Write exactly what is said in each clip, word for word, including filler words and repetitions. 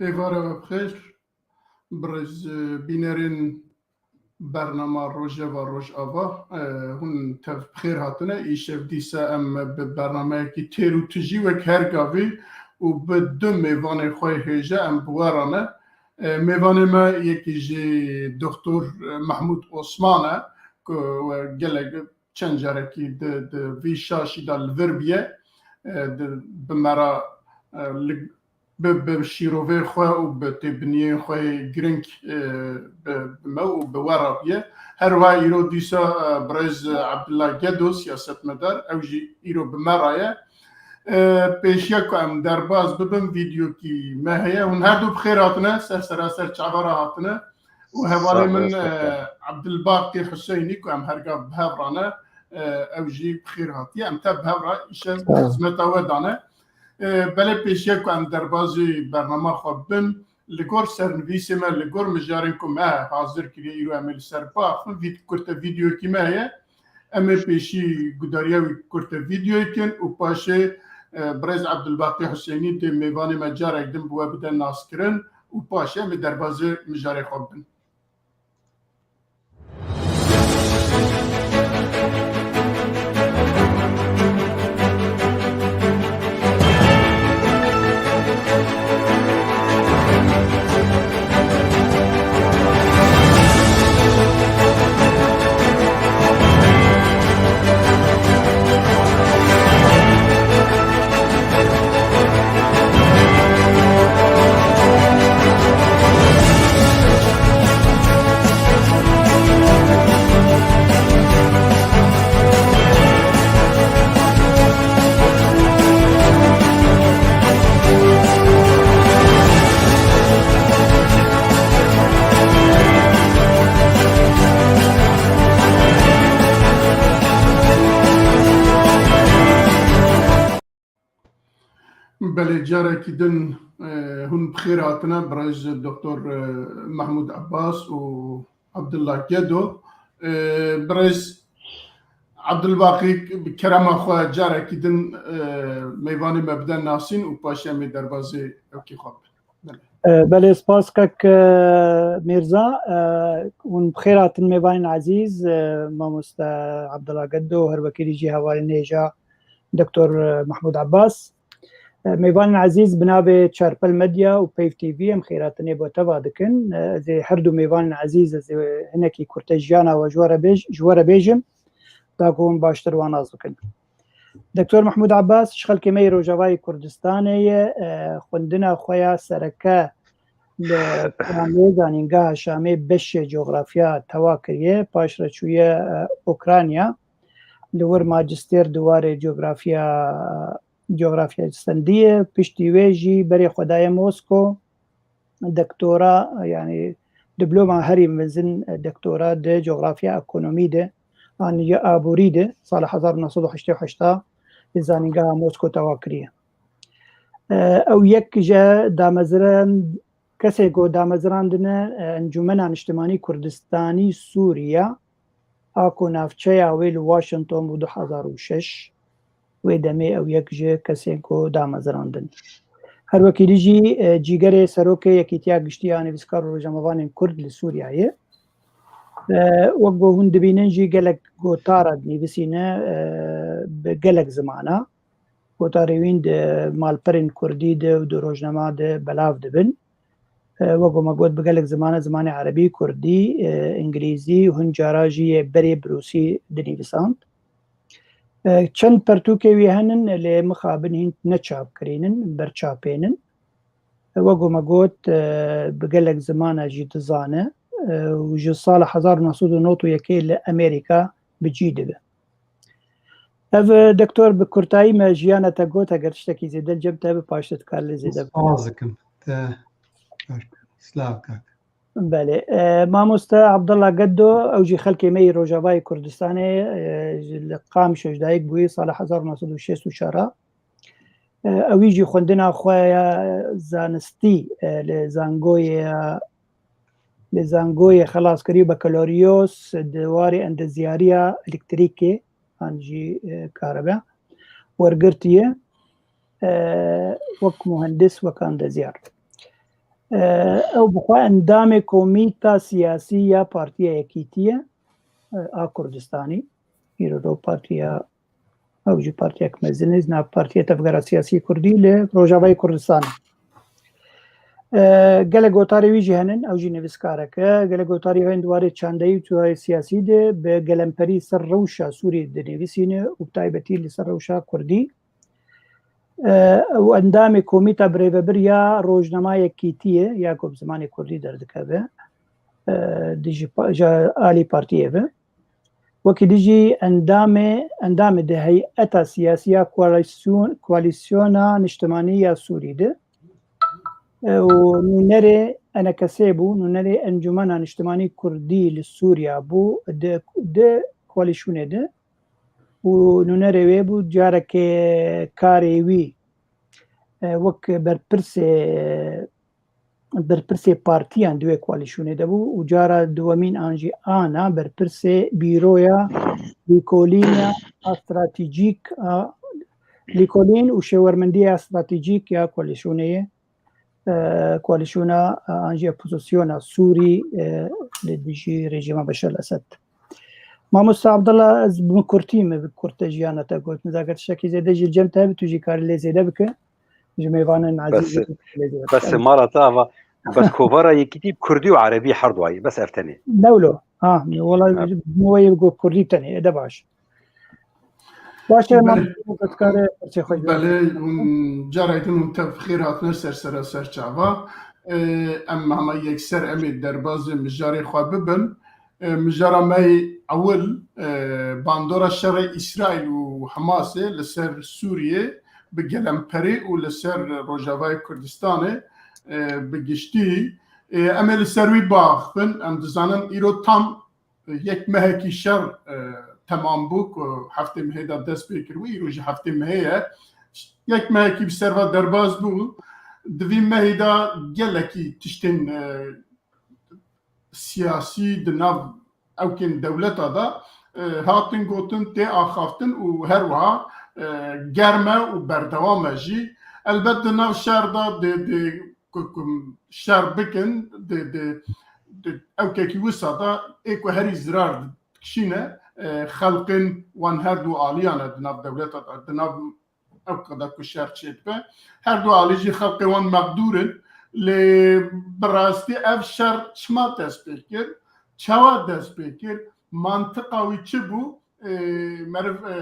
Êvara we bi xêr. Birêz, e, bînerên bernama Rojeva Rojava, e, hûn tev bi xêr hatine. Îşev dîsa em bi bernameyekî têr û tijî wek her gavî û bi du mêvanê xwe hêja em bi we re ne. E, mêvanê me yekî jî Doktor Mehmûd Osman e, ku we gelek çend carekî di, di vî şaşî de li vir bûye, e, di, bi me re, e, li, bi, bi şîrovê xwe û bi têbiniyên xwe yê giring, e, bi, bi me û bi we re bûye. Her wiha îro dîsa, e, birêz Abdullah Gedo, siyasetmedar, ew jî îro bi me re ye. E, pêşiya ku em derbas bibin, vîdeokî me heye. Hûn her du bi xêr hatine, ser seraser çava re hatine. Û hevalê min, e, Abdulbaqî Huseynî ku em her gav bi hev re ne, e, ew jî bi xêr hatiye. Em tev bi hev re îşev xizmeta we dane. E, belê pêşiya ku em derbazî bernama xwe bin, li gor sernivîsê me, li gor mijarên ku me hazir kiriye, îro em ê li ser biaxivin, vî-, kurte vîdeoyekî me heye. Em ê pêşî gudariya wî kurte vîdeoyê kin û paşê, e, birêz Abdulbaqî Huseynî dê mêvanê me carek din bi we bide naskirin û paşê em ê derbazê mijarê xwe bibin. Belê, carekî din, e, hûn bi xêr hatine, birêz Doktor, e, Mehmûd Abbas û Abdullah Gedo. E, birêz Abdulbaqî, bi kerema xwe carekî din, e, mêvanê me bide nasîn û paşê em ê derbazê ewkî xwe bibin. Belê. E, belê, spas kek, e, Mîrza. E, hûn bi xêr hatin mêvanên ezîz, e, mamoste Abdullah Gedo, her wekî jî hevalên hêja Doktor Mehmûd Abbas. E, mêvanên ezîz, bi navê Çarpel Medya û Peyv T V em xêratinê bo teva dikin. E, ez ê her du mêvanên ezîz, ez ê hinekî kurte jiyana we ji we re bêj-, ji we re bêjim, da ku hûn baştir wan nas bikin. Doktor Mehmûd Abbas ji xelkê me yê Rojavayê Kurdistanê ye, e, xwendina xwe ya sereke li Şamê, Zanîngeha Şamê beşê coxrafya tewa kiriye, paş re çûye, e, Ukrayna. Li wir majistêr di warê coxrafya, coxrafya stendiye. Piştî wê jî berê xwe daye Mosko. Doktora, yanî diploma herî mezin doktora di coxrafya ekonomî de, an ya aborî de, sala hezar û neh sed û heştê û heşt li Zanîngeha Mosko tewa kiriye. E, ew yek ji dameziran, kesê ku damezirandine, e, Encûmena Niştimanî Kurdistanî Sûriya, a ku navçeya wê li Washington bû du hezar û şeş, wê demê ew yek ji kesên ku damezirandin. Her wekî dî jî, e, cîgerê serokê Yekîtiya Giştî ya Nivîskar û Rojnamevanên Kurd li Sûriyeyê. E, wek ku hûn dibînin jî gelek gotara dinivîsîne, e, bi gelek zimana. Gotarê wîn di malperên kurdî de û di rojnama de belav dibin. E, wek ku me got, bi gelek zimane, zimanê erebî, kurdî, e, îngilîzî û hin cara jî yê berê bi rûsî dinivîsand. E, çend pertûkê wî henin, lê mixabin hîn ne çapkirîn in, berçapên in. E, wek ku me got, e, bi gelek zimana jî dizane, e, û ji sala hezar û neh sed û nod û yekê li Amerîka bi cî dibe. Ev, e, doktor, bi kurtayî me jiyana te got, eger tiştekî zêde li cem te bi paşte dikar lê zêde. Spas dikim. Te baş be. Silav kak. Belê. E, mamoste Abdullah Geddo, ew jî xelkê me yî Rojavayê Kurdistanê, e, ji li Qamişê ji dayik bûyî sala hezar û neh sed û şêst û çar a. E, ewî jî xwendina xwe ya zanistî, e, li zangoyê, li zangoyê xelas kirî, bakaloriyos di warê endeziyariya elektrîkê an jî, e, karebe wergirtiye, e, wek muhendis, wek endezyar. Ew bi xwe endamê komîta siyasî ya Partiya Yekîtî ye, e, a Kurdistanî. Îro partiya, ew jî partiyek mezin e, nav Partiya Tevgera Siyasî Kurdî li Rojavayê Kurdistanê. E, gelek gotarê wî jî henin, ew jî nivîskarek e. Gelek gotarê wî hene di warê çandeyî û çûdayê siyasî de bi gelemperî ser rewşa Sûriyê dinivîsîne û bi taybetî li ser rewşa Kurdî. E, ew endamê Komîta Birêvebir ya Rojnama Yekîtiyê ya ku bi zimanê Kurdî derdikeve, e, dijî pa-, ji alî partiyê ve. Wekî dijî endamê, endamê di heyeta siyasî ya koalîsyon-, Koalîsyona Niştimanî ya Sûrî de. E, û nûnerê E N K S bû, nûnerê Encûmena Niştimanî Kurdî li Sûriya bû, di, di koalîsyonê de. Û nûnerê wê bû, carekê karê wî, e, wek berpirsê, berpirsê partiyan di wê koalîsyonê de bû û cara duwemîn an jî ana berpirsê bîroya lîkolîna a stratejîk a, lîkolîn û şêwermendiya stratejîk ya koalîsyonê ye. E, koalîsyona, e, an jî opozisyona Sûrî, e, li dijî rejîma Beşar Esed. Mamosta Abdullah, ez bi kurtî me bi kurte jiyana te got. Min zagir tiştekî zêde jî cem te bi tu jî karî lê zêde bike. Ji mêvanên ezîz Bes, lê zêde bes bike. Mala te ava, bes kovara yekîtî bi kurdî û erebî her duayî, bes ev tenê. Newlo. Ha, wala Evet. Ji bo wê got kurdî tenê, ede baş. Baş e, Belê. Mamosta, dikare pirsê xwe jî. Belê, hûn carayê din hûn tev xêr hatine ser sera ser çava. Ee, em hema yekser em ê derbazê mijarê xwe bibin. Ee, mijara me yê ewil, ee, bandora şerê Îsraîl û Hamasê li ser Sûriyê bi gelemperî û li ser Rojavayê Kurdistanê, ee, bi giştî. Ee, em ê li ser wî biaxivin. Em dizanin îro tam yek mehekî şer, e, temam bû ku heftê mehê de dest pê kiribû, îro jî heftê mehê ye. Yek mehekî bi ser ve derbas bû. Di vî mehî de gelekî tiştên, e, siyasî di nav ewkên dewleta de, e, hatin gotin, tê axaftin û her wiha, e, germ e û berdewam e jî. Elbet di nav şer de dê, dê ku, ku şer bikin, di, di, di ewkekî wisa de ê ku herî zirar dikişîne, e, xelqên wan her du aliyan e di nav dewleta de, di nav ewka de ku şer çêdibe. Her du alî jî xelqê wan mexdûr in. Lê bi rastî ev şer çima dest pê kir? Çawa dest pê kir? Mantiqa wî çi bû? E, meriv, e,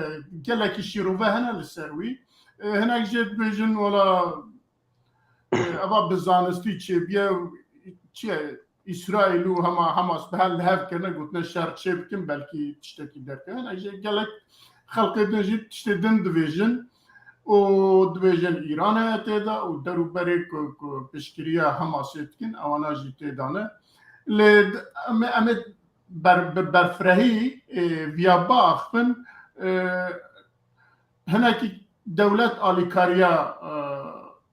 gelekî şîrove hene li ser wî. E, hinek jê dibêjin, wela, e, eva bi zanistî çêbiye, çi ye, Îsraîl û hema Hamas bi hev li hev kirine, gotine şer çê bikin, belkî tiştekî derkeve. Hinek jê gelek xelkê din jî tiştê din dibêjin û dibêjin Îran heye tê de û derûberê ku, ku piştgiriya Hamasê dikin, ewana jî tê de ne. Lê d-, em ê, em ê ber-, bi berfirehî, e, viya biaxivin, e, hinekî dewlet alîkariya, e,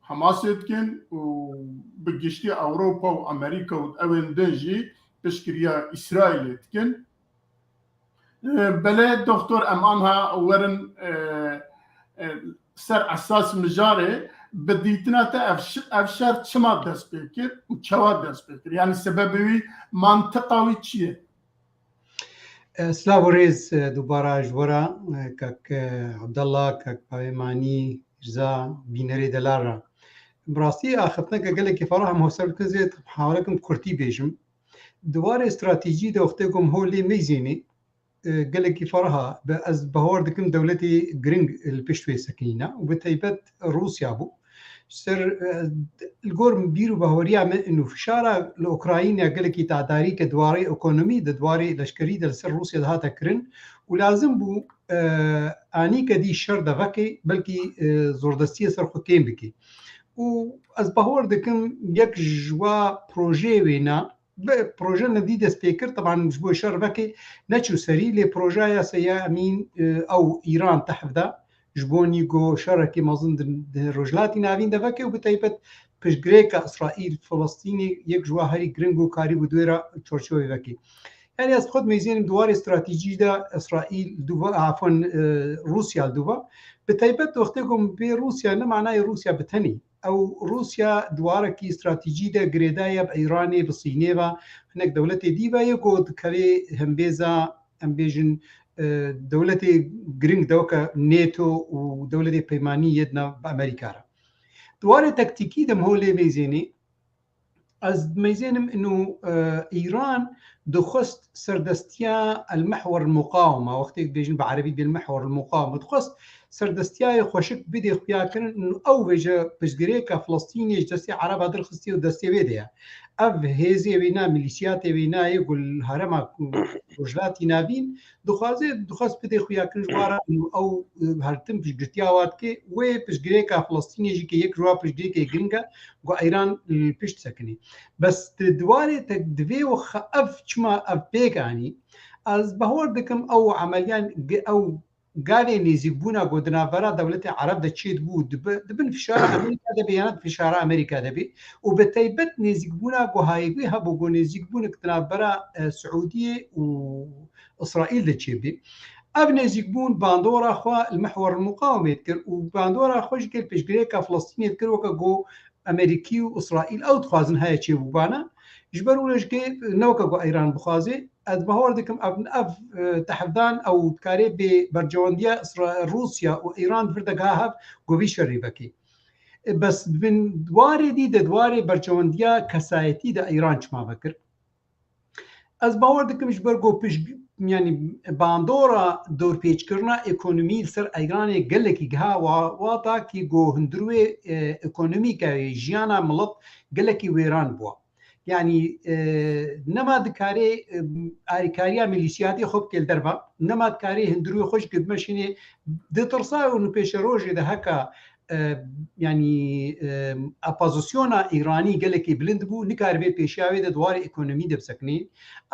Hamasê dikin û bi giştî Ewropa û Amerîka û ewên din jî piştgiriya Îsraîlê dikin. E, belê doktor, em anha werin, e, e, ser esas mijarê, bi dîtina te ev ş-, ev şer çima dest pê kir û çawa dest pê kir? Yanî sebebê wî, mantiqa wî çi ye? E, silav û rêz, e, dubara ji we re, e, kak, e, Abdallah, kak Pavê Manî, Rza, bînerê delal re. Bi rastî axiftineke gelekî ferah em hoser bikin zê hewlekim kurtî bêjim. Di warê stratejî de wextê ku em holê meyzênê, e, gelekî ferah e. Be ez bawer dikim dewletê giring li pişt wê sekinîne û bi taybet Rûsya bû. Ji ser, e, li gor bîr û bahweriya me û fişara li Ukrayna gelekî tadarî ke di warê ekonomî de, di warê leşkerî de li ser Rûsya de hate kirin û lazim bû, e, anîke dî şer de veke, belkî, e, zordestiyê ser xwe kêm bike. Û ez bawer dikim yek ji wa projeyê wêna, ve proje ne dî dest pê kir, teban ji bo şer vekê neçû serî, lê projeya Seya Emîn, e, ew Îran tehev da, ji bo nîgo şerekî mezin di, di Rojhilatî Navîn de veke û bi taybet piştgirêka Îsraîl, Filistînê yek ji wa herî giring û karî bû di wê re çarçovê vekê. Yani ez xwe dimeyzênim di warê stratejî de Îsraîl li dû va, afwan, e, Rûsya li dû va. Bi taybet wextê ku min bê Rûsya, ne manayê Rûsya bi tenê. Ew Rûsya di warekî stratejî de girêdayî ye bi Îranê, bi Sînê ve, hinek dewletê dî ve ye ku dikeve hembêza, em bêjin, e, dewletê giring de weke NATO û dewletê peymanî yê di nav bi Amerîka re. Di warê taktîkî de min holê mêzênê, ez dimeyzênim ino, e, Îran dixwest serdestiya el-mehwer el-muqawema, wextê dibêjin bi erebî dibê el-mehwer el-muqawema, dixwest serdestiya yê xweşik bidê xuyakirin ino ew vêje pirsgirêka Filistînê ji destê Ereba derxistî û destê wê de ye. Ev hêzê wêna, milîsiyatê wêna yê ku li herêma Rojhilatî Navîn dixwaze, dixwest bidê xuyakirin ji wara ino ew, e, her tim piştgirtiya wa dike, wê piştgirêka Filistînê jî ke yek ji wa piştgirêkê giring e, ku Îran li pişt sekinî. Bes di, di warê te divê û xe-, ev çima ev pêk anî? Ez bahwer dikim ew emeliyan gi-, ew gavê nêzîkbûna ku di navbera dewletê Ereb de çêdibû, di bi-, di bin fişara Amerîka de bê, yana di fişara Amerîka de bê û bi taybet nêzîkbûna ku hayê wî hebû ku nêzîkbûnek di navbera, e, Siûdiyê û Îsraîl de çêbê. Ev nêzîkbûn bandora xwe li mehwer muqawimê dikir û bandora xwe jî kir pêşgirêka Filistînê dikir weke ku Amerîkî û Îsraîl ew dixwazin heye çêbûbana. Ji ber wê jî ne weke ku Îran bixwaze, ez bahwer dikim ev, ev, e, tehevdan ew dikarê bê bercewendiya Îsra-, Rûsya û Îran di vir de giha hev ku vî şerî vekê. E, bes di bin warê dî de, di warê bercewendiya kesayetî de Îran çima vekir? Ez bawer dikim ji ber ku pişt, yanî bandora dorpêçkirina ekonomî li ser Îranê gelekî giha wa-, wata kî ku hundirûyê, e, ekonomîk e, jiyana milet gelekî wêran bûa. Yanî, e, nema dikarê, e, alîkariya milîsiyatê xwe bike li derve, nema dikarê hundirûyê xwe ji gidimeşînê ditirsa û pêşerojê de heka e, yanî, e, opozisyona Îranî gelekî bilind bû, nikaribe pêşiya wê de di warê ekonomî de bisekinê.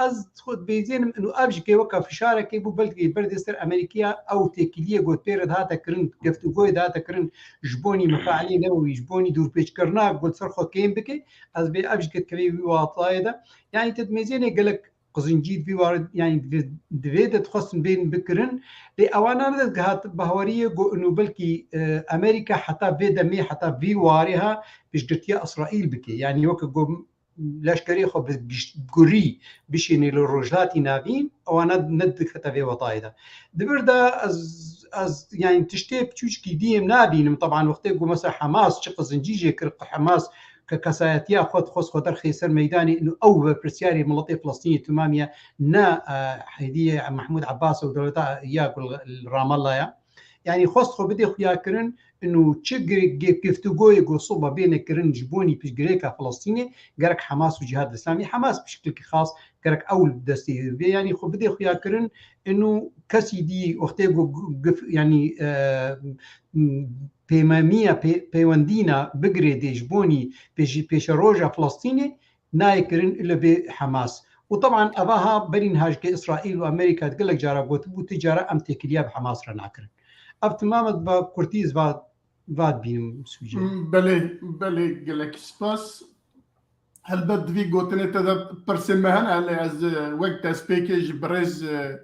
Ez xwe dibêzênim û ev jî ke weka fişarekê bû, belkî berdê ser Amerîkaya ew têkiliyê got pê re dihate kirin, geftûgoyê dihate kirin ji bonî mefailê newewî, ji bonî dûrpêçkirina got ser xwe kêm bike, ez bê ev jî ke dikeve wî watayê de. Yanî te dimêzênê gelek qizincî di vî warê, yanî di vê, di vê de dixwestin bên bikirin. Lê ewana ne dihat baweriyê ku ino belkî, e, Amerîka heta vê demê, heta vî warê ha piştgirtiya Îsraîl bike. Yanî weke ku leşkerê xwe bi gişt-, gurî bişînê li Rojhilatî Navîn, ewana ne dikete vê wetayê de. Di vir de ez, ez, yanî tiştê piçûçkî dî em nabînim. Teban wextê ku mesela Hamas çi qizincî jê kir, Hamas ke kesayetiya xwe dixwest xwe derxê ser meydanê, ino ew berpirsiyarê miletê Filistînê temamî ye, ne, e, hêdiyê Mehmûd Abbas û dewleta ya ku li Ramallah ye. Yanî xwest xwe bidê xuyakirin, ino çi gi-, gi-, giftûgoyê ku sibe bêne kirin ji bonî piştgirêka Filistînê, gerek Hamas û Cihad Îslamî, Hamas bi şiklekî xas gerek ew li destê bê, yanî xwe bidê xuyakirin, ino kesî dî wextê ku gif-, yanî, e, pêmemiya pê-, peywendîna bigirêdê ji bonî pêşî-, pêşeroja Filistînê nayê kirin ile bê Hamas. Û teban eva ha berî niha jî ke Îsraîl û Amerîka di gelek cara gotibû, ti cara em têkiliya bi Hamas re nakirin. Ev timam e, va kurtî ez va, va dibînim sûcê. Belê, belê, gelek spas. Helbet di vî gotinê te de pirsê me hene, lê ez, e, wek destpêkê ji birêz, e,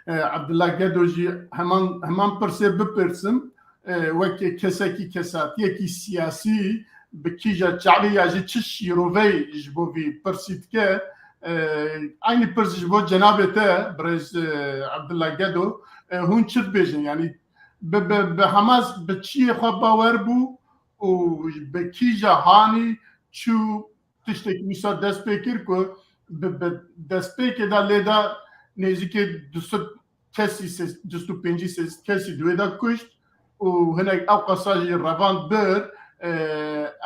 e, Abdullah Gedo jî heman, heman pirsê bipirsim. E, wek kesekî, kesatiyekî siyasî bi kîja çavê ya jî çi şîroveyê ji bo vî pirsî dike, e, eynî pirs ji bo cenabê te, birêz, e, Abdullah Gedo, e, hûn çi dibêjin? Yanî bi, bi, bi Hamas bi çiyê xwe bawer bû û bi kîja hanî çû tiştekî wisa dest pê kir ku bi, bi destpêkê de lê de nêzîkê du sed kesî, sê-, du sed û pêncî sê-, kesî di wê de kuşt û hinek ew qasa jî revand bir. E,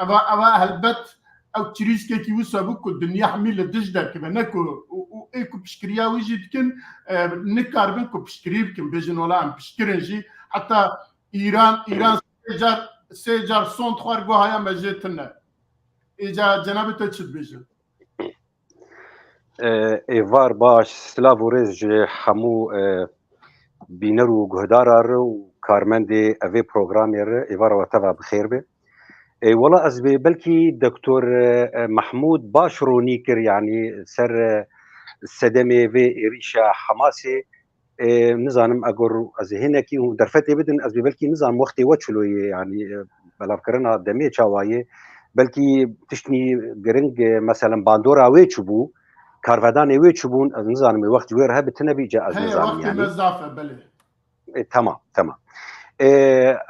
eva, eva helbet ew çirîskekî wisa bû ku dinya hemî li dij derkeve, ne ku û, û ê ku piştgiriya wî jî dikin, e, nikaribin ku piştgirî bikin, bêjin wela em piştkirin jî. Heta Îran, Îran sê car, sê car sond xwar got haya me jê tune. Îca cenabê te çi dibêjin? E, êvar baş, silav û rêz ji hemû, e, bîner û guhdara re û karmendê evê programê re, êvara we teva bi xêr be. E, wela ez bê belkî Doktor, e, Mehmûd baş ronî kir, yanî ser, e, sedemê vê êrîşa Hamasê, e, nizanim, egor ez ê hinekî hûn derfetê bidin, ez bê belkî nizanim wextê we çilo ye, yanî, e, belavkirina demê çawa ye, belkî tiştî giring, e, meselen bandora wê çi bû, karvedanê wê çi bûn, ez nizanim, wê wext ji wê re hebe tune bî, ca ez Heye, nizanim wextê yanî. Me zaf e, belê. E, tamam, tamam. E,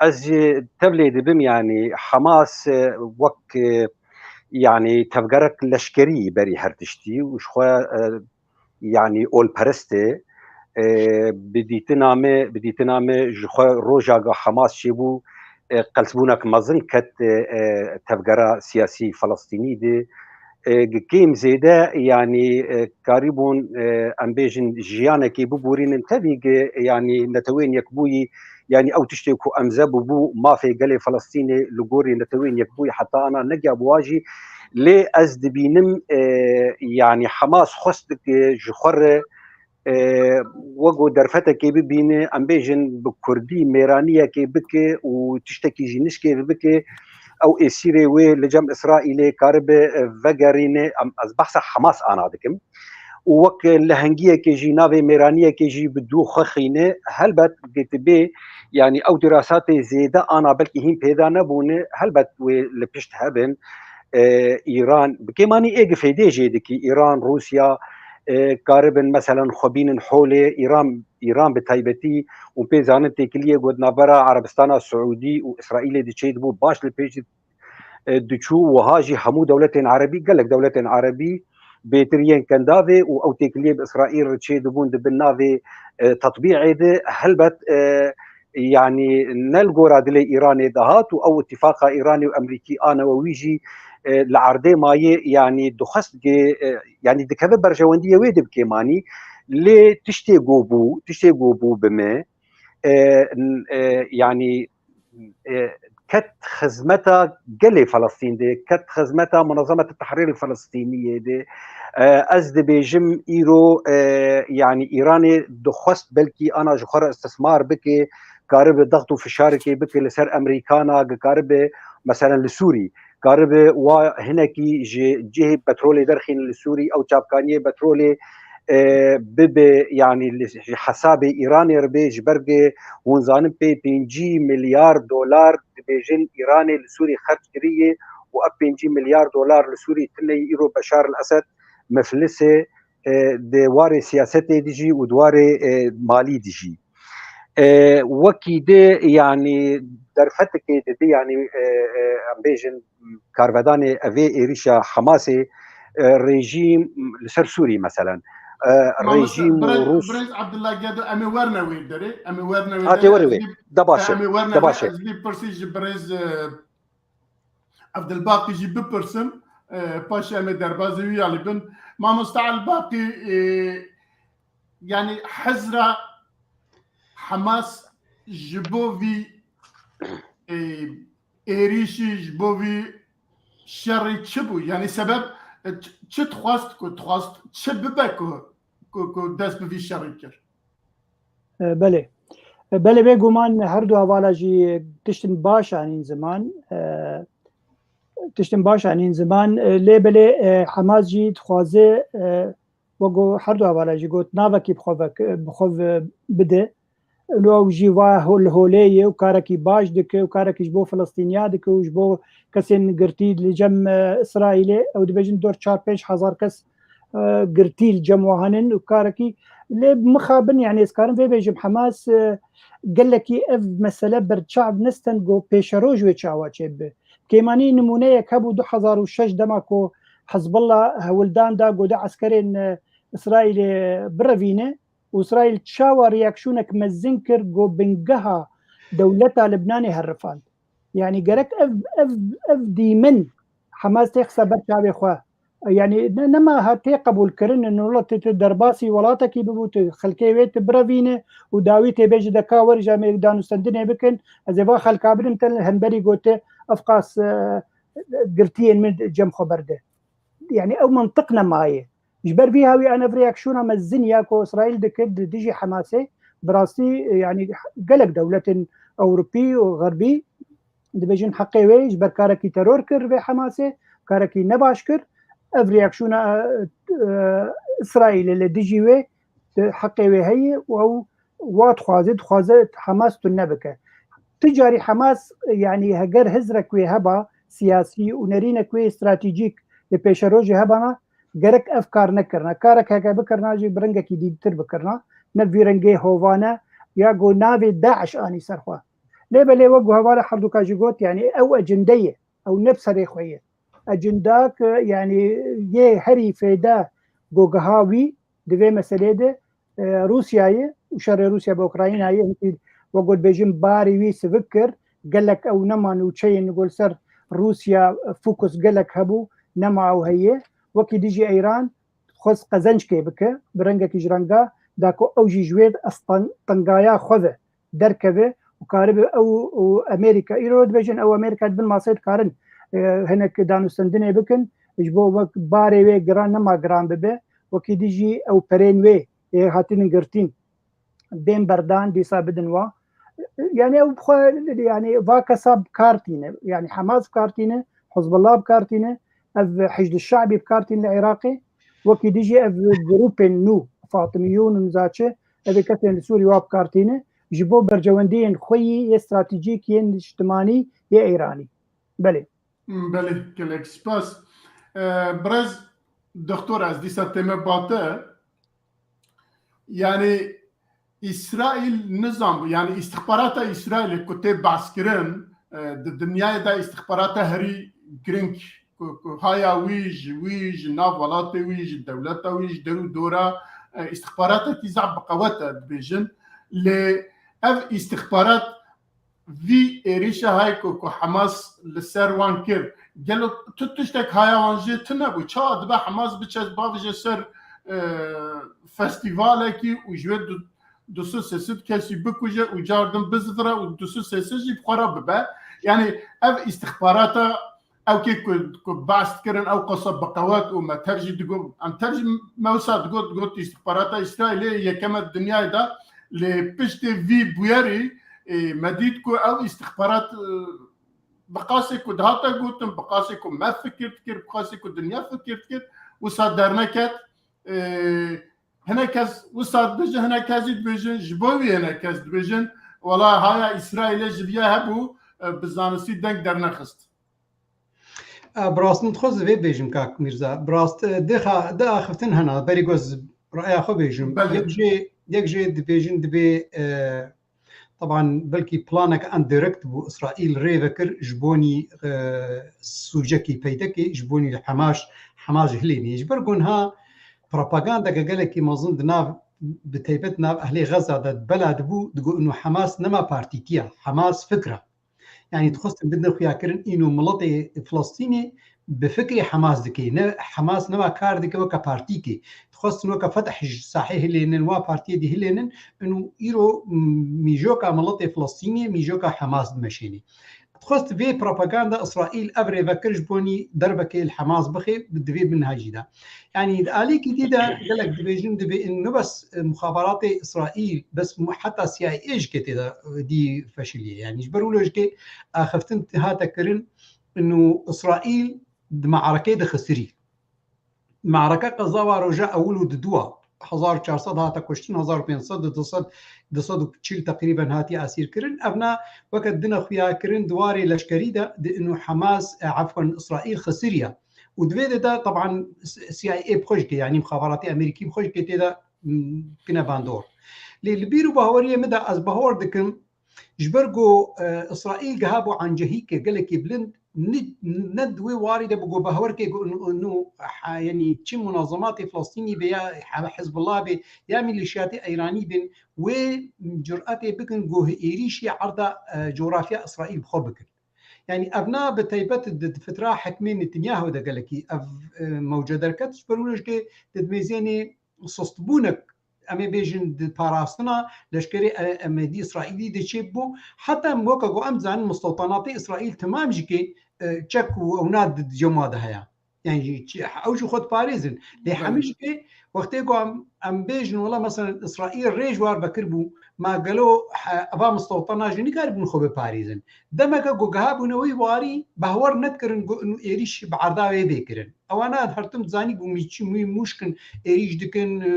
ez jî tevlê dibim, yanî Hamas, e, wek, e, yanî tevgerek leşkerî berî her tiştî û ji xwe, e, yanî olperest e. E, bi dîtina me, bi dîtina me ji xwe roja ga Hamas çêbû, e, qelsbûnek mezin ket, e, e, tevgera siyasî Filistînî de. E, kêm zêde, yanî, e, karîbûn, e, em bêjin, jiyanekê biborînin. Tevî ki, yanî, Netewên Yekbûyî, yanî, ew tiştê ku emze bûbû mafê gelê Filistînê li gorî Netewên Yekbûyî heta ana negiya biwa jî. Lê ez dibînim, e, yanî, Hamas xwest dike ji xwe re, e, wek ku derfetekê bibîne, em bêjin bi kurdî mêraniyekê bike û tiştekî jî nişkê bike, ew êsîrê wê li cem Îsraîlê karibe, e, vegerîne. Em, ez behsa Hamas ana dikim. Û wek lehengiyekê jî, navê mêraniyekê jî bi dû xwe xîne. Helbet, gitibê, yanî ew dirasatê zêde ana belkî hîn pêda nebûne, helbet wê li pişt hebin. E, Îran, bi kêmanî ê gifê dê jê dikî, Îran, Rûsya, e, karibin, meselen, xwe bînin holê. Îran, Îran bi taybetî, û pê zanin têkiliyê ku di navbera Erebistana Siûdî û Îsraîlê diçê dibû baş li pêş, e, diçû. Wiha jî hemû dewletên Erebî, gelek dewletên Erebî bêtir yên kendavê û ew têkiliyê bi Îsraîl re çê dibûn di bin navê, e, tetbî'ê de. Helbet, e, yanî ne li gora dilê Îranê dihat û ew îtifaqa Îranê û Emerîkî a newewî jî, e, li erdê maye, yanî dixwest ge, e, yanî dikeve berjewendiyê wê de bi kêmanî. Lê tiştê ku bû, tiştê ku bû bi me, e, n-, e, yanî, e, ket xizmeta gelê Filistîn de, ket xizmeta Munezemeta Tehrîrê Filistîniyê de. E, ez dibêjim îro, e, yanî Îranê dixwest belkî ana ji xwe re istismar bike, karibe dext û fişarekê bike li ser Emerîkana, ki karibe, meselen, li Sûrî, karibe wa hinekî ji cihê petrolê derxîne li Sûrî, ew çavkaniyê petrolê, e, bibe, yanî li, ji hesabê Îranê re bê, ji ber ku hûn zanin pê pêncî milyar dolar dibêjin Îranê li Sûrî xerc kiriye û ev pêncî milyar dolar li Sûrî tune ye. Îro Beşar el Esed miflis e, e, di warê siyasetê de jî û di warê, e, malî de jî. E, wekî de, yanî derfetekê dide, yanî, e, e, em bêjin, karvedanê evê êrîşa Hamasê, e, rejîm li ser Sûrî, meselen. E, Mamoste, rejîm û birêz, Rûs birêz Abdullah Gedo, em ê werne wê derê, em ê werne wê Ha, tê derê, were ez wê. Jî, Da baş e, em ê werne da wê, baş e. Ez jî pirsî ji birêz, e, Evdilbaqî jî bipirsim, e, paşê em ê derbazê wî alî bin. Mamoste Elbaqî, e, yanî hizra Hamas ji bo vî, e, êrîşî, ji bo vî şerî çi bû? Yanî sebeb, e, çi, çi dixwest ku, dixwest çi bibe ku, ku, ku dest bi vî şerî kir? E, belê. E, belê, bêguman her du hevala jî tiştin baş anîn ziman. E, tiştin baş anîn ziman. E, lê belê, e, Hamas jî dixwaze, e, wek ku her du hevala jî got, navekî bi xwe vek-, bi xwe ve-, bide. Û ew jî va hol-, holê ye û karekî baş dike û karekî ji bo Filistîniya dike û ji bo kesên girtî li cem, e, Îsraîlê, ew dibêjin dor çar pênc hezar kes, e, girtî li cem wan in û karekî lê mixabin, yanî ez karim vê bêjim, Hamas, e, gelekî ev mesele berçav nestend ku pêşeroj wê çawa çêbibe. Kêmanî nimûneyek hebû du hezar û şeş dema ku Hizbullah hewldan da ku da eskerên, e, Îsraîlê birevîne û Îsraîl çawa reaksiyoneke mezin kir ku bingeha dewleta Libnanê herifand. Yanî gerek ev, ev, ev dîmin Hamas têxise ber çavê xwe. Yanî ne, nema ha tê qebûlkirin, wela tu, tu derbasî welatekî bibû, tu xelkê wê tu birevîne û dawî tê bêjî de ka werî ji em ê danûstendinê bikin, ez ê va xelka bidim te li hemberî gote ev qas, e, girtiyên min cem xwe berde. Yanî ew mintiq nemaye. Ji ber vî hawî an ev reaksiyona mezin ya ku Îsraîl dike di dijî Hamasê, bi rastî, e, yanî gelek dewletên Ewropî û Xerbî dibêjin heqê wê ji ber karekî teror kir vê Hamasê, karekî nebaş kir. Ev reaksiyona, e, e, Îsraîlê li dijî wê, heqê wê heye û ew wa dixwaze, dixwaze Hamas tune bike. Ti carî Hamas, yanî heger hizrek wê heba siyasî û nerînek wê stratejîk li pêşerojê hebana, gerek ev kar nekirina. Karek heke bikirina jî bi rengekî dîtir bikirina. Ne vî rengê hovane ya ku navê DAIŞ anî ser xwe. Lê belê wek ku hevala herduka jî got, yanî ew ecinde ye. Ew ne bi serê xwe ye. Ecinda ki, yanî yê herî fêde ku giha wî di vê meselê de, e, Rûsya ye û şerê Rûsya bi Ukraynayê hinkî, wek got bêjin, barê wî sivik kir. Gelek ew nema nûçeyên li gor ser Rûsya, e, fokus gelek hebû, nema ew heye. Wekî dijî Eyran xwest qezençkê bike, bi rengekî ji renga da ku ew jî ji wê esteng-, tengaya xwe ve derkeve û karibe ew û Amerîka. Îro dibêjin ew Amerîka di bin masê dikarin, e, hinek danûstendinê bikin, ji bo wek barê wê giran nema giran bibe, wekî dijî ew perên wê ê hatinin girtîn bên berdan dîsa bidin wa. Yani ew bi xwe, yani va kesa bi kar tîne. Yani Hamas bi kar tîne, Hizbullah bi kar tîne, ev Hişd Şe'bî bi kar tîne li Iraqê. Wekî dijî ev grûpên nû, Fatimiyûn û nizaçe, ev ê kesên li Sûrî wa bi kar tîne. Ji bo bercewendiyên xwe yî yê stratejîk yên niştimanî yê Îranî. Belê. Belê, gelek spas. Ee, birez doktor, ez dîsa tême bate. Yani Îsraîl nizam, yani îstixbarata Îsraîlê ku tê behs kirin, e, di dinyayê de îstixbarata herî giring ku, ku haya wî ji wî, ji nav welatê wî, ji dewleta wî, ji der û dora, e, îstixbaratekî zaf bi qewet e dibêjin. Lê ev îstixbarat vî êrîşa hay ku, ku Hamas li ser wan kir, gelo tu tiştek haya wan jê tune bû? Çawa dibe Hamas biçe bavêje ser, e, festîvalekî û ji wê du, du sed sê sed kesî bikuje û car din bizivire û du sed sê sed jî bi xwe re bibe? Yani ev îstixbarata ew kê ku, ku behs dikirin, ew qasa bi qewet û me tev jî digot, em tev jî me wisa digot, digot îstixbarata Îsraîlê yekem e di dinyayê de, lê piştê vî bûyerî, ê, me dît ku ew îstixbarat, e, bi qasê ku dihate gotin, bi qasê ku me fikir dikir, bi qasê ku dinya fikir dikir, wisa derneket. E, hinek kes wisa dibêjin, hinek kes jî dibêjin, ji bo wî hinek kes dibêjin, wela haya Îsraîlê ji viya hebû, e, bi zanistî deng dernexist. E, bi rast min dixwest vê bêjim, kak Mîrza. Bi rast, e, dixa, di axiftin hena, berî ku ez raya xwe bêjim. Belê. Yek jê, yek jê dibêjin dibê, e, teban belkî planek indirekt bû, Îsraîl rê vekir ji bonî, e, sûcekî peydekê, ji bonî li Hemaş, Hemaş hilênê. Ji ber ku niha propagandeke gelekî mezin di nav, bi taybet nav ehlê Xeza de bela dibû, digot, ino Hamas nema partîtiya, Hamas fikra. Yani dixwestin bidin xuyakirin, îno miletê Filistînê bi fikrê Hamas dike. Ne, Hamas nema kar dike weke partîkê. Dixwestin weke Fetah ji sahê hilênin, wa partiyê dî hilênin, ino îro mîjoka miletê Filistînê, mîjoka Hamas dimeşênê. Dixwest vê propaganda Îsraîl ev rê vekir ji bonî derbekê li Hamas bixê, divê bin hejî de. Yani di alîkî dî de gelek dibêjin, divê in ne bes, e, muxabaratê Îsraîl, bes mu-, heta C I A jikê tê de, e, dî feşiliyê. Yani ji ber wilo jikê axiftin hate kirin, inu Îsraîl di mearekê de xisirî. Meareke qeza wa roja ewil û di dua, hezar û çar sed hate kuştin, hezar û pênc sed, du sed, du sed û çil teqrîben hatiye esîr kirin. Evna weke dine xuya kirin di warê leşkerî de, di inu Hamas, e, efwen Îsraîl xisiriya. Û di vê de de, teban, C I A bi xwe jikê, yanî mixabaratê Amerîkî bi xwe jikê tê de, m, kine bandor. Lê li bîr û baweriyê min de ez bawer dikim, ji ber ku, e, Îsraîl gihabo ancehîke gelekî bilind, ni-, ne di wê warî de bi ku bawerke ku nu, nu, ha, yanî çi munazematê Filistînî be ya He-, Hizbullah be ya mîlîşiyatê Eyranî bin, wê curetê bikin ku êrîşî erda, e, cografya Îsraîl bi xwe bikin. Yani evna bi taybet di, di fitra hikmê Netanyahu de gelekî ev, e, mewce derket, ji ber wilo jikê di dimêzênê sustbûnek, em ê bêjin, di parastina leşkerê, e, Emedî Îsraîlî de çêbû. Heta em weke ku em zanin mistewtanatê Îsraîl temam jikê, e, çek û ewna di, di cema de heye. Yani jî çi, ew jî xwe diparêzin. Lê Belê. hemî jî pê wextê ku em, em bêjin, wela, mesela, Îsraîl rê ji war vekir bû, ma gelo he-, eva mistewtana jî nikaribûn xwe biparêzin. Demeke ku gihabûne wî warî, behwer nedikirin ku inu êrîş bi erda wê bê kirin. Ewana her tim zanîbû mî çi, mî mûşkin êrîş dikin, e,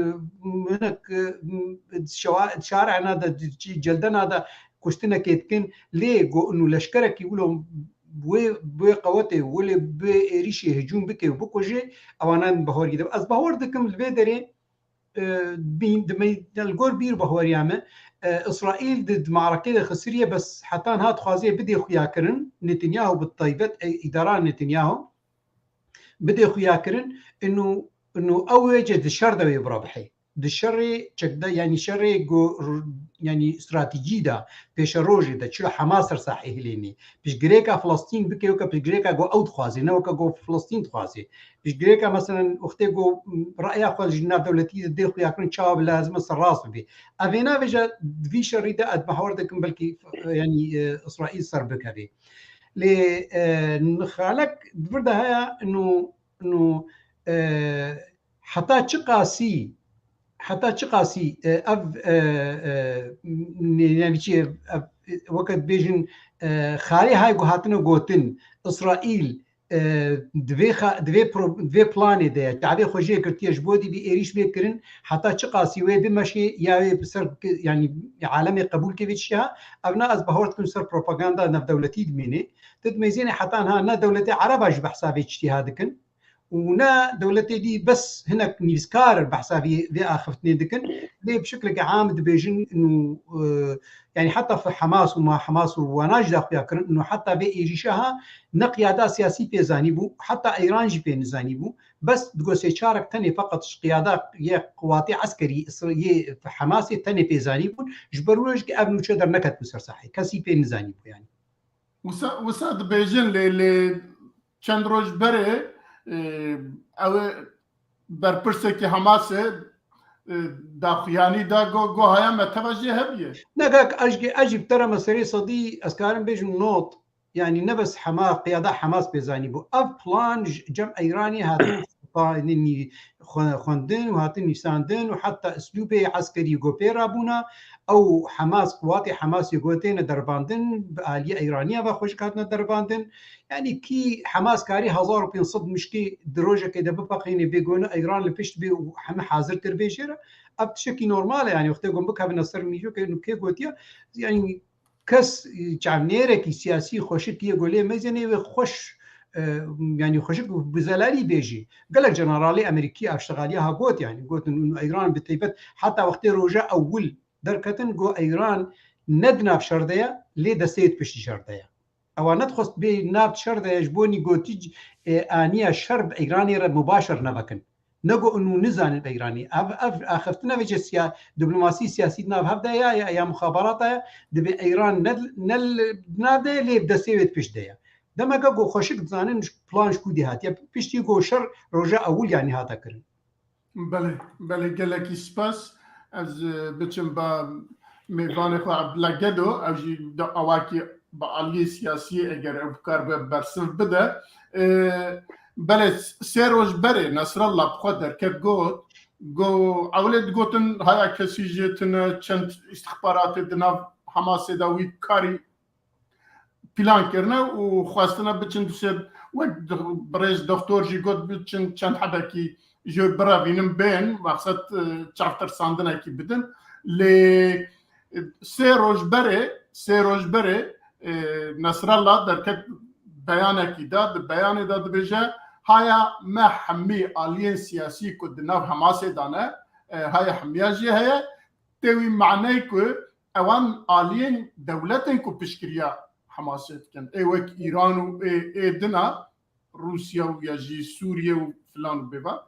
hinek, e, şewa-, şarena de, çi, celdena de kuştinekê dikin. Lê ku inu leşkerekî wilo wê, wê qewetê, wê lê bi êrîşê hicûm bike û bikuje, ewana behwerî de. Ez behwer dikim li vê derê, e, bîn, di me-, li gor bîr behweriya me, e, Îsraîl di, di marekê de xisiriye, bes heta niha dixwaze bidê xuyakirin, Netanyahu bi taybet, e, îdara Netanyahu bidê xuyakirin, inu, inu ew wê ce di şer de wê birabihê. Di şerê çekda, yani şerê go, yani stratejî de, pêşerojê de, çilo Hamas ser sahê hilênê. Piştgirêka Filistîn bike weke piştgirêka go ew dixwaze, ne weke go Filistîn dixwaze. Piştgirêka, meselen, wextê go raya xwe ji navdewletî de dê xuyakirin, çawa bi lazim e ser rast bibe. Ev ê navêje di vî şerî de ez behwer dikim belkî, yani, e, Îsraîl ser bikeve. Lê, e, nixalek di vir de heye, inu, inu, e, heta çi qasî, heta çi qasî, e, ev, e, e, ne-, ne-, çi, ev, e, weke dibêjin, e, xalê hay ku hatine gotin, Îsraîl, e, divê xa-, divê pro-, divê planê de ye, çavê xwe jê girtiye ji bo dî vî êrîş bê kirin, heta çi qasî wê bimeşê ya wê bi ser ki-, yani alemê qebûl ke vê çiya, ev na ez behwer dikim ser propaganda navdewletî dimîne. Tu dimêzêne heta niha ne dewletê Ereba jî behsa vê çitiha dikin û ne dewletê dî bes hinek nivîskar behsa vê, vê axiftinê dikin. Lê bi şekleke am dibêjin û, e, yani heta fi Hamas û ma Hamas û wana jî daxuya kirin û heta vê êrîşa ha ne qiyada siyasî pê zanî bû, heta Îran jî pê nizanî bû. Bes digo sê çarek tenê feqet ji qiyada yê quwatê eskerî Îsra-, yê Hamasê tenê pê zanî bûn. Ji ber wê jî ev nûçe derneketibû ser sahê. Kesî pê nizanî bû yani. Wisa, wisa dibêjin lê, lê çend roj berê, e, ew ê berpirsekî Hamasê, e, daxuyanî da go, go haya me teva jê hebiye. Ne kak, ez jî, ez jî bi te re me serê sedî, ez karim bêjim not, yani ne bes Hema-, qiyada Hamas pê zanî bû. Ev plan ji cem Îranê hatin xwe-, xwe-, xwendin û hatin nivîsandin û heta îslûbê eskerî go pê rabûna, ew Hamas, quwatê Hamasê go têne derbandin, bi aliyê Îraniya ve xweşik hatine derbandin. Yani kî Hamas karî hezar û pênc sed mişkî di rojekê de bipeqînê bê gone Îran li pişt bê û heme hazir kir bê jê re. Ev tiştekî normal e, yani wextê gon bikevine ser mîjokê û kê gotiye, yani kes, e, çavnêrekî siyasî xweşik yê golê mezenê wê xweş, e, yani xweşik bi zelalî bêjî. Gelek generalê Amerîkî ev şixaliya ha got, yani gotin û Îran bi taybet heta wextê roja ewil derketin, got Îran ne di nav şer de ye, lê destê yê di piştî şer de ye. Ewa nedixwest bê nav şer de ye, ji bo nî gotî, e, aniya şer bi Îranê re mubaşer nevekin. Nego û nizanin Îranî. Ev, ev axiftina vê siya-, diplomasî siyasî di nav hev de ya, ya, ya muxabarata ya, dibê Îran ne, ne li nav de ye, lê destê wê di pişt de ye. Demeke ku xweşik dizanin plan ji ku dî hatiye. Piştî ku şer roja ewil yanî hate kirin. Belê, belê, gelekî spas. Ez, e, biçim ba mêvanê xwe Abdullah Gedo, ew jî da awakî bi aliyê siyasiyê eger ew bikaribe bersiv bide. E, belê, sê roj berê Nesrallah bi xwe derket got, go, ewilê digotin haya kesî jê tune, çend îstixbaratê di nav Hamasê de wî karî plan kirine û xwestine biçin dusê, wek do-, birêz doktor jî got, biçin çend hebekî jê birevînin bên, mexsed, e, çavtirsandinekî bidin. Lê, e, sê roj berê, sê roj berê, e, Nesrallah derket beyanekî da, di beyanê de dibêje, haya me hemî aliyên siyasî ku di nav Hamasê de ne, e, haya hemiya jê heye, tê wî maneyê ku ewan aliyên dewletên ku piştgiriya Hamasê dikin. Ê wek Îran û ê, ê dina Rûsya û ya jî Sûriye û filan û bêvan.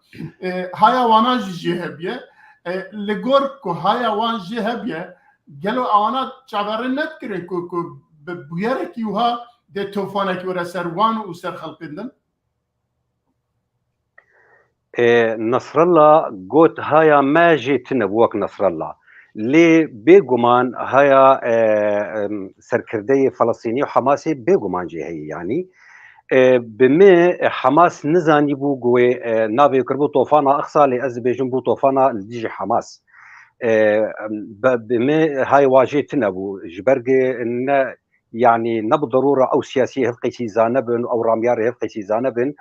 E, haya wana jî jê hebiye. E, li gor ku haya wan jê hebiye, gelo ewana çaverê nedikirin ku, ku bi bûyerekî wiha dê tofanekî were ser wan û ser xelkên din? E, Nasrallah got, haya me jê tune bû wek Nasrallah. Lê bêguman haya, e, em, serkirdeyê Felestînî û Hamasê bêguman jê heye, yanî. E, bi me, e, Hamas nizanîbû ku wê, e, navê kiribû tofana Aqsa, lê ez dibêjim bû tofana li dijî Hamas. E, be-, bi me hay wajê tune bû. Ji ber ku ne, yanî ne bi derûra ew siyasiyê hevqîsî zane bin, ew ramyarê hevqîsî zane bin.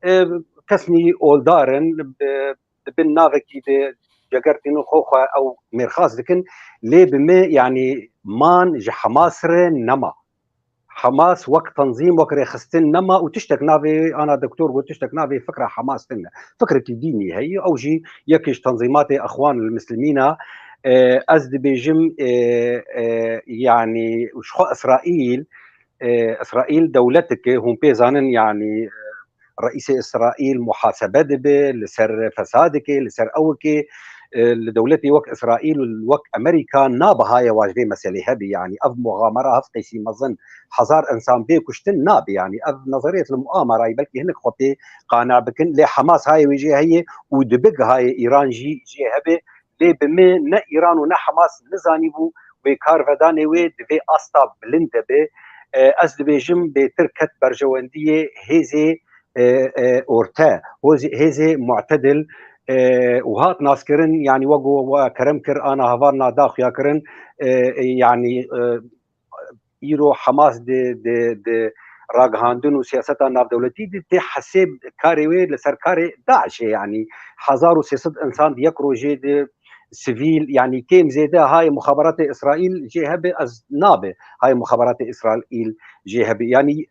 E, kesnî oldar in, bi, di bin navekî de ceger tînin xwe xwe ew mêrxas dikin. Lê bi me, yanî man ji Hamas re nema. Hamas wek tenzîm, wek rêxistin nema û tiştek navê, ana doktor got, tiştek navê fikra Hamas tune. Fikrekî dînî heye, ew jî yekê ji tenzîmatê Exwan el Muslimîna. E, ez dibêjim, e, e, yanî ji xwe Îsraîl, e, Îsraîl dewleteke hûn pê zanin, yanî, e, reîsê Îsraîl muhasebe dibe, li ser fesadekê, li ser ewikê, e, li dewletê wek Îsraîl û wek Amerîka nabe haye waj vê meselê hebe, yanî ev muxamera hevqîsî mezin, hezar insan bê kuştin nabe, yanî ev nezeriyet li muamera ye, belkî hinek xwe pê qane bikin, lê Hamas haye wê jê heye û dibe ku haye Îran jî jê hebe, lê bi me ne Îran û ne Hamas nizanîbû wê karvedanê wê di vê asta bilind de be. E, ez dibêjim bêtir ket berjewendiyê hêzê, e, e, orte, hozê-, hêzê mu'tedil, e, û hat naskirin, yanî wek we, we kerem kir, ana hevalna da xuya kirin, e, e, yanî, e, îro Hamas di, di, di ragihandin û siyaseta navdewletî di tê hesêb karê wê li ser karê DAIŞê, yanî hezar û sê sed insan di yek rojê di sivîl, yanî kêm zêde hayê muxaberatê Îsraîl jê hebe, ez nabe hayê muxaberatê Îsraîl jê hebe. Yanî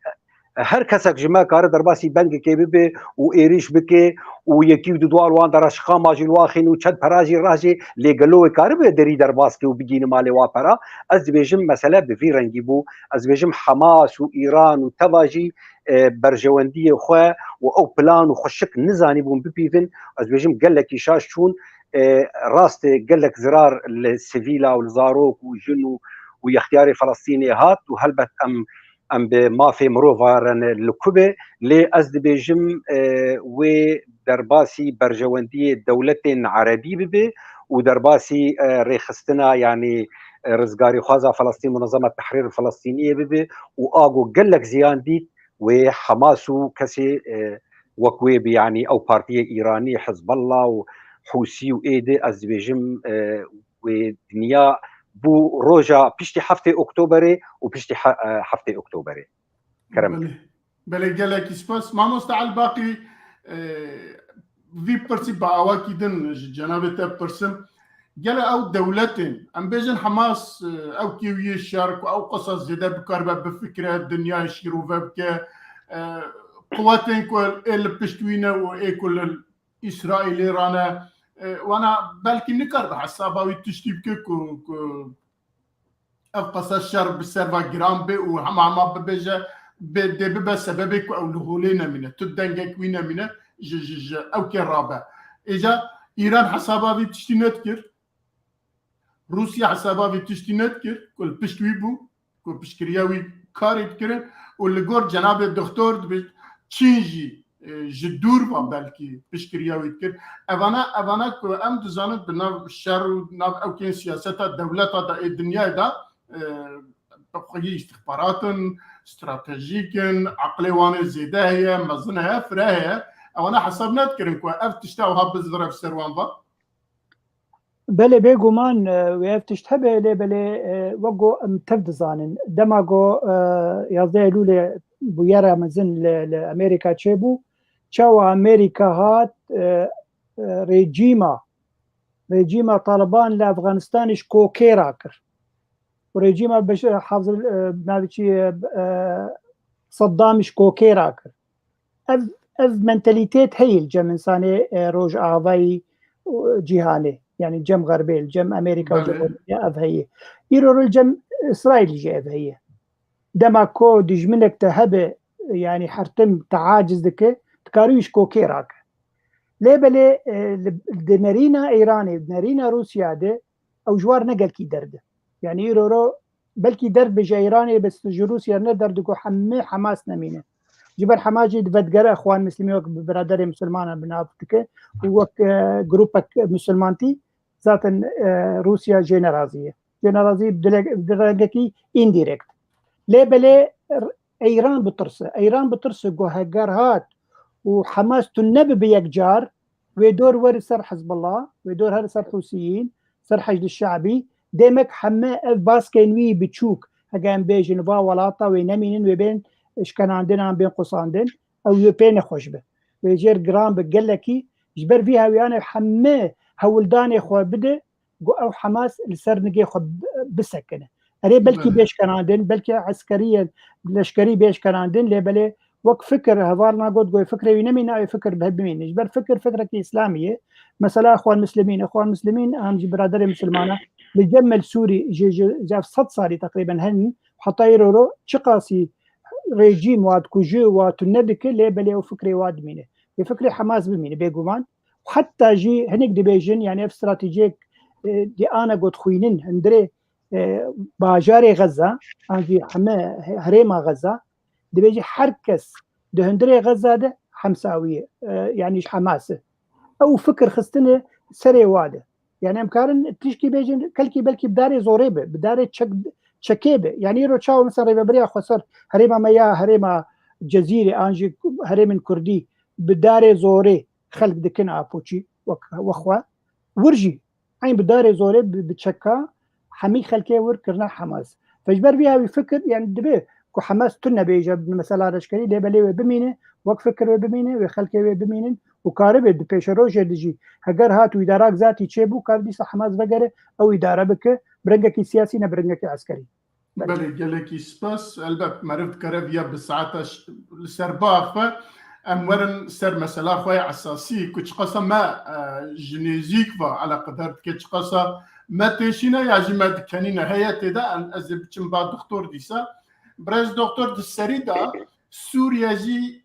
her kesek ji me kare derbasî bengekê bibe û êrîş bike û yekî û du dwar wan de re şiqama jî li wan xîn û çend pera jî rajê, lê gelo wê karibe derî derbas ke û bigîne malê wa pera? Ez dibêjim mesele bi vî rengî bû. Ez dibêjim Hamas û Îran û teva jî, e, berjewendiyê xwe û ew plan û xweşik nizanîbûn bipîvin. Ez dibêjim gelekî şaş çûn. E, rastê gelek zirar li sivîla û li zarok û jin û, û yextiyarê Felestînê hat û helbet em em bi mafê mirov re ne li ku be, lê ez dibêjim, e, wê derbasî berjewendiyê dewletên erebî bibe û derbasî, e, rêxistina, yanî, e, rizgarîxwaza Felestîn, Munezema Tehrîr Felestîniyê bibe û a ku gelek ziyan dît, wê Hamas û kesê, e, wek wê bi, yanî ew partiyê Îranî, Hizbullah û Hûsî û êdî, ez dibêjim, e, wê dinya bû roja piştî heftê Oktoberê û piştî he-, e, heftê Oktoberê. Kerem. Belê. Belê, gelekî spas. Mamoste Elbaqî, e, vî pirsî bi awakî din ji cenabê te pirsim. Gele ew dewletên, em bêjin Hamas, e, ew kêwiyê şer ku ew qasa zêde bikaribe bifikre, dinyayê şîrove bike, e, quwetên ku ê li pişt wî ne û ê ku li Îsraîlê rane, e, wana belkî nikaribe hesaba wî tiştî bike ku, ku ev qasa şer bi ser ve giran bê û hema hema bibêje, bê, dê bibe sebebê ku ew li holê nemîne, tu dengek wî nemîne, ji, ji, ji ew kê rabe. Êca Îran hesaba vî tiştî nedikir, Rûsya hesaba vî tiştî nedikir, ku li pişt wî bû, ku piştgiriya wî karê dikirin û li gor cenabê doktor dibêt, Çîn jî, e, ji dûr ve belkî piştgiriya wî dikir. Evana, evana ku em dizanin di nav şer û nav ewkên siyaseta dewleta de ê dinyayê de, e, bi xwe yî îstixbarat in, stratejîk in, eqlê wan ê zêde heye, mezin heye, fireh heye. Ewana hesab nedikirin ku ev tişta wiha bizivire bi ser wan ve. Belê, bêguman, e, wê ev tişt hebe, lê belê, e, wek ku em tev dizanin, dema ku, e, yazdeh Eylûlê bûyera mezin li, li Amerîka çêbû, çawa Amerîka hat, e, e, rejîma, rejîma Taliban li Efxanistanê ji kokê rakir. Û rejîma Beş-, e, Hazir, e, navê çi ye, e, Seddamî ji kokê rakir. Ev, ev mentalîtet heye li cem însanê, e, rojavayî, û, cîhanê, yanî cem xerbê, li cem Amerîka û Belê. Cumhuriyê ev heye. Îro li cem Îsraîlî jî ev heye. Dema ku dijminek te hebe, yanî her tim te aciz dike, dikarî wî ji kokê rake. Lê belê, e, li, di nerîna Îranê, di nerîna Rûsya de ew ji war ne gelkî derd e. Yanî îro ro belkî derd bi ji Îranê, bes ji Rûsya ne derd ku hemî Hamas nemîne. Ji ber Hamas jî divedigere Exwan Muslimî wek biraderê Musulmanan bi nav dike û wek, e, grûpek Musulmantî zaten, e, Rûsya jê nerazî ye. Jê nerazî bi dile-, bi rengekî indirekt. Lê belê r-, Eyran bitirse. Eyran bitirse ku heger hat û Hamas tune bibe yekcar, wê dor weri ser Hizbullah, wê dor her ser Hûsiyîn, ser Heşd Şe'bî, demek heme ev baskên wî biçûk, hege em bêjin va welata wê nemînin, wê bên şkenandin an bên qusandin, ew wê pê nexweş be. Wê jêr giran be gelekî, ji ber vî hewiyanê heme hewldanê xwe bide, ku ew Hamas li ser nigê xwe bi-, bisekine. Erê belkî Belê. bê şkenandin, belkî eskeriyên, leşkerî bê şkenandin, lê belê wek fikir, hevalna got, got, fikrê wî nemîne, ew fikir bi hev bimîne. Ji ber fikir, fikrekî îslamî ye. Mesela Xwan Muslimîn, Xwan Muslimîn, em jî biraderê misilmana, li cem Melsûrî, ji, ji, ji ev sed salî teqrîben hene, heta îro ro, çiqasî rejîm wa dikuje, wa tune dike, lê belê ew fikrê wa dimîne. Wê fikrê Hamas bimîne, bêguman. Heta jî hinek dibêjin, yani ev stratejiyek, e, di ana got xwînin, hundirê, e, bajarê Xeza, an jî heme herêma Xeza, dibêje her kes di hundirê Xeza de hemsawî ye, e, yani ji Hamas e. Ew fikir xistine serê wa de. Yani em karin tişkî bêjin, kelkî belkî bi darê zorê be, bi darê çek-, çekê be. Yani îro çawa mesela rêvebiriya xweser herêma me ya herêma Cezîrê an jî herêmên Kurdî bi darê zorê xelk dikin apoçî wek, wexwe. Wir jî eyn bi darê zorê bi, bi çeka hemî xelkê wir kirine Hamas. Fe ji ber vî hewî fikir, yani dibe ku Hamas tune bêje mesela leşkerî, lê belê wê bimîne, wek fikir wê bimîne, wê xelkê wê bimînin û karibe di pêşerojê de jî heger hat û îdarak zatî çêbû, kar dîsa Hamas vegere ew îdare bike, bi rengekî siyasî ne bi rengekî eskerî. Belê. Belê, gelekî spas. Elbet meriv dikare viya bi saeta ş-, li ser biaxive. Em werin ser mesela xwe ya esasî ku çiqasa me, e, ji nêzîk ve eleqedar dike, çiqasa me têşîne ya jî me dikenîne heye tê de, em, ez ê biçim ba doktor dîsa. Birêz doktor di serî de Sûriye jî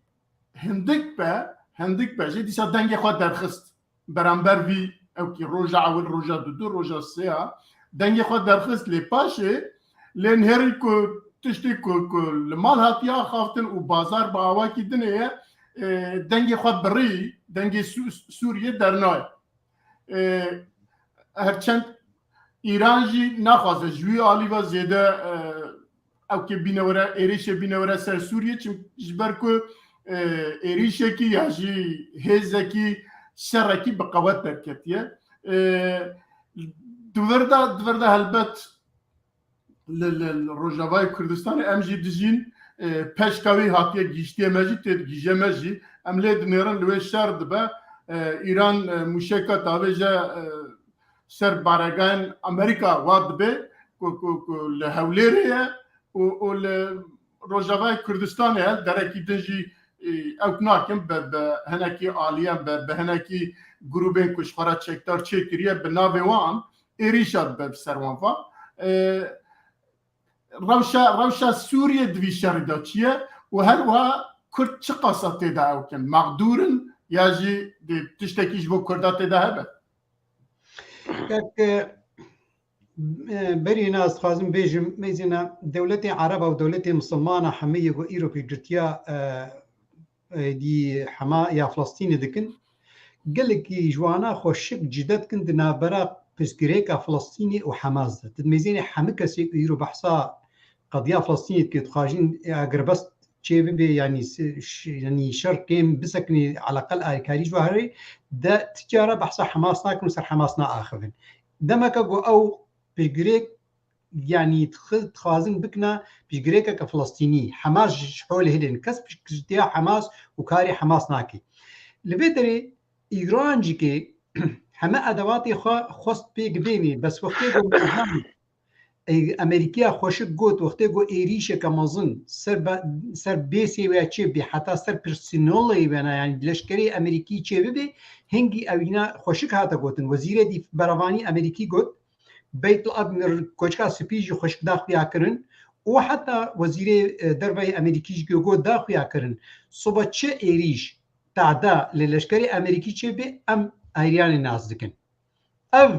hindik be, hindik be jî dîsa dengê xwe derxist. Beramber vî ewkî roja ewil, roja dudu, roja sêya dengê xwe derxist, lê paşê lê nihêrî ku tiştê ku, ku li mal hatiye axaftin û bazar bi awakî dinê ye, e, dengê xwe birî, dengê Sû-, Sûriyê dernayê. E, her çend Îran jî naxwaze ji wî alî ve zêde, e, ew kê bîne were, êrîşê bîne were ser Sûriyê, çim-, ji ber ku, e, êrîşekî ya jî hêzekî şerekî bi qewet derketiye. E, di vir de, di vir de helbet li, li, li Rojavayê Kurdistanê em jî dijîn, e, peşka wî hatiye gihîştiye me jî, tê digihîje me jî. Em lê dinêrin li wê şer dibe. E, Îran, e, mûşeka tavêje, e, ser baregayên Amerîka wa dibe ku, ku, ku li Hewlêrê ye û, û li Rojavayê Kurdistanê ye, derekî din jî, e, ew nakin bi, bi hinekî aliyan, bi, bi hinekî grûbên ku ji xwe re çekdar çêkiriye, bi navê wan êrîşa dibe bi ser wan va. E, rewşa, rewşa Sûriyê di vî şerî de çi ye û her wiha Kurd çiqasa tê de ew kin? Mexdûr in ya jî dê tiştekî ji bo Kurda tê de hebe? Kak, e, e, berî na ez dixwazim bêjim, mêzîna dewletê Ereba û dewletê Misilmana hemî yê ku îro pêkgirtiya, e, e, dî hema ya Filistînê dikin, gelekî ji wana xweşik cide dikin di navbera pirsgirêka Filistînê û Hamas de. Tu mêzênê hemî kesê ku îro behsa qediya Filistînê dike, dixwajin, e, agirbest çê bibe, yanî se-, ş-, yanî şer kêm bisekinê, eleqel alîkarî ji we herê, de ti cara behsa Hamas nakin û ser Hamas naaxivin. Demeke ku ew piştgirêk, yanî dixi-, dixwazin bikina piştgirêkeke Filistînî. Hamas ji holê hilên kes piştgirtiya Hamas û karê Hamas nake. Li vê derê Îran jî ke heme edewatê xwe xwest pêk bênê, bes wextê ku Ey, Amerîkiya xweşik got, wextê ku êrîşeke mezin ser be-, ser bêsê wê çê bê, heta ser personelê wê ne, yanî leşkerê Amerîkî çê bibe, hingî ew îna xweşik hate gotin. Wezîrê dîf-, berevanî Amerîkî got, Beyt el-Abd, Koçka Spî jî xweşik da xuya kirin û heta wezîrê, e, derveyê Amerîkî jî got da xuya kirin. Sibe çi êrîş, tada li leşkerê Amerîkî çê bê, em ayriyanê nas dikin. Ev,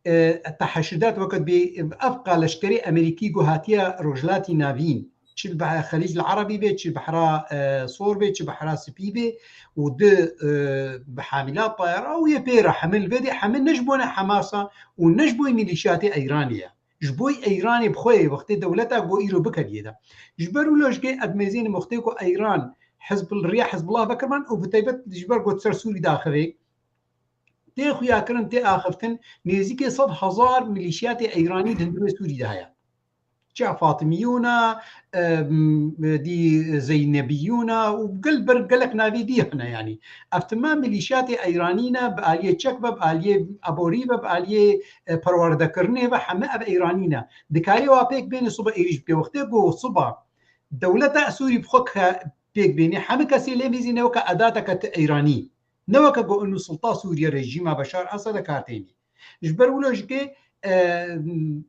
e, teheşidat wekî bê, ev qaleşkerê Amerîkî ku hatiye Rojhilatî Navîn, çi li Xelîc el Erebî bê, çi Behra, e, Sor bê, çi Behra Spî bê û di, e, bi hamîla tayara û yê pê re hemil vê dê hemil ne ji bo ne Hemasa û ne ji bo mîlîşiyatê Eyranê ye. Ji bo Îranê bi xwe ye, wextê dewleta ku îro bikeviyê de. Ji ber wilo jikê ez mêzênim wextê ku Îran Hizb-, riya Hizbullah vekirman û bi taybet ji ber ku ser Sûrî daxivê, tê xuyakirin, tê axiftin, nêzîkê sed hezar milîşiyatê Îranî di hundirê Sûrî de heye. Çi Fatimiyûn e, em, dî Zeynebiyûn e û gel ber gelek navê dî hene yanî. Ev timam milîşiyatê Îranî ne, bi aliyê çek be, bi aliyê eborî be, bi aliyê, e, perwerdekirinê be, heme ev Îranî ne. Dikarê wa pêk bêne sibe êrîş bike. Wextê ku sibe dewleta Sûrî bi xwe ke-, pêk bêne, hemî kesê lê mîzîne weke edateke ti Îranî. Ne weke ku inu sulta Sûriye rejîma Beşar Esed e kar tênî. Ji ber wilo jikê, e,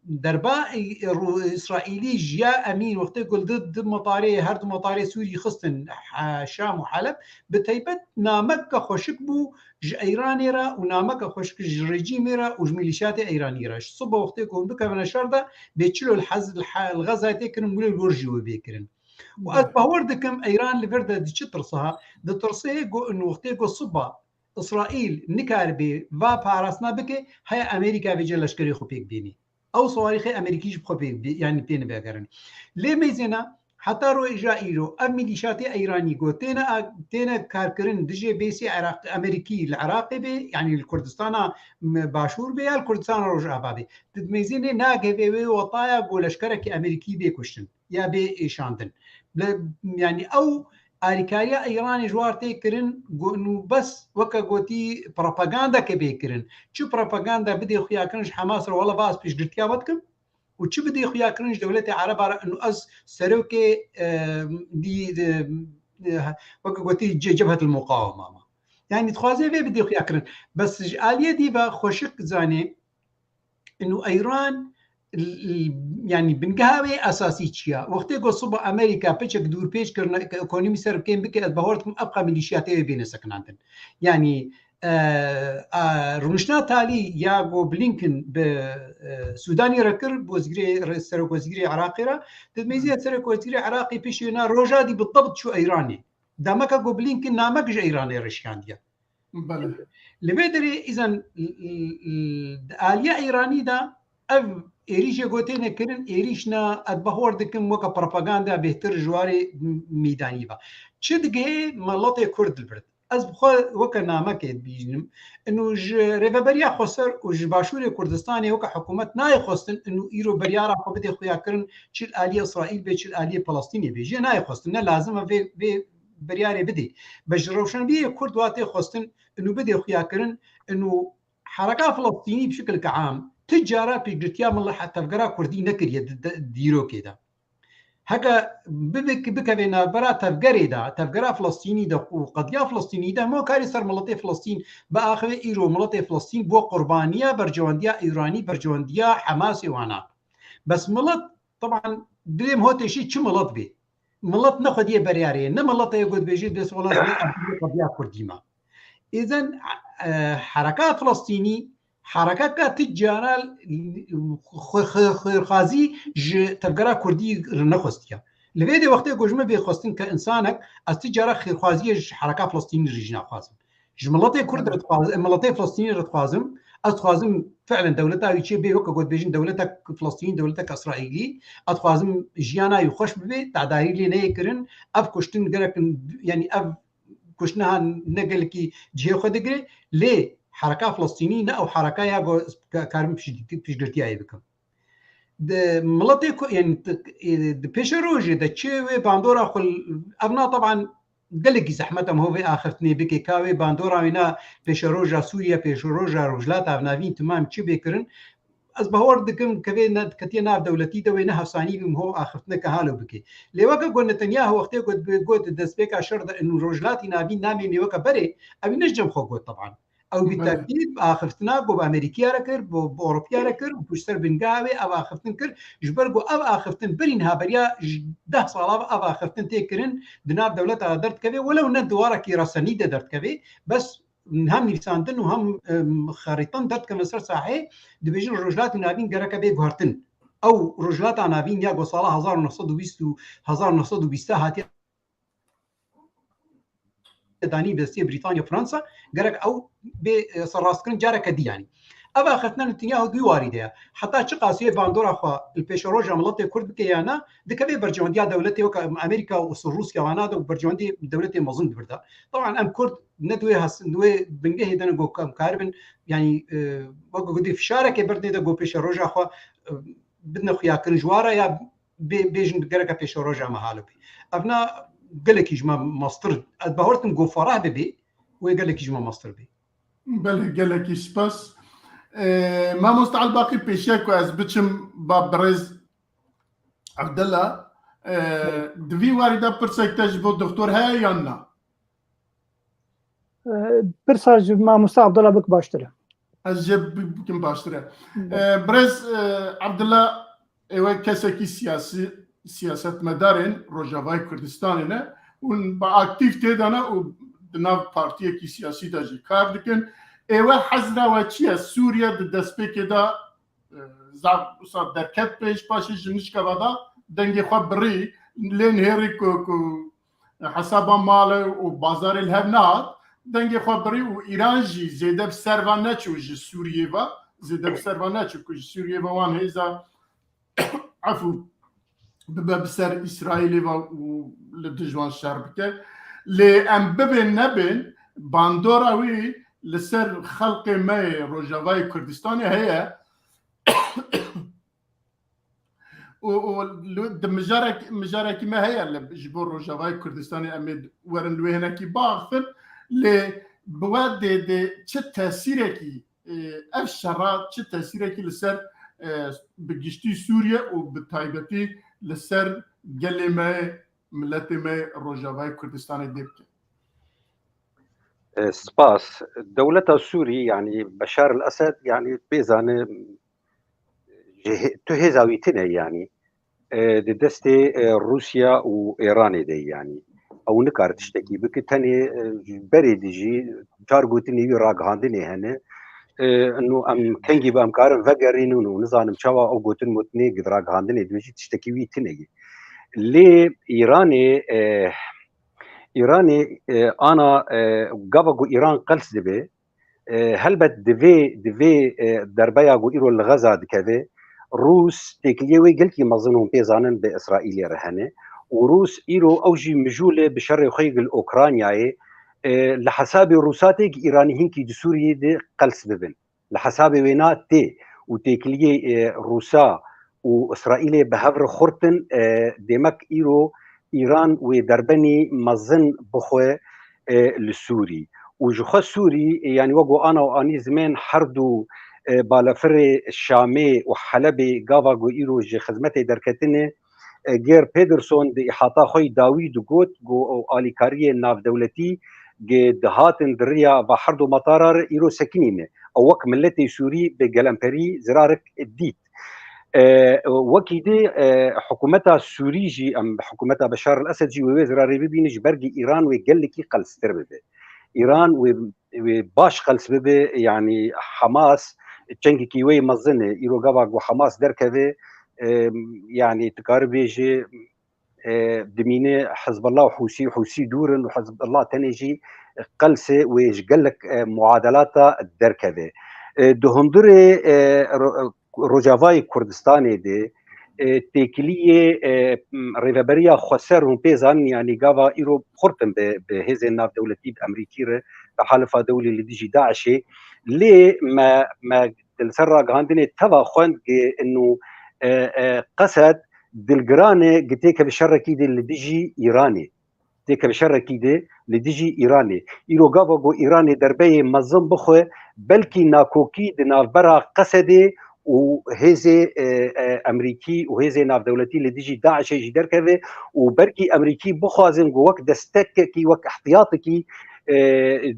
derba Î-, Rû-, Îsraîlî ji ya Emîn wextê ku li di, di metarê, her du metarê Sûrî xistin, He-, Şam û Heleb, bi taybet nameke xweşik bû ji Îranê re û nameke xweşik ji rejîmê re û ji milîşiyatê Îranî re. Ji sibe wextê ku hûn bikevine şer de, bê çilo li Hez-, li He-, li Xezayê tê kirin, wilo li wir jî wê bê kirin. Û ez bawer dikim Îran li vir de di çi tirsa ha? Di tirsê ku in wextê ku siba Îsraîl nikaribê va parastina bike, heye Amerîka vêce leşkerê xwe pêk bînî. Ew siwarîxê Amerîkî jî bi xwe pêk bî, yanî têne vegerin. Lê mêzêna heta roja îro ev milîşatê Îranî ku têne a-, têne karkirin dijê bêsê Iraq, Amerîkî li Iraqê bê, yanî li Kurdistana m-, Başûr bê ya li Kurdistana Rojava bê. Di mêzênê nagevê wê wetaya ku leşkerekî Amerîkî bê kuştin ya bê êşandin. Bi-, yanî ew alîkariya Îranê ji war tê kirin, got, nû bes weke gotî propagandeke bê kirin. Çi propaganda bidê xuya kirin ji Hamas re, wela va ez piştgirtiya we dikim û çi bidê xuya kirin ji dewletê Ereba re, nû ez serokê, e, dî, e, e, weke gotî ce-, Cebhetul Muqawema me. Yanî dixwaze vê bidê xuya kirin. Bes ji aliyê dî ve xweşik zanê, Ino Îran, l-, l-, yanî bingeha wê esasî çi ya? Wextê ku siba Amerîka piçek dûrpêç kirine, ke ekonomî ser bi kêm bike, ez bawer dikim ev qe milîşiyatê wê bêne sekinandin. Yanî, e, a, rûniştina talî ya ku Blinken bi, e, Sûdanê re kir, wezîrê, re-, serokwezîrê Iraqê re, di mêziya serokwezîrê Iraqê pêşî na roja dî bi tebt çû Îranê. Demeke ku Blinken namek ji Îranê re şiyandiye. Bele. Li vê derê îzen, l-, l-, l-, di aliya Îranî de ev êrîşê ku têne kirin, êrîş ne, ez bawer dikim weke propaganda bêhtir ji warê m-, meydanî ve. Çi digihê miletê Kurd li vir? Ez bi xwe weke namekê dibînim. Ino ji Rêveberiya Xweser û ji Başûrê Kurdistanê weke hikûmet nayê xwestin ino îro biryara xwe bidê xuya kirin, çi li aliyê Îsraîl bê, çi li aliyê Filistînê bê. Jê nayê xwestin, ne lazim e vê, vê biryarê bidê. Be ji rewşenbîrê Kurd wa tê xwestin, inu bidê xuya kirin, inu hereka Filistînî bi şikilke am, ti cara pêkgirtiya mil-, tevgera Kurdî nekiriye di, di, dîrokê de. Heke bibik-, bikeve navbera tevgerê de, tevgera Filistînî de û qediya Filistînî de, hema karê ser miletê Filistîn biaxive, îro miletê Filistîn bû qurbaniya berjewendiya Îranî, berjewendiya Hemasê wana. Bes milet, teban, dilê min hotê şî çi milet bê. Milet ne xwediyê beryarê ye, ne milet ye ku dibêje dest wela ez ne qediya Kurdî me. Îzen, e, hereka Filistînî, herekeka ti cara xwe-, xwe-, xêrxwazî ji tevgera Kurdî re nexwestiye. Li vê de wextê ku ji min bê xwestin ke însanek, ez ti cara xêrxwaziyê ji hereka Filistînî re jî naxwazim. Ji miletê Kurd re dixwazim, miletê Filistînî re dixwazim, ez dixwazim fiilen dewleta wî çê bê, weke ku dibêjin dewletek Filistînî, dewletek Îsraîlî, ez dixwazim jiyana wî xweş bibe, tedarî lê neyê kirin, ev kuştin gerek, yanî ev kuştina ne gelekî cihê xwe digire, lê hereka Filistînî ne ew hereka ya ku ka-, karim pişt-, piştgirtiya wê bikim. Di miletê ku, yanî di, e, di pêşerojê de çi wê bandora xwe l-, ev na teban gelekî zehmet e em ho vê axiftinê bike, ka wê bandora wê na pêşeroja Sûriye, pêşeroja Rojhilata Navîn timam çi bê kirin, ez bawer dikim ke vê ne, ketiye nav dewletî de wê ne hevsanî bî em ho axiftineke halo bike. Lê weke ku Netanyahu wextê got, got destpêka şer de û Rojhilatî Navîn namê nêweke berê, ew ne ji cem xwe got teban. Ew bi Belê. Tekîd bi axiftina ku bi Amerîkiya re kir, bi, bi Ewropiya re kir û pişt ser bingeha wê ev axiftin kir. Ji ber ku ev axiftin berî niha beriya ji deh sala ve ev axiftin tê kirin, di nav dewleta de derdikeve, welew ne di warekî resenî de derdikeve, bes hem nivîsandin û hem, em, xerîtin derdikevin ser saheyê, dibêjin Rojhilatê Navîn gereke bê guhertin. Ew Rojhilata Navîn ya ku sala hezar û neh sed û bîst û hezar û neh sed û bîst hatiye danî destê Brîtanya, Fransa, gerek ew bê, e, serrastkirin careke dî yanî. Ev axiftina Netanyahu di wî warî de ye. Heta çiqas wê bandora xwe li pêşeroja miletê Kurd bike ya ne, dikeve berjewendiya dewletê weke Amerîka û Rûsya wana de û berjewendî dewletê mezin dibir de. Teban em Kurd ne di wê has-, di wê bingehê de ne ku em karibin, yanî, e, weke ku dê fişarekê berdinê de ku pêşeroja xwe, e, bidine xuyakirin ji wara ya bê-, bêjin gereke pêşeroja me halo bê. Evna gelekî ji me mestir, ez bawer dikim ku ferah bibê, wê gelekî ji me mestir bê. Belê, gelekî spas. Ee, Mamoste Elbaqî, pêşiya ku ez biçim ba birêz Evdila, ee, di vî warî de pirsek te ji bo doktor heye yan na? Ee, pirsa ji mamoste Abdullah bik baştir e. Ez jê bi-, bikim baştir e. Ee, birêz, ee, Abdullah, ew e kesekî siyasî, siyasetmedarên Rojavayê Kurdistanê ne û bi aktîf tê de ne û di nav partiyekî siyasî de jî kar dikin. Êwe hezra we çi ye? Sûriye di destpêkê de, e, zaf wisa derket pêş, paşê ji nişkeva de dengê xwe birî, lê nihêrî ku, ku hesaba malê û bazarê li hev nehat, dengê xwe birî û Îran jî zêde bi ser ve neçû ji Sûriyê ve, zêde bi ser ve neçû ku ji Sûriyê ve wan hêza efû bibe bi ser Îsraîlê ve û li dijwan şer bike. Lê em bibên nebên, bandora wî li ser xelkê me yê Rojavayê Kurdistanê heye. Û, û li, di mijarek-, mijarekî me heye li, ji bo Rojavayê Kurdistanê em ê werin li wê hinekî biaxifin. Lê bi we dê, dê çi tesîrekî, e, ev şera çi tesîrekî li ser, e, bi giştî Sûriye û bi taybetî li ser gelê me, miletê me Rojavayê Kurdistanê dê bike? E, spas. Dewleta Sûrî, yanî Beşar el-Esed, yanî pê zane ji hê-, tu hêza wî tune, yanî, e, di destê, e, Rûsya û Êranê de, yanî. Ew nikare tiştekî bike, tenê, e, ji berê dijî çar gotinê wî ragihandinê hene. E, nû em kengî bi em karin vegerînin û nizanim çawa ew gotin motinê gi ragihandinê dibêjî tiştekî wî tune ye. Lê Îranê, e, Îranê, e, ana, e, gava ku Îran qels dibe, e, helbet di vê, di vê, e, derbeya ku îro li Xeza dikeve, Rûs têkiliyê wê gelkî mezin hûn pê zanin bi Îsraîlê re hene û Rûs îro ew jî mijûl e bi şerê xwe yê li Okraynayê, e, li hesabê Rûsa tê ku Îranî hinkî di Sûriyê de qels bibin. Li hesabê wêna tê û têkiliyê, e, Rûsa û Îsraîlê bi hev re xurt in, e, demek îro Îran wê derbenî mezin bixwe, e, li Sûrî. Û ji xwe Sûrî, e, yanî wek ku ana û anî zimên her du, e, balafirê Şamê û Helebê gava ku îro ji xizmetê derketine, e, Geir Pedersen di îhata xwe yî dawî digot ku alîkariyê navdewletî gi dihatin di riya va her du metara re îro sekinîne. Ew wek miletê Sûrî bi gelemperî zirarek dît. E, wekî dî, e, hikûmeta Sûrî jî, em hikûmeta Beşar el-Esed jî wê wê zirarê bibîne, ji ber gi Îran wê gelekî qelstir bibe. Îran wê, wê baş qels bibe, yanî Hamas çengekî wê mezin e. Îro gava ku Hamas derkeve, e, yanî tu karî bêjî, e, dimîne Hizbullah û Hûsî, Hûsî dûr in û Hizbullah tenê jî qels e wê ji gelek, e, muadelata derkeve. E, di hundirê, e, ro-, Rojavayê Kurdistanê de, e, têkiliyê, e, m, rêveberiya xweser hûn pê zanin, yanî gava îro xurt in bi, bi hêzên navdewletî, bi Emerîkî re, bi Halifa Dewlî li dijî DAIŞê. Lê me, me di li ser ragihandinê teva xwend gi inu, e, e, Qesed dilgiran e gi têkeve şerekî de li dijî Îranê. Têkeve şerekî de li dijî Îranê. Îro gava ku Îranê derbeyê mezin bixwe, belkî nakokî di navbera Qesedê û hêzê, e, e, Emerîkî û hêzê navdewletî li dijî DAIŞê jî derkeve û belkî Emerîkî bixwazin ku wek destekekî, wek ihtiyatekî, e,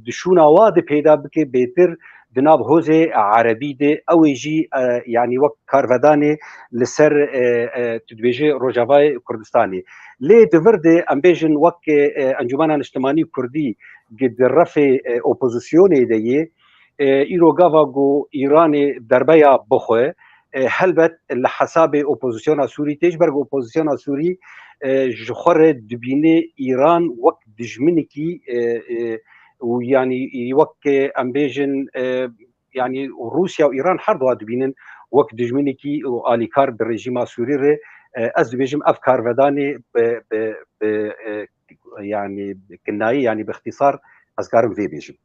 di şûna wa de peyda bike, bêtir di nav hozê erebî de, ew ê jî, e, yanî wek karvedanê li ser, e, e, tu dibêjî Rojavayê Kurdistanê. Lê di vir de em bêjin wek, e, Encûmena Niştimanî Kurdî gi di refê, e, opozisyonê de yê, e, îro gava ku Îranê derbeya bixwe, e, helbet li hesabê opozisyona Sûrî tê, ji ber ku opozisyona Sûrî, e, ji xwe re dibîne Îran wek dijminekî, e, e, û yanî wek, e, em bêjin, e, yanî Rûsya û Îran her duwa dibînin wek dijminekî û alîkar bi rejîma Sûrî re. E, ez dibêjim ev karvedanê bi, bi, bi, e, yanî kinayî, yanî bi îxtîsar ez karim vê bêjim.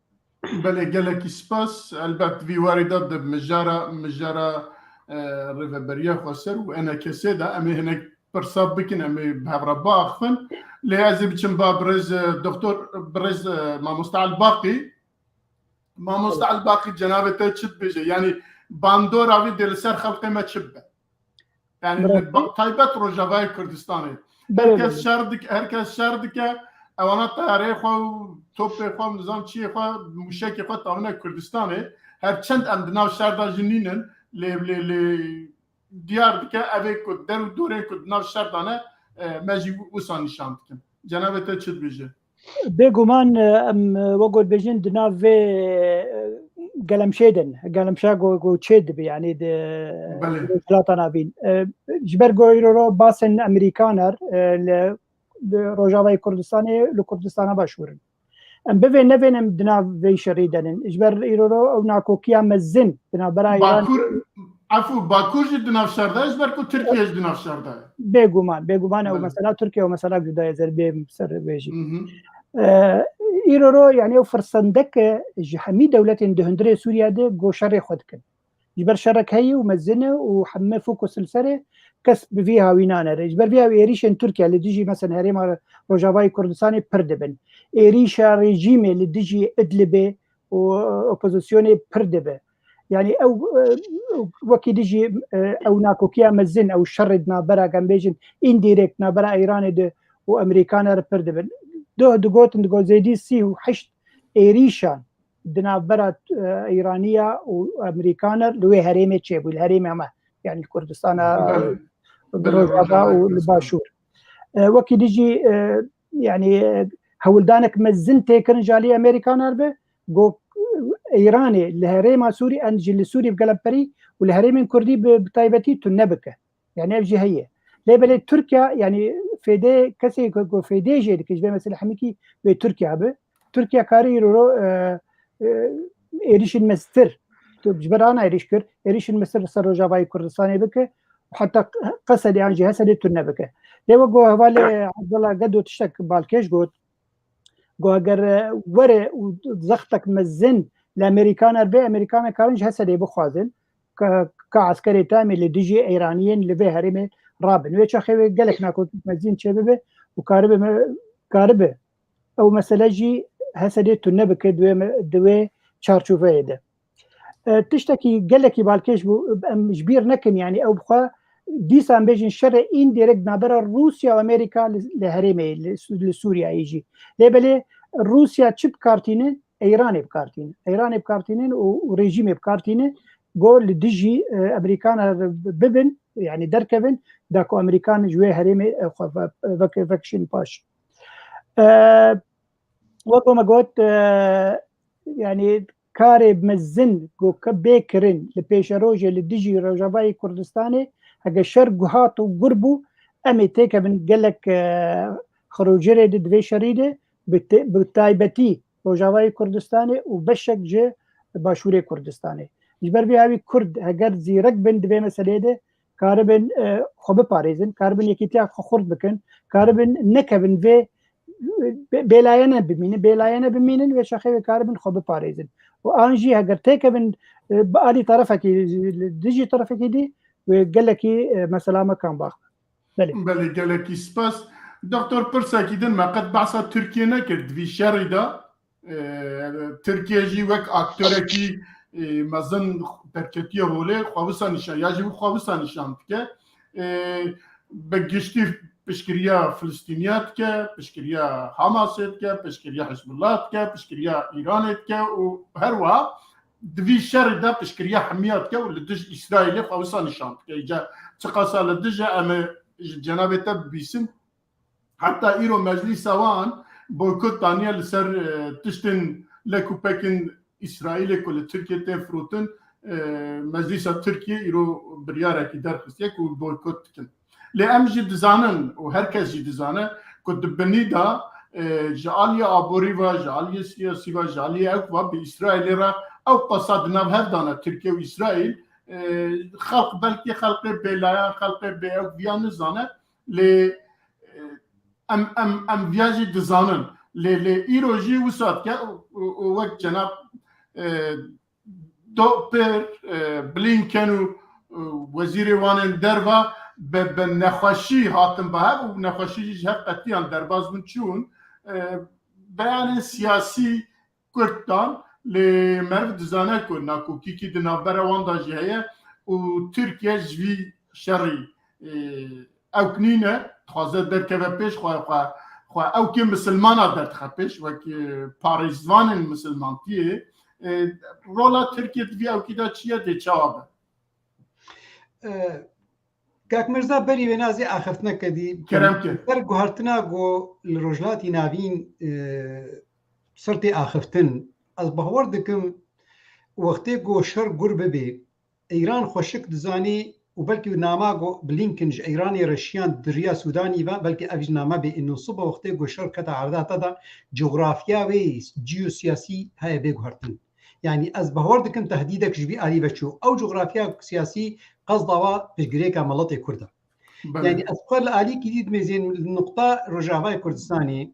Belê, gelekî spas. Elbet vî warî de di mijara, mijara, e, rêveberiya xweser û enekesê de em ê hinek pirsa bikin, em ê bi hev re biaxivin. Lê ez ê biçim ba birêz, e, doktor, birêz, e, mamosta Elbaqî. Mamosta Elbaqî, cenabê te çi dibêje? Yanî bandora vî dê li ser xelkê me çi bibe? Yani Bırak. Ba-, taybet Rojavayê Kurdistanê. Belê, Herkes belê. Şer dik-, herkes şer dike. Ewana teyareyê xwe û topê xwe, nizam çiyê xwe, mûşekê xwe tavine Kurdistanê. Her çend em di nav şer de jî nînin, lê, lê, lê diyar dike evê ku der û dorên ku di nav şer de ne, e, me jî wisa nîşan dikin. Cenabê te çi dibêje? Bêguman, e, em, e, wek got bêjin di nav vê, e, gelemşê din. Gelemşa go, go çê dibi, yanî di Belê. Rojhilata Navîn. E, ji ber go îro ro basên Amerîkaner, e, li, li Rojavayê Kurdistanê, li Kurdistana Başûr in. Em bivê nevên em di nav vê şerî de nin. Ji ber îro ro ew nakokiya mezin di navbera Îran Bakur, efû, Bakur jî di nav şer de, ji ber ku Tirkiye jî di nav şer de ye. Bêguman, bêguman ew Belê. Mesela Tirkiye ew mesela cuda ye, ez ê bêm ser vê jî. Hı hı. Ee, îro ro, yani ew firsendek e ji hemî dewletên di hundirê Sûriye de go şerê xwe dikin. Ji ber şerek heye û mezin e û heme fokus li ser e, kes bi vî hawî nanere. Ji ber vî hawî êrîşên Tirkiye li dijî, mesela, herêma Rojavayê Kurdistanê pir dibin. Êrîşa rejîmê li dijî Idlibê û opozisyonê pir dibe. Yani ew, e, wekî dijî, e, ew nakokiya mezin, ew şerê di navbera, em bêjin, indirekt navbera Îranê de û Amerîkana re pir dibin. Doh digotin, digot zêdî sî û heşt êrîşan di navbera, e, Îraniya û Amerîkana li wê herêmê çêbû, li herêmê me, yani Kurdistana Belê. Belê, Rojava Rojava û li Kurdistan. Başûr. E, wekî dijî, e, yani, e, hewldanek mezin tê kirin ji alî Amerîkana re be, go, e, Îranê li herêma Sûrî, en jî li Sûrî bi gelemperî û li herêmên Kurdî bi, bi taybetî tune bike. Yani ev jî heye. Lê belê Tirkiye, yani fêdê, kesê ku, ku fêdê jê dike, ji vê meselê hemikî wê Tirkiye bi. Tirkiye karî îro ro, e, e, êrîşên mestir, tu ji ber ana êrîş kir, êrîşên mestir li ser Rojavayê Kurdistanê bike, heta Qesedê an jî Hesedê tune bike. Lê wek ku hevalê Abdullah Gedo tiştek balkêş got, Go eger, e, were û zextek mezin li Amerîkana re bê, Amerîkana karin ji Hesedê bixwazin ka, ka eskerê te em ê li dijî Îraniyên li vê herêmê rabin. Wê çaxê wê gelek nakokî mezin çêbibe û karibe me-, karibe ew mesele jî Hesedê tune bike di wê me-, di wê çarçoveyê de. E, tiştekî gelekî balkêş bû, em ji bîr nekin, yani ew bi xwe dîsa em bêjin şerê îndirekt navbera Rûsya û Amerîka li, li herêmê, li, li Sûriyeyê jî. Lê belê Rûsya çi bi kar tîne? Îranê bi kar tîne. Îranê bi kar tîne û, û rejîmê bi kar tîne. Go li dijî, e, Amerîkana re bibin, yani derkevin, da ku Amerîkan ji wê herêmê, e, xwe ve-, vek-, vekişin paş. E, Wek me got, e, yani karê mezin ku ke-, bê kirin li pêşerojê li dijî Rojavayê Kurdistanê, heke şer guhat û gur bû, em ê têkevin gelek, e, xirocirê di, di vê şerî de, bi te-, bi taybetî Rojavayê Kurdistanê û beşek ji Başûrê Kurdistanê. Ji ber vê hawî Kurd heger zîrek bin di vê meseleyê de, karibin, e, xwe biparêzin, karibin yekîtiya xwe xurt bikin, karibin nekevin vê, e, bê-, bêlayene bimînin, bêlayene bimînin, wê çaxê wê karibin xwe biparêzin. Û an jî heger têkevin, e, bi alî terefekî, li dijî terefekî dî, wê gelekî, e, mesela me kam bax. Belê. Belê, gelekî spas. Doktor, pirsekî din, me qet behsa Tirkiye nekir di vî şerî de. E, Tirkiye jî wek aktorekî, e, mezin derketiye holê, xwe wisa nîşan, ya jî xwe wisa nîşan dike. E, bi giştî piştgiriya Filistîniya dike, piştgiriya Hamasê dike, piştgiriya Hizbullah dike, piştgiriya Îranê dike û her wiha di vî şerî de piştgiriya hemiya dike û li dij Îsraîlê xwe wisa nîşan dike. Îca çiqasa li dij e, em ê ji cenabê te bibîsin. Heta îro meclîsa wan boykot daniye li ser, e, tiştên lek û pekên Îsraîlê ku li Tirkiye tên firotin, e, meclîsa Tirkiye îro biryarekî derxistiye ku boykot dikin. Lê em jî dizanin û her kes jî dizane ku di binî de, e, ji aliyê aborî ve, ji aliyê siyasî ve, ji aliyê ewk ve bi Îsraîlê re ew qasa di nav hev de ne, Tirkiye û Îsraîl, e, xelq, belkî xelqê bêlayan, xelqê bê ewk viya nizane, lê, e, em, em, em viya jî dizanin. Lê, lê îro jî wisa dike û, û, û wek cenab, e, Do-, Pir, e, Blinken û, e, wezîrê wan ên derve bi, bi nexweşî hatin bi hev û nexweşî jî ji hev qetiyan derbas bûn çûn. E, beyanên siyasî kurt dan, lê meriv dizane ku nakokîkî di navbera wan de jî heye û Tirkiye ji vî şerî, e, ewk nîne, dixwaze derkeve pêş xwe, xwe, xwe ewkê misilmana derdixe pêş, wek, e, parêzvanên misilmantiyê, e, rola Tirkiye di vî ewkî de çi ye, dê çawa be? E, Kak Mirza, berî wê nazê axiftineke dî. Kerem ke. Ser guhertina ku li Rojhilatî Navîn, e, ser tê axiftin, ez bawer dikim wextê ku şer gur bibe, Îran xweşik dizanî û belkî nama ku Blinken ji Îranê re şiyan di riya Sûdanî ve, belkî ev jî nama bê. Îno sibe wextê ku şer kete erdê te de, cografya wê ciyosiyasî heye bê guhertin. Yanî ez bawer dikim tehdîdek ji vî alî ve çû. Ew cografya siyasî qesda wa piştgirêka miletê Kurd e. Belê. Yanî ez xwe li alîkî dî dimêzên li nuqta Rojavayê Kurdistanê.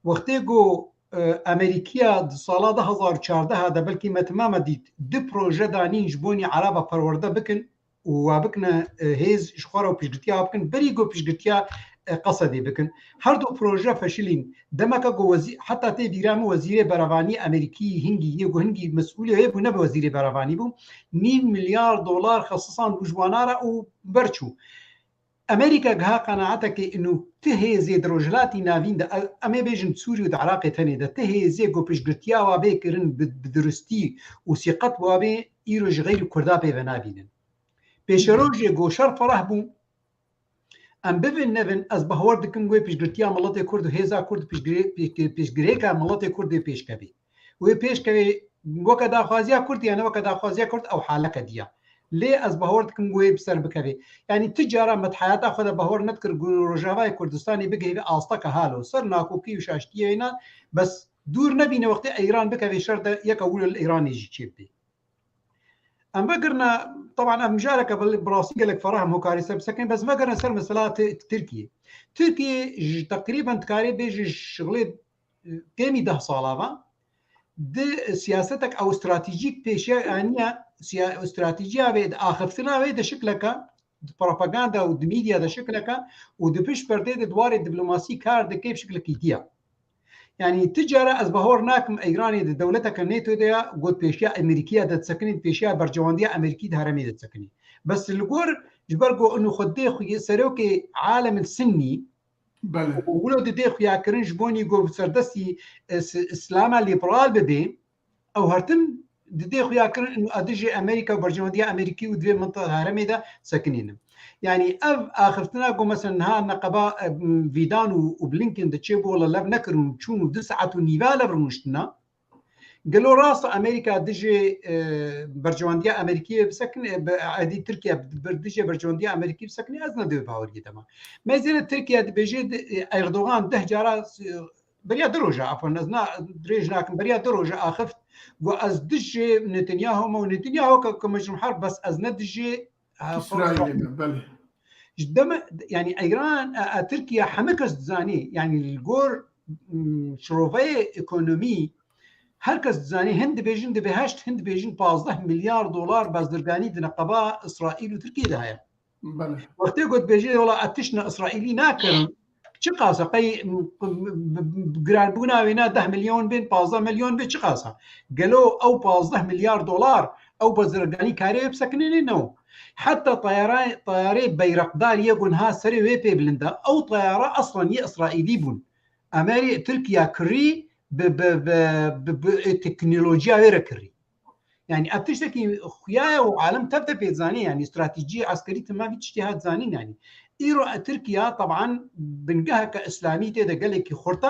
Wextê ku, e, Amerîkiya di sala du hazar û çardeh de belkî me timame dît, du proje danîn ji bonî Ereba perwerde bikin û wa bikine, e, hêz ji xwe re û piştgirtiya wa bikin, berî ku piştgirtiya, e, Qesedê bikin. Her du proje feşilîn. Demeke ku wezî-, heta tê bîra min wezîrê berevanî Amerîkî hingî yê ku hingî mesûlê wê bû, ne bi wezîrê berevanî bû, nîv milyar dolar xesisan bû ji wana re û berçû. Amerîka giha qenaetekê ino ti hêzê di Rojhilatî Navîn de, ew, em ê bêjin Sûrî û di Iraqê tenê de, ti hêzê ku piştgirtiya wa bê kirin bi, bi durustî û sîqet wa bê, îro ji xeyrî Kurda pê ve nabînin. Pêşerojê ku şer fereh bû, em bivin nevin, ez bawer dikim wê piştgirtiya miletê Kurd û hêza Kurd piştgirê-, piştgirê-, piştgirêka miletê Kurd wê pêşkevê. Wê pêşkevê weke daxwaziya Kurd, yani weke daxwaziya Kurd ew haleke diya. Lê ez bawer dikim wê bi ser bikevê. Yani ti cara me di heyata xwe de bawer nedikir ku Rojavayê Kurdistanê bigihê vê asteke halo. Ser nakokî û şaştiyê wêna, bes dûr nebîne wextê Îran bikevê şer de, yeke wilo li Îranê jî çêbibê. Em vegirine, teban ev mijareke bi, bi rastî gelek ferah em hokarî ser bisekin, bes vegirine ser mesela Ti-, Tirkiye. Tirkiye ji teqrîben dikarê bêje ji şixulê, e, kêmî deh sala ve di siyasetek ew stratejîk pêşiya aniye, siya-, stratejiya wê di axiftina wê de şikleke, di propaganda û di medya de şikleke û di pişt perdê de di warê diplomasî kar dike bi şiklekî diya. Yani ti cara ez bahor nakim Îranê di dewleteke NATO de ya, got pêşiya Amerîkiya de disekinî, pêşiya bercewandiya Amerîkî di heremê de disekinî. Bes li gor ji ber ku inu xwe dê xwe serokê alemil sinnî, Belê. û wilo didê xuyakirin ji bonî ku bi serdestî, e, s-, Îslama lîberal bibê, ew her tim didê xuyakirin û a dijî Amerîka û berjewendiya Amerîkî û divê mintiqa herêmê de sekinînin. Yanî ev axiftina ku mesela niha neqeba, e, Vîdan û, û Blinken diçê bo li lev nekirin û çûn û du saet û nîva lev rûniştina. Gelo rast Amerîka dijî, e, berjewendiya Amerîkî bisekin, e, bi, edî Tirkiye bi, dijî berjewendiya Amerîkî bisekinê ez ne dê baweriyê dema. Mezêne Tirkiye dibêje di, e, Erdogan deh cara, e, beriya du roja, afwan, ez na, dirêj nakim, beriya du roja axift, got ez dijî Netanyahu me û Netanyahu ke, ke mecrum her, bes ez ne dijî, e, Îsraîlê me, belê. Ji deme, yani Îran, e, e, Tirkiye heme kes dizanî, yani li gor, m, şiroveyê ekonomî her kes dizanî, hin dibêjin dibe heşt, hin dibêjin pazdeh milyar dolar bazirganî di neqeba Îsraîl û Tirkiye de heye. Belê. Wextê ku dibêjê, wela ez tiştine Îsraîlî nakirin, çiqas e, qey, m, m, m, giranbûna wê ne deh milyon bên, pazdeh milyon bê, çiqas e? Gelo ew pazdeh milyar dolar, ew bazirganî karê wê bisekinînê? No. Heta tayara-, tayarê Beyrakdar yê ku niha serê wê pê bilind e, ew tayara eslan yê Îsraîlî bûn. Amerî Tirkiye kirî bi, bi, bi, bi, bi, e, teknolojiya wê re kirî. Yani ev tiştekî xuya ye û alem tev de pê dizanî, yani stratejî eskerî tim vî tiştî hat zanîn yani. Îro Tirkiye taban bingeheke îslamî tê de gelekî xurt e,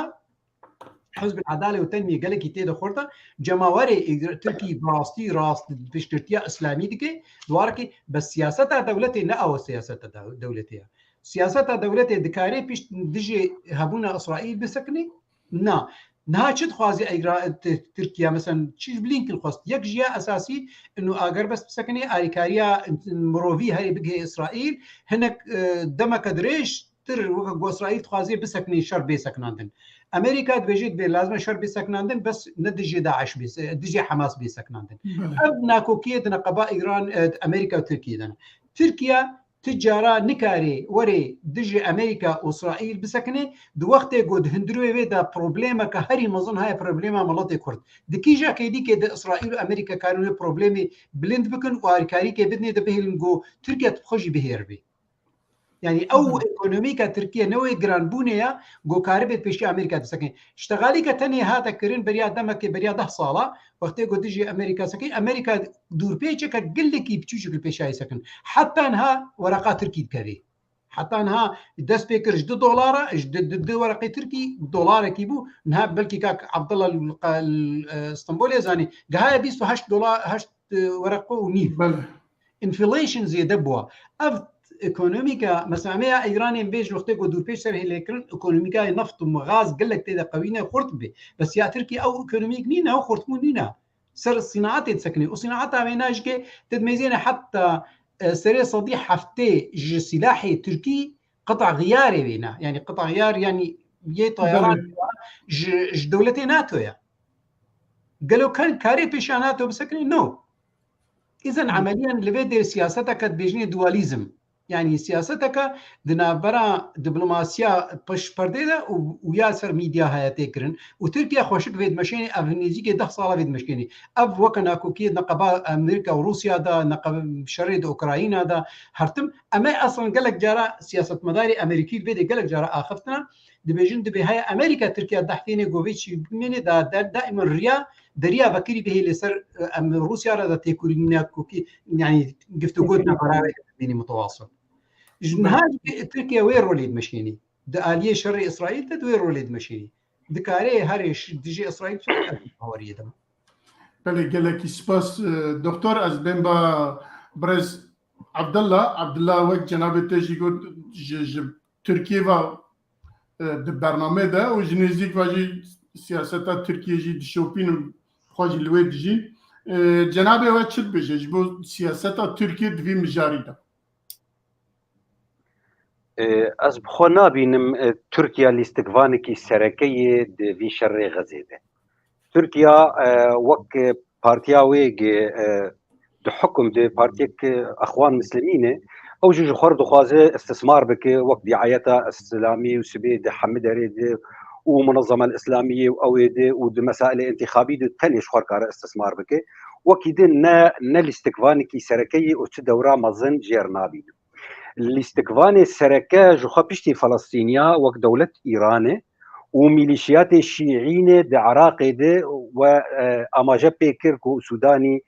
Hizb el-Adale û Tenmîye gelekî tê de xurt e, cemawerê Tirkî bi rastî rast piştgirtiya îslamî dike, di warekî bes siyaseta dewletê ne ew siyaseta dew-, dewletê ye. Siyaseta dewletê dikarê pişt dijî hebûna Îsraîl bisekinê, Na. Niha çi dixwaze Îra-, T-, Tirkiye, mesela çi Blinken xwest? Yek ji ya esasî, inu agerbest bisekinê, alîkariya mirovî herê bigihê Îsraîl, hinek, e, demeke dirêjtir weke ku Îsraîl dixwaze bisekinê şer bê sekinandin. Amerîka dibêje dibê lazim e şer bê sekinandin, bes ne dijê DAIŞ bê se-, dijê Hamas bê sekinandin. Belê. Ev nakokiyê di neqeba Îran, e, Amerîka û Tirkiye de ne. Tirkiye ti cara nikarê werê dijî Amerîka û Îsraîl bisekine, di wextê ku di hundirê wê de problemeke herî mezin heye, problema miletê Kurd. Di kîjekê dîkê de Îsraîl û Amerîka karin wê problemê bilind bikin û alîkarîkê bidinê de bihêlin ku Tirkiye tu bi xwe jî bihêr bê. Yani ew ekonomîka Tirkiye ne wê giranbûnê ya ku karibê pêşiya Amerîka disekine. Îştexalîke tenê hate kirin beriya demekê, beriya deh sala, wextê ku dijî Amerîka sekî, Amerîka dûrpêçeke gelekî biçûçik li pêşayê sekin. Heta niha wereqa Tirkî dikevê. Heta niha dest pê kir ji du dolara, ji du, du, du wereqê Tirkî, dolarekî bû. Niha belkî kak Abdullah li, li, e, Stenbolê zanî. Gihaye bîst û heşt dolar, heşt, e, wereqo û nîv. Belê. Inflation zêde bûa. Ev ekonomîka, mesela me ya Îranê bêj wextê ku dûrpêç ser hêlê kirin, ekonomîkayê neft û gaz gelek tê de qewî ne, xurt bê. Bes ya Tirkiye ew ekonomîk nîne, ew xurtbûn nîne. Ser sînaetê disekine. Û sînaeta wêna jî ke te dimêzêne heta, e, serê sedî heftê ji sîlahê Tirkî qita xiyarê wêna. Yani qita xiyar, yani yê tayaran ji, ji dewletê NATO ya. Gelo kan karê pêşiya NATO bisekine? No. Îzen emeliyan li vê dê siyaseteke dibêjinê dualîzm. Yani siyaseteke di navbera diplomasiya pişt perdê de û, û ya ser medya heye tê kirin. Û Tirkiye xweşik vê dimeşênê, ev nêzîkê deh sala vê dimeşkênê. Ev weke nakokiyê neqeba Amerîka û Rûsya de, neqeb şerê di Ukrayna de hertim. Em ê eslan gelek cara siyasetmedarê Amerîkî li vê dê gelek cara axiftina. Dibêjin dibê heye Amerîka Tirkiye dehtênê govê çî bimêne da, da, daîman riya, deriya vekirî bihê li ser, e, em Rûsya re de têkûrînîna kokî, yani giftugo di navbera wê bînî mutewasıl. Ji niha jî Tirkiye wê rolê dimeşênî. Di aliyê şerê Îsraîl de di wê rolê dimeşênî. Dikarê herê şi-, dijî Îsraîl çi hawariyê de. Belê, gelekî spas, e, doktor, ez bên ba birêz Abdullah. Abdullah, wek cenabê te jî got, ji, ji Tirkiye ve, e, di bernamê de û ji nêzîk ve jî siyaseta Tirkiye jî dişopîn û xwe jî li wê dijîn. E, cenabê we çi dibêje ji bo siyaseta Tirkiye di vî mijarî de? E, ez bi xwe nabînim, e, Tirkiye lîstikvanekî sereke ye di vî şerê Xezê de. Tirkiye, e, wek partiya wê ge, e, di hukum de partiyek, e, Exwan Mislimîn e, ew jî ji xwe re dixwaze istismar bike, wek diyayeta Îslamî û sibê di hemî derê de û Munezema Îslamiyê û ew ê de û di mesailê întîxabî de tenê ji xwe re kare istismar bike. Wekî din ne, ne lîstikvanekî sereke ye û çi dewra mezin jê re nabînim. Lîstikvanê sereke ji xwe piştî Felestîniya wek dewlet Îranê û mîlîşiyatê şîînê di Iraqê de we, e, amaje pê kir ku Sûdanî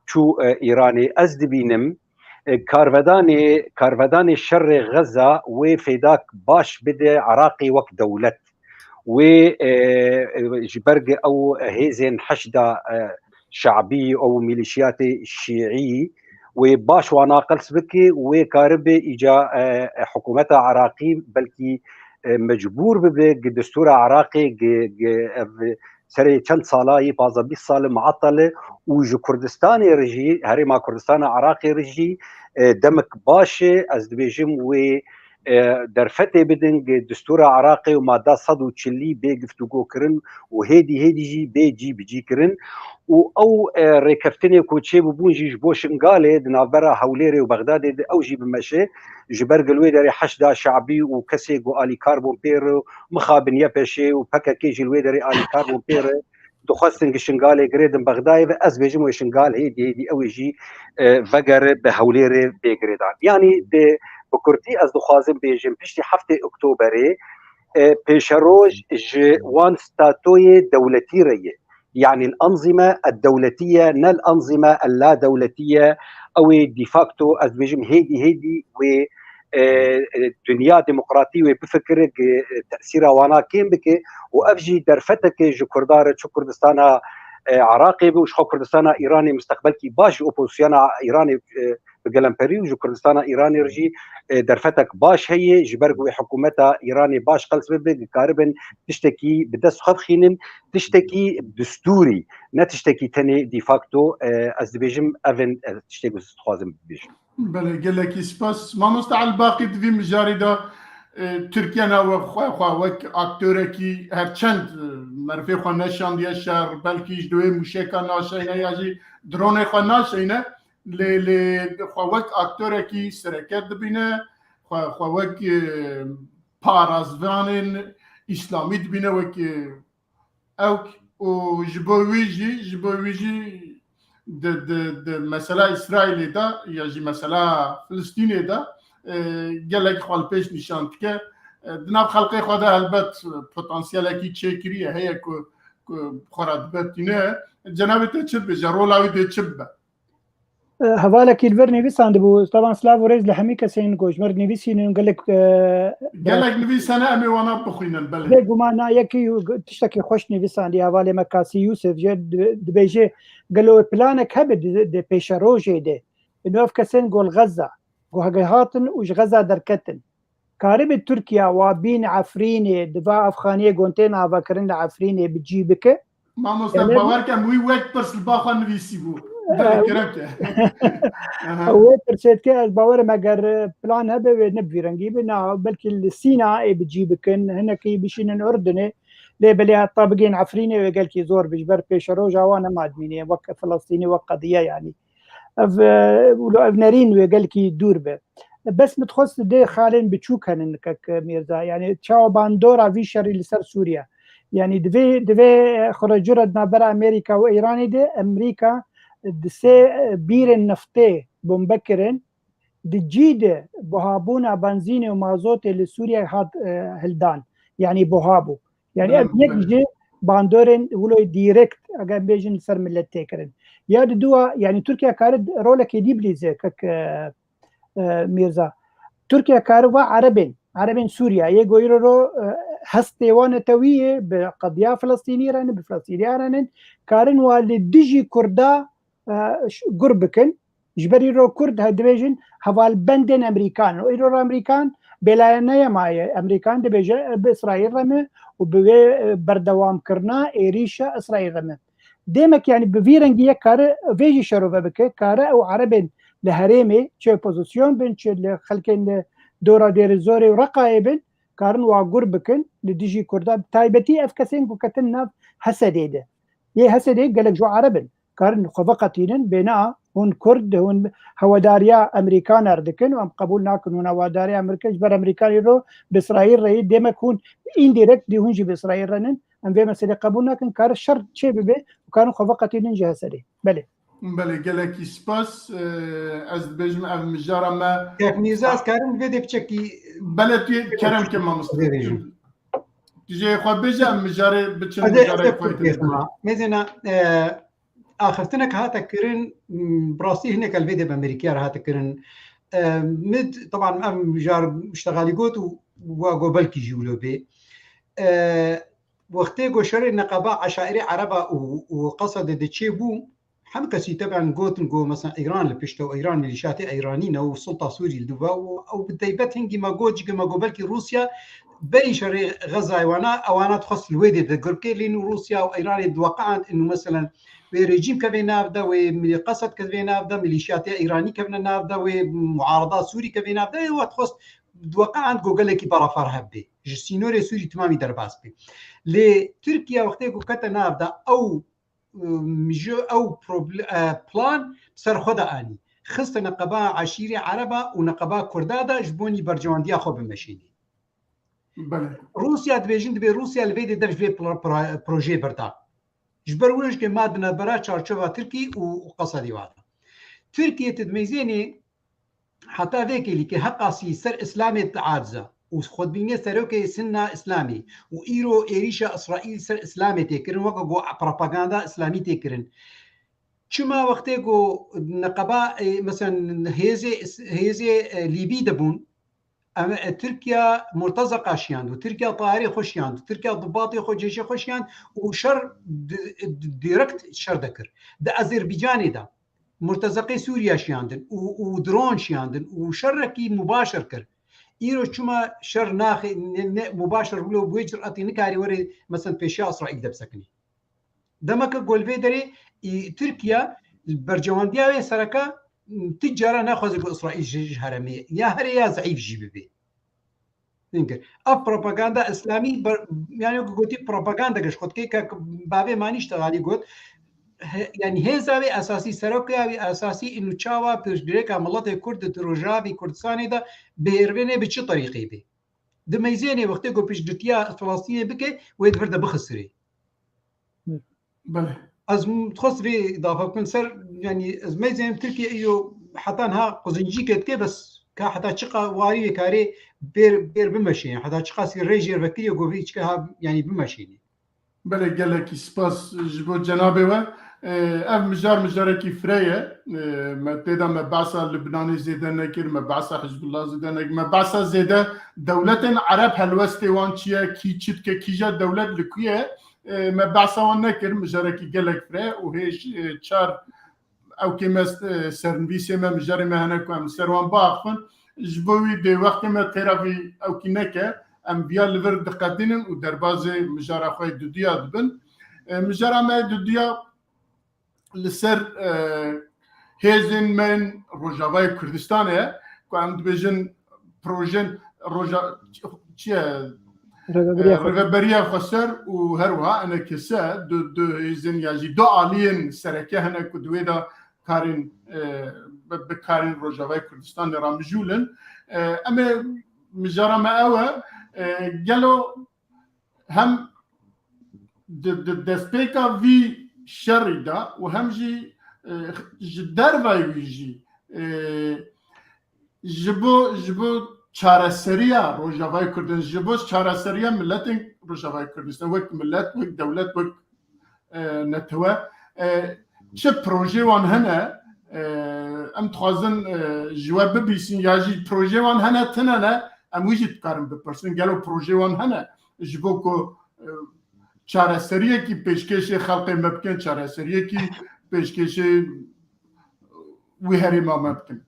çû, e, Îranê. Ez dibînim, e, karvedanê, karvedanê şerê Xeza wê fêdak baş bide Iraqê wek dewlet. Wê, e, e, ji ber ew hêzên Heşda, e, Şe'bî, ew mîlîşiyatê Şîî, wê baş wana qels bike, wê karibe îca, e, e, hikûmeta Iraqî belkî, e, mecbûr bibe gi destûra Iraqê gi, gi ev serê çend sala yî, pazdeh bîst sal e muatel e û ji Kurdistanê re jî, Herêma Kurdistana Iraqê re jî, e, demek baş e, ez dibêjim wê, e, derfetê bidin, gi destûra Iraqê û madda sed û çilî bê giftûgokirin û hêdî hêdî jî bê cî bi cî kirin. Û ew, e, rêkeftinê ku çêbûbûn jî ji bo Şingalê di navbera Hewlêrê û Bexdadê de ew jî bimeşe, ji ber ku li wê derê Heşda Şe'bî û kesê ku alîkar bûn pê re, mixabin Y P Ş û P K K jî li wê derê alîkar bûn pê re, dixwestin gi Şingalê girêdin Bexdayê ve, ez bêjim wê Şingal hêdî hêdî ew ê jî, e, vegere bi Hewlêrê bê girêdan. Yanî di, bi kurtî ez dixwazim bêjim, piştî heftê Oktoberê, e, pêşeroj ji wan statoyê dewletî re ye. Yanî el-enzîme ed-dewletî ye, ne el-enzîme el-la dewletî ye. Ew ê de facto, ez dibêjim hêdî hêdî wê, e, e, dinya demokratî wê bifikire, gi, e, tesîra wana kêm bike û ev jî derfeteke ji Kurda re, çi Kurdistana, e, Iraqê be û ji xwe Kurdistana Îranê mustaqbelkî baş ji opozisyona Îranê, e, bi gelemperî û ji Kurdistana Îranê re jî, e, derfetek baş heye, ji ber ku wê hikûmeta Îranê baş qels bibe, dikaribin tiştekî bi dest xwe bixînin, tiştekî distûrî, ne tiştekî tenê de facto, e, ez dibêjim, ev in, e, tiştê ku ez dixwazim bibêjim. Belê, gelekî spas. Mamoste Elbaqî, di vî mijarî de, e, Tirkiye na we xwe, xwe wek aktorekî her çend, e, merivê xwe neşandiye şer, belkî ji duyê mûşeka naşeyne ya jî dronê xwe naşeyne, lê, lê xwe wek aktorekî sereke dibîne, xwe, xwe wek, e, parazvanên îslamî dibîne, wek, e, ewk û ji bo wî jî, ji bo wî jî di, di, di mesela Îsraîlê de ya jî mesela Filistînê de, e, gelek xwe li pêş nîşan dike. E, di nav xelqê xwe de helbet potansiyelekî çêkirî ye, heye ku, ku xwe re dibetîne. Cenabê te çi dibêje? Rola wî dê çi bibe? E, hevalekî li vir nivîsandibû. Tevan silav û rêz li hemî kesên ku ji mir nivîsînin, gelek, e, Gelek nivîs hene, em ê wana bixwînin, belê. Bêguman na yekî û g-, tiştekî xweş nivîsandî hevalê me Kasî Yûsif jê di-, dibêje, gelo planek hebe di, di pêşerojê de. Ino ev kesên ku li Xezza, ku hege hatin û ji Xezza derketin. Karibe Tirkiye wa bîn Efrînê, di va ev xaniyê ku tên avakirin li Efrînê bi cî bike? Mamoste, Gelek bawer ke em wî wek pirs li ba xwe nivîsîbû. Belê, kerem ke. Aha. Wê pirsê dike, ez bawerim eger plan hebe wê ne bi vî rengî be, na, belkî li Sîna ê bi cî bikin, hinekî bişînin Urdunê, lê belê heta bigihên Efrînê wê gelkî zor be, ji ber pêşeroja wan nema dimîne, wek Filistînê, wek qediye yanî. Ev, e, wilo ev nerîn wê gelkî dûr be. Bes min dixwest dê xalên biçûk henin kek Mîrza. Yanî çawa bandora vî şerî li ser Sûriye. Yanî divê, divê xwe re cure di navbera Amerîka û Îranê de, Amerîka di sê, e, bîrên neftê bombe kirin, di cî de buhabûna benzînê û mazotê li Sûriye hat, e, hildan. Yanî buha bû. Yanî ev Belê, yek belê. ji bandorên wilo direkt, eger bêjin, li ser milet tê kirin. Ya di dua, yanî Tirkiye kare rolekê dî bilîze, kek, e, e, Mîrza. Tirkiye kare va Erebên, Erebên Sûriye, yê ku îro ro, e, hestê wan netewî yê bi qediya Filistînî re ne, bi Filistîniya re ne, karin wa li dijî Kurda, e, ş-, gur bikin. Ji ber îro Kurd he dibêjin hevalbendên Amerîkan in. Îro re Amerîkan bêlayene ye maye. Amerîkan dibêje, e, bi Îsraîl re me û bi wê, e, berdewamkirina êrîşa Îsraîl re me. Demek, yanî bi vî rengî yek kare vê jî şerove bike, kare ew Erebên li herêmê, çi opozîsyon bin, çi li xelkên li dora Dêrizorê û Reqayê bin, karin wa gur bikin li dijî Kurda. Bi taybetî ev kesên ku ketin nav Hesedê de. Yê Hesedê gelek ji Ereb in. Karin xwe veqetînin, bêna hûn Kurd, hûn hewedariya Amerîkan re dikin û em qebûl nakin hûn hewedariya Amerîka, ji ber Amerîkanê ro bi Îsraîl re yê. Demek hûn îndirekt dê hûn jî bi Îsraîl re nin. Em vê meselê qebûl nakin. Kare şer çê bibe û karin xwe veqetînin ji Hesedê. Belê. Belê, gelekî spas. Ee, ez dibêjim ev mijara me. Kek Mîrza, ez karim vê dê piçekî Belê, tu yê kerem ke mamoste. Vê rêjim. Tu jê xwe bêje, em mijarê biçin, Ez ê, ez mijarê ê xwe kurt bêjim. Mêzêna, e, axiftinek hate kirin, m, bi rastî hinek el vê dê bi Amerîkaya re hate kirin. E, min, teban, ev mijar Ştegalî got û wa got belkî jî wilo bê. E, wextê ku şerê neqeba eşairê Ereba û, û Qesedê de çêbû, hemî kesî teben gotin ku mesela Îran li pişt e û Îran mîlîşyatê Îranî ne û sulta Sûrî li dû ve û ew bi taybet hingî me got, jî me got belkî Rûsya berî şerê Xezayê wana, ewana dixwest li wê dê de gur bike, lê nû Rûsya û Îranê diweqand û meselen wê rejîm kevê nav de, wê milî Qesed kevê nav de, mîlîşyatê Îranî kevne nav de, wê muarada Sûrî kevê nav de, ê we dixwest diweqand ku gelekî berafar hebê. Ji sînorê Sûrî timamî derbas bê. Lê Tirkiye wextê ku kete nav de, ew, û, ji ew proble-, e, plan ser xwe de anî. Xiste neqeba eşîrê Ereba û neqeba Kurda de ji bonî bercewandiya xwe bimeşînî. Belê. Rûsya dibêjin, dibê Rûsya li vê dê dev ji vê pro-, pro-, projeyê berda. Ji ber wê jikê ma di navbera çarçova Tirkî û, û Qesedî wa de. Tirkiye tu dimeyzênê heta vê kêlîkê heqasî ser Îslamê diacize û xwedbînê serokê Sinna Îslamî û îro êrîşa Îsraîl ser Îslamê tê kirin weke ku propaganda Îslamî tê kirin. Çima wextê ku neqeba, e, mesela hêzê, hêzê, e, Lîbî de bûn, em, e, Tirkiye murtezeka şiyand û Tirkiye tayarê xwe şiyand û Tirkiye dibatê xwe, cêşê xwe şiyand û şer di, di, direkt şer dekir. Di Azerbaycanê de Murtezeqê Sûriya şiyandin û, û dron şiyandin û şerekî mubaşir kir. Îro çima şer naxê ne, ne mubaşir wilo bi wê cüretî nikarî were mesela pêşiya Îsraîl de bisekinî. Demeke ku li vê derê, î, Tirkiye bercewendiya wê sereke, m, ti cara naxwaze ku Îsraîl ji, ji heremê ya here ya zeîf jî bibe. Hingir. Ev propaganda îslamî ber-, yani ku gotî propaganda ge ji xwe dike ke bavê manî ji te alî got. He, yani hêza wê esasî, seroka wê esasî û çawa piştgirêka miletê Kurd di Rojavî Kurdistanê de bêrvê nê bi çi terîqê bê? Di meyzênê wextê ku piştgirtiya Filistînê bike, wê di vir de bixisirê. Belê. Ez m-, dixwest vê idafe bikim ser, yani ez meyzên Tirkiye îro heta niha quzincî ke dike, bes ka heta çiqa warî wê karê bêr, bêr bimeşîne, heta çiqa sî rê jêr vekiriye ku vê çike ha, yani bimeşîne. Belê, gelekî spas ji bo cenabê we. Ee, ev mijar mijarekî fireh ye. Ee, me tê de me behsa Libnanê zêde nekir, me behsa Hizbullah zêde nekir, me behsa zêde dewletên Ereb helwestê wan çi ye, kî çi dike, kîja dewlet li ku ye, e, me behsa wan nekir, mijarekî gelek fireh û hêj, e, çar ewkê me, e, sernivîsê me, mijarê me hene ku em li ser wan biaxivin. Ji bo wî dê wextê me têra vî ewkî neke, em viya li vir diqedînin û derbazê mijara xwe yê duduya dibin. E, mijara me yê duduya li ser, e, hêzên me yên Rojavayê Kurdistanê ye, ku em dibêjin projên Roja-, çi ye? Rêveberiya Xweser. Rêveberiya Xweser û her wiha E N K S, du, du hêzên ya jî du aliyên sereke hene ku di wê de karên, e, bi, bi karên Rojavayê Kurdistanê re mijûl in. E, em ê mijara me ew e, e, gelo hem di, di destpêka vî şerî de û hem jî, e, ji dervayî wî jî, e, ji bo, ji bo çareseriya Rojavayê Kurdin, ji bo çareseriya miletên Rojavayê Kurdistan, wek milet, wek dewlet, wek, e, netewe, e, çi projê wan hene, e, em dixwazin, e, ji we bibîsin ya jî projê wan hene, tine ne, em wî jî dikarin bipirsin, gelo projê wan hene ji bo ku, e, çareseriyekî pêşkêşê xelkê me bikin, çareseriyekî pêşkêşê wî herêma me bikin.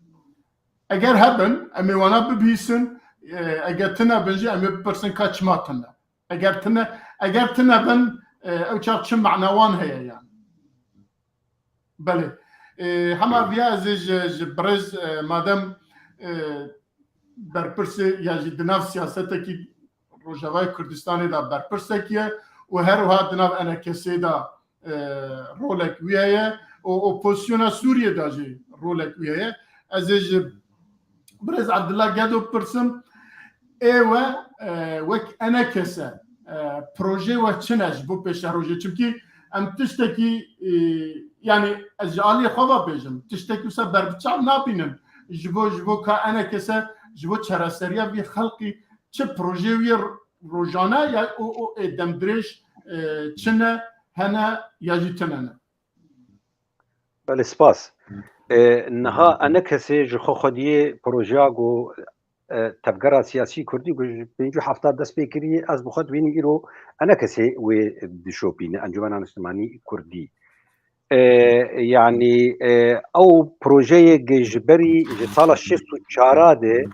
Eger hebin, em ê wana bibihîsin, e, eger tune bin jî em ê bipirsin ka çima tune. Eger tune, eger tune bin, e, ew çax çi mana wan heye yani. Belê. E, hema viya ez ê ji, ji birêz, e, madem, e, berpirsê ya jî di nav siyasetekî Rojavayê Kurdistanê de berpirsek ye û her wiha di nav E N K S'ê de, e, rolek wî heye û opozisyona Sûriyê de jî rolek wî heye. Ez ê ji birêz Abdullah Gedo bipirsim, ê we, e, wek E N K S, e, projê we çi ne ji bo pêşerojê? Çimkî em tiştekî, e, yani ez ji aliyê xwe ve bêjim, tiştekî wisa berbiçav nabînin ji bo, ji bo ka E N K S, ji bo çareseriya vî xelkî çi projê wî rojane ya û, û ê demdirêj, e, çi ne, hene ya jî tune ne? Belê, spas. E, niha E N K S'ê ji xwe xwediyê projeya ku, e, tevgera siyasî kurdî ku ji pêncî û hefta dest pê kiriye, ez bi xwe dibînim îro E N K S'ê wê dişopîne, Encûmena Niştimanî Kurdî. E, yanî, e, ew projeyê ge ji berî ji sala şêst û çar de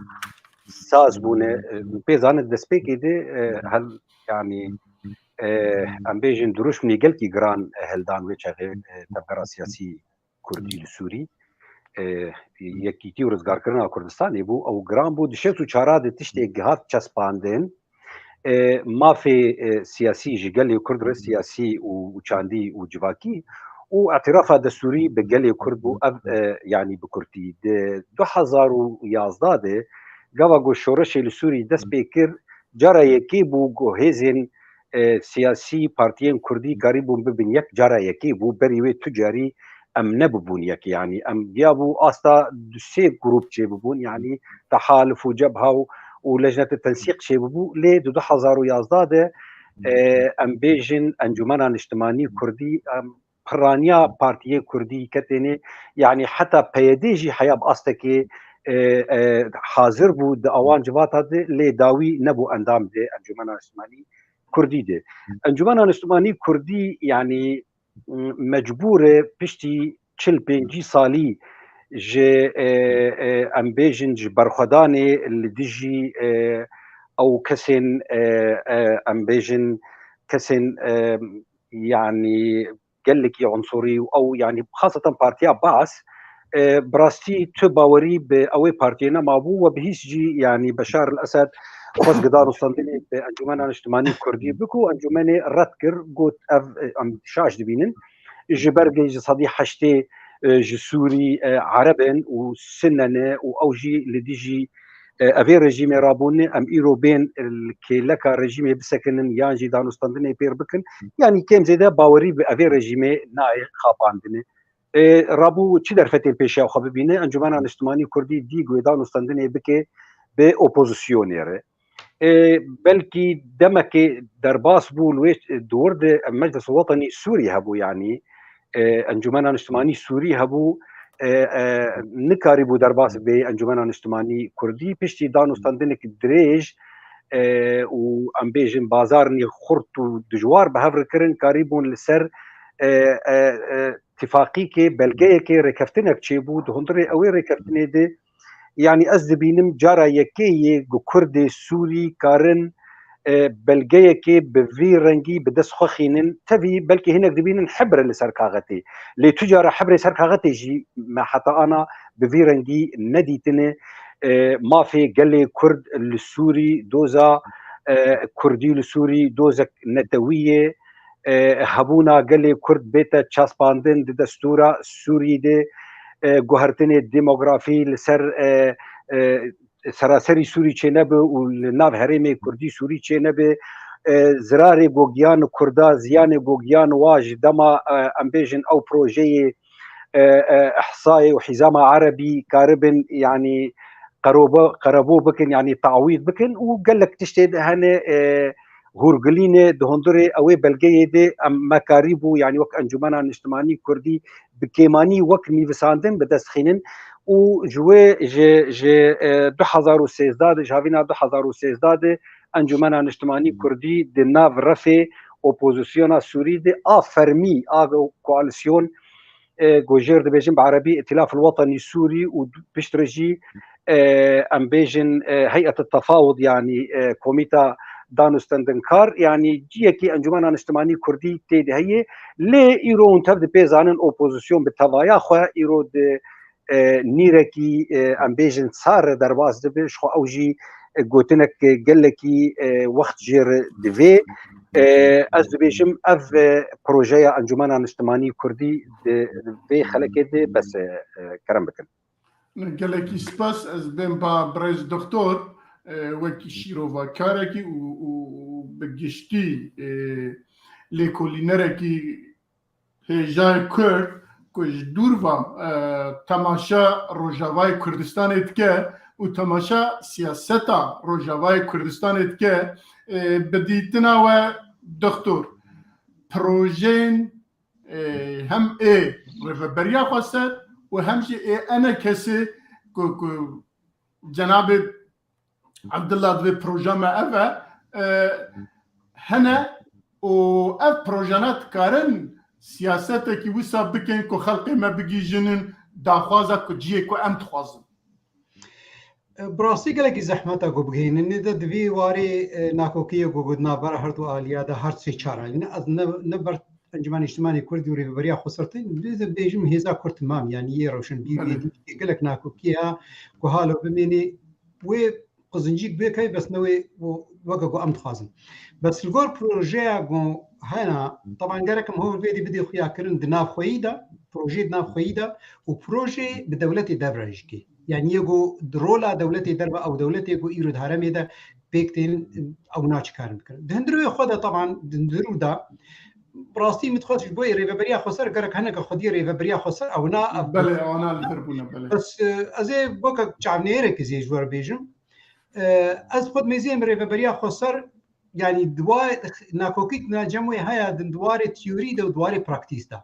saz bûne, e, pê zanin destpêkê de, e, hel, yanî, e, em bêjin dirûşmê gelkî giran heldan wê çaxê, e, tevgera siyasî kurdî li Sûrî, e, yekîtî û rizgarkirina Kurdistanê bû, ew giran bû. Di şêst û çar de tiştê gihat çespandin, e, mafê, e, siyasî ji gelê Kurd re, siyasî û, û çandî û civakî û îtirafa destûrî bi gelê Kurd bû. Ev, e, yanî bi kurtî. Di du hezar û yazdeh de gava ku şoreşê li Sûrî dest pê kir, cara yekê bû ku hêzên, e, siyasî, partiyên kurdî karîbûn bibin yek, cara yekê bû. Berî wê tu carî em nebibûn yek. Yanî em diyabû asta du sê grûp çêbibûn, yanî Tehalif û Cebha û, û Lejnete Tensîq çêbibû. Lê di du hezar û yazdeh de, e, em bêjin Encûmena Niştimanî Kurdî, em piraniya partiyê kurdî ketêne, yanî heta P Y D jî heya bi astekê, e, e, hazir bû di awan civata de, lê dawî nebû endam de Encûmena Niştimanî Kurdî de. Encûmena Niştimanî Kurdî, yanî, m-, mecbûr e piştî çil pêncî salî ji, e, e, em bêjin ji berxwedanê li dijî, e, ew kesên, e, e, em bêjin kesên, e, yanî gelekî unsurî û ew, yanî xaseten partiya Baas, e, bi rastî tu bawerî bi ew ê partiyê nemabû we bi hîç cî, yanî Beşar el Esed xwest gi danûstandinê bi Encûmena Niştimanî Kurdî bik û encûmenê red kir, got ev, e, em şaş dibînin. Ji ber vê ji sedî heştê, e, ji Sûrî, e, Ereb in û Sinne ne û ew jî li dijî, e, evê rejîmê rabûne, em îro bên, e, li kêleka rejîmê bisekinin yan jî danûstandinê pêr bikin. Yanî kêm zêde bawerî bi evê rejîmê nayê xapandine. E, rabû çi derfetên pêşiya xwe bibîne, Encûmena Niştimanî Kurdî dî guhê danûstandinê bike bi opozisyonê re. E, belkî demekê derbas bû li wê, e, dor de Meclis Wetenî Sûrî hebû, yanî, e, Encûmena Niştimanî Sûrî hebû, e, e, nikarîbû derbas bê Encûmena Niştimanî Kurdî. Piştî danûstandinek dirêj, e, û em bêjin bazarnî xurt û dijwar bi hev re kirin, karîbûn li ser, e, e, e, tifaqîkê, belgeyekê, rêkeftinek çêbû. Di hundirê ew ê rêkeftinê de, yanî ez dibînim cara yekê yê ku Kurdê Sûrî karin, e, belgeyekê bi vî rengî bi dest xwe xînin. Tevî belkî hinek dibînin hebre li ser kaxetê. Lê tu cara hebrê ser kaxetê jî me heta ana bi vî rengî nedîtine. E, mafê gelê Kurd li Sûrî, doza, e, Kurdî li Sûrî dozek netewî ye. E, hebûna gelê Kurd bête çaspandin di destûra Sûrî de, e, guhertinê demografî li ser, e, e, seraserî Sûrî çênebe û li nav herêmê Kurdî Sûrî çênebe, e, zirarê ku giyan Kurda, ziyanê ku giyan wa ji dema, e, em bêjin ew projeyê, e, e, ihsayê û hîzama erebî karibin, yanî qerobe-, qerebû bikin, yanî tawîd bikin û gelek tiştê de hene, e, hûrgilînê di hundirê ew ê belgeyê de em me karîbû, yanî wek Encûmena Niştimanî Kurdî bi kêmanî wek nivîsandin bi dest xînin û ji wê ji, ji, e, du hezar û sêzdeh de, ji havîna du hezar û sêzdeh de Encûmena Niştimanî Kurdî di nav refê opozisyona Sûrî de a fermî, a koalisyon, e, ku jêr dibêjin bi erebî Îtilaf el Wetenî Sûrî û piştre jî, e, em bêjin, e, Heyet el Tefawud, yanî, e, Komîta Danûstendinkar, yanî ciyekî Encûmena Niştimanî Kurdî tê de heye. Lê îro hûn tev dipê zanin opozîsyon bi tevaya xwe îro di, e, nîrekî, e, em bêjin sar re derbas dibe. Ji xwe ew jî, e, gotinek gelekî, e, wext jê re divê. E, ez dibêjim ev, e, projeya Encûmena Niştimanî Kurdî di vê xelekê de bes e, e, kerem bikin. Gelekî spas, ez bên ba birêz doktor, e, wekî şîrovakarekî û, û, û bi giştî, e, lêkolînerekî hêjayê Kurd ku ji dûr ve, e, temaşa Rojavayê Kurdistanê dike û temaşa siyaseta Rojavayê Kurdistanê dike, e, bi dîtina we doktor, projeyên, e, hem ê Rêveberiya Xweser û hem jî ê ENKSê ku, ku cenabê Abdullah divê proja me ev e, e, hene û ev projana dikarin siyasetekî wisa bikin ku xelkê me bigihîjinin daxwaza ku cihê ku em dixwazin. E, bi rastî gelekî zehmet e ku bigihînin. Nê de di vî warê, e, nakokiyê ku di navbera her du aliya de her sê çar alî ne, ez ne, ne ber Encûmena Niştimanê Kurdî û Rêveberiya Xweser tên, dê de bêjim hêza Kurd temam, yanî yê rewşenbîr, yê Belê. dîn, gelek nakokî ya ku halo bimênê, wê qizincîk bê key, bes ne wê weke ku em dixwazin. Bes li gor projeya ku hena, teban gerek em hol vê dî bidê xuyakirin di nav xweyî de, projeyê di nav xweyî de û projeyê bi dewletê dev re jî kê. Yanî yê ku di rola dewletê derve ew dewletê ku îro di herêmê de pêk tên, ew naçikarin bikin. Di hundirê xwe de, teban di hundirû de, bi rastî min dixwest ji bo Rêveberiya Xweser gerek hineke xwediyê Rêveberiya Xweser ew na ev Belê, ana li vir bûne, belê. Bes, e, ez ê weke çavnêrek zê ji we re bêjim. E, ez xwe dimêziyem Rêveberiya Xweser, yanî di wa nakokî na cem wê heye di warê teorî de û di warê praktîs de.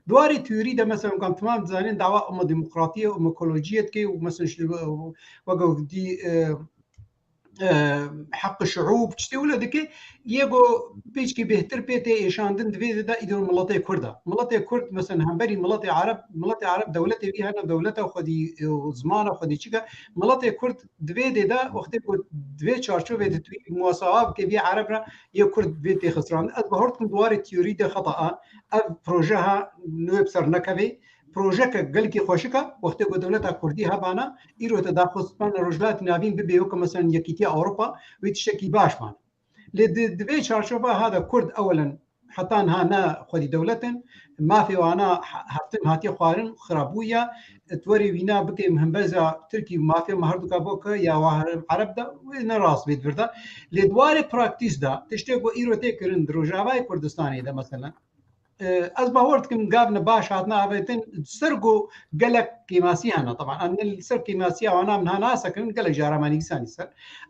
Di warê teorî de, mesela, em temam dizanin dawa û demokratiyê û ekolojiyê dike û, mesela, ji, weke dî, e, e, heqê şiûb, tiştê wile dike, yê ku pêçkî bêhtir pê tê êşandin, di vê de îdî miletê Kurd e. Miletê Kurd, mesela, hemberî miletê Ereb, miletê Ereb dewletê wî hene, dewleta xwedî, e, û zimana xwedî çik e. Miletê Kurd di vê dê de, wextê ku di vê çarçovê de tu muwasawa bike vê Ereb re, yê Kurd vê tê xisirandin. Ez bawer dikim di warê teorî de xeta e. Ev proje ha nû bi ser nekevê. Projeke gelkî xweşik e, wextê ku dewleta Kurdî hebana, îro te daxwazbana Rojhilatî Navîn bibe weke, mesela, Yekîtiya Ewropa, wê tiştekî baş bana. Lê di, di vê çarçova ha de Kurd ewelen heta niha ne xwedî dewlet in, mafê wana he-, heftin hatiye xwarin, xirabûya, tu werê wîna bike hembeza Tirkî mafê me herduka bo ke ya wa Ereb de, wê ne rast bê di vir de. Lê di warê praktîs de, tiştê ku îro tê kirin di Rojavayê Kurdistanê de, mesela, e, ez bawer dikim gavne baş hatine avêtin, ser ku gelek kêmasî hene. Teban, em li ser kêmasiya wana min ha nase kirin, gelek cara me nivîsanî ser.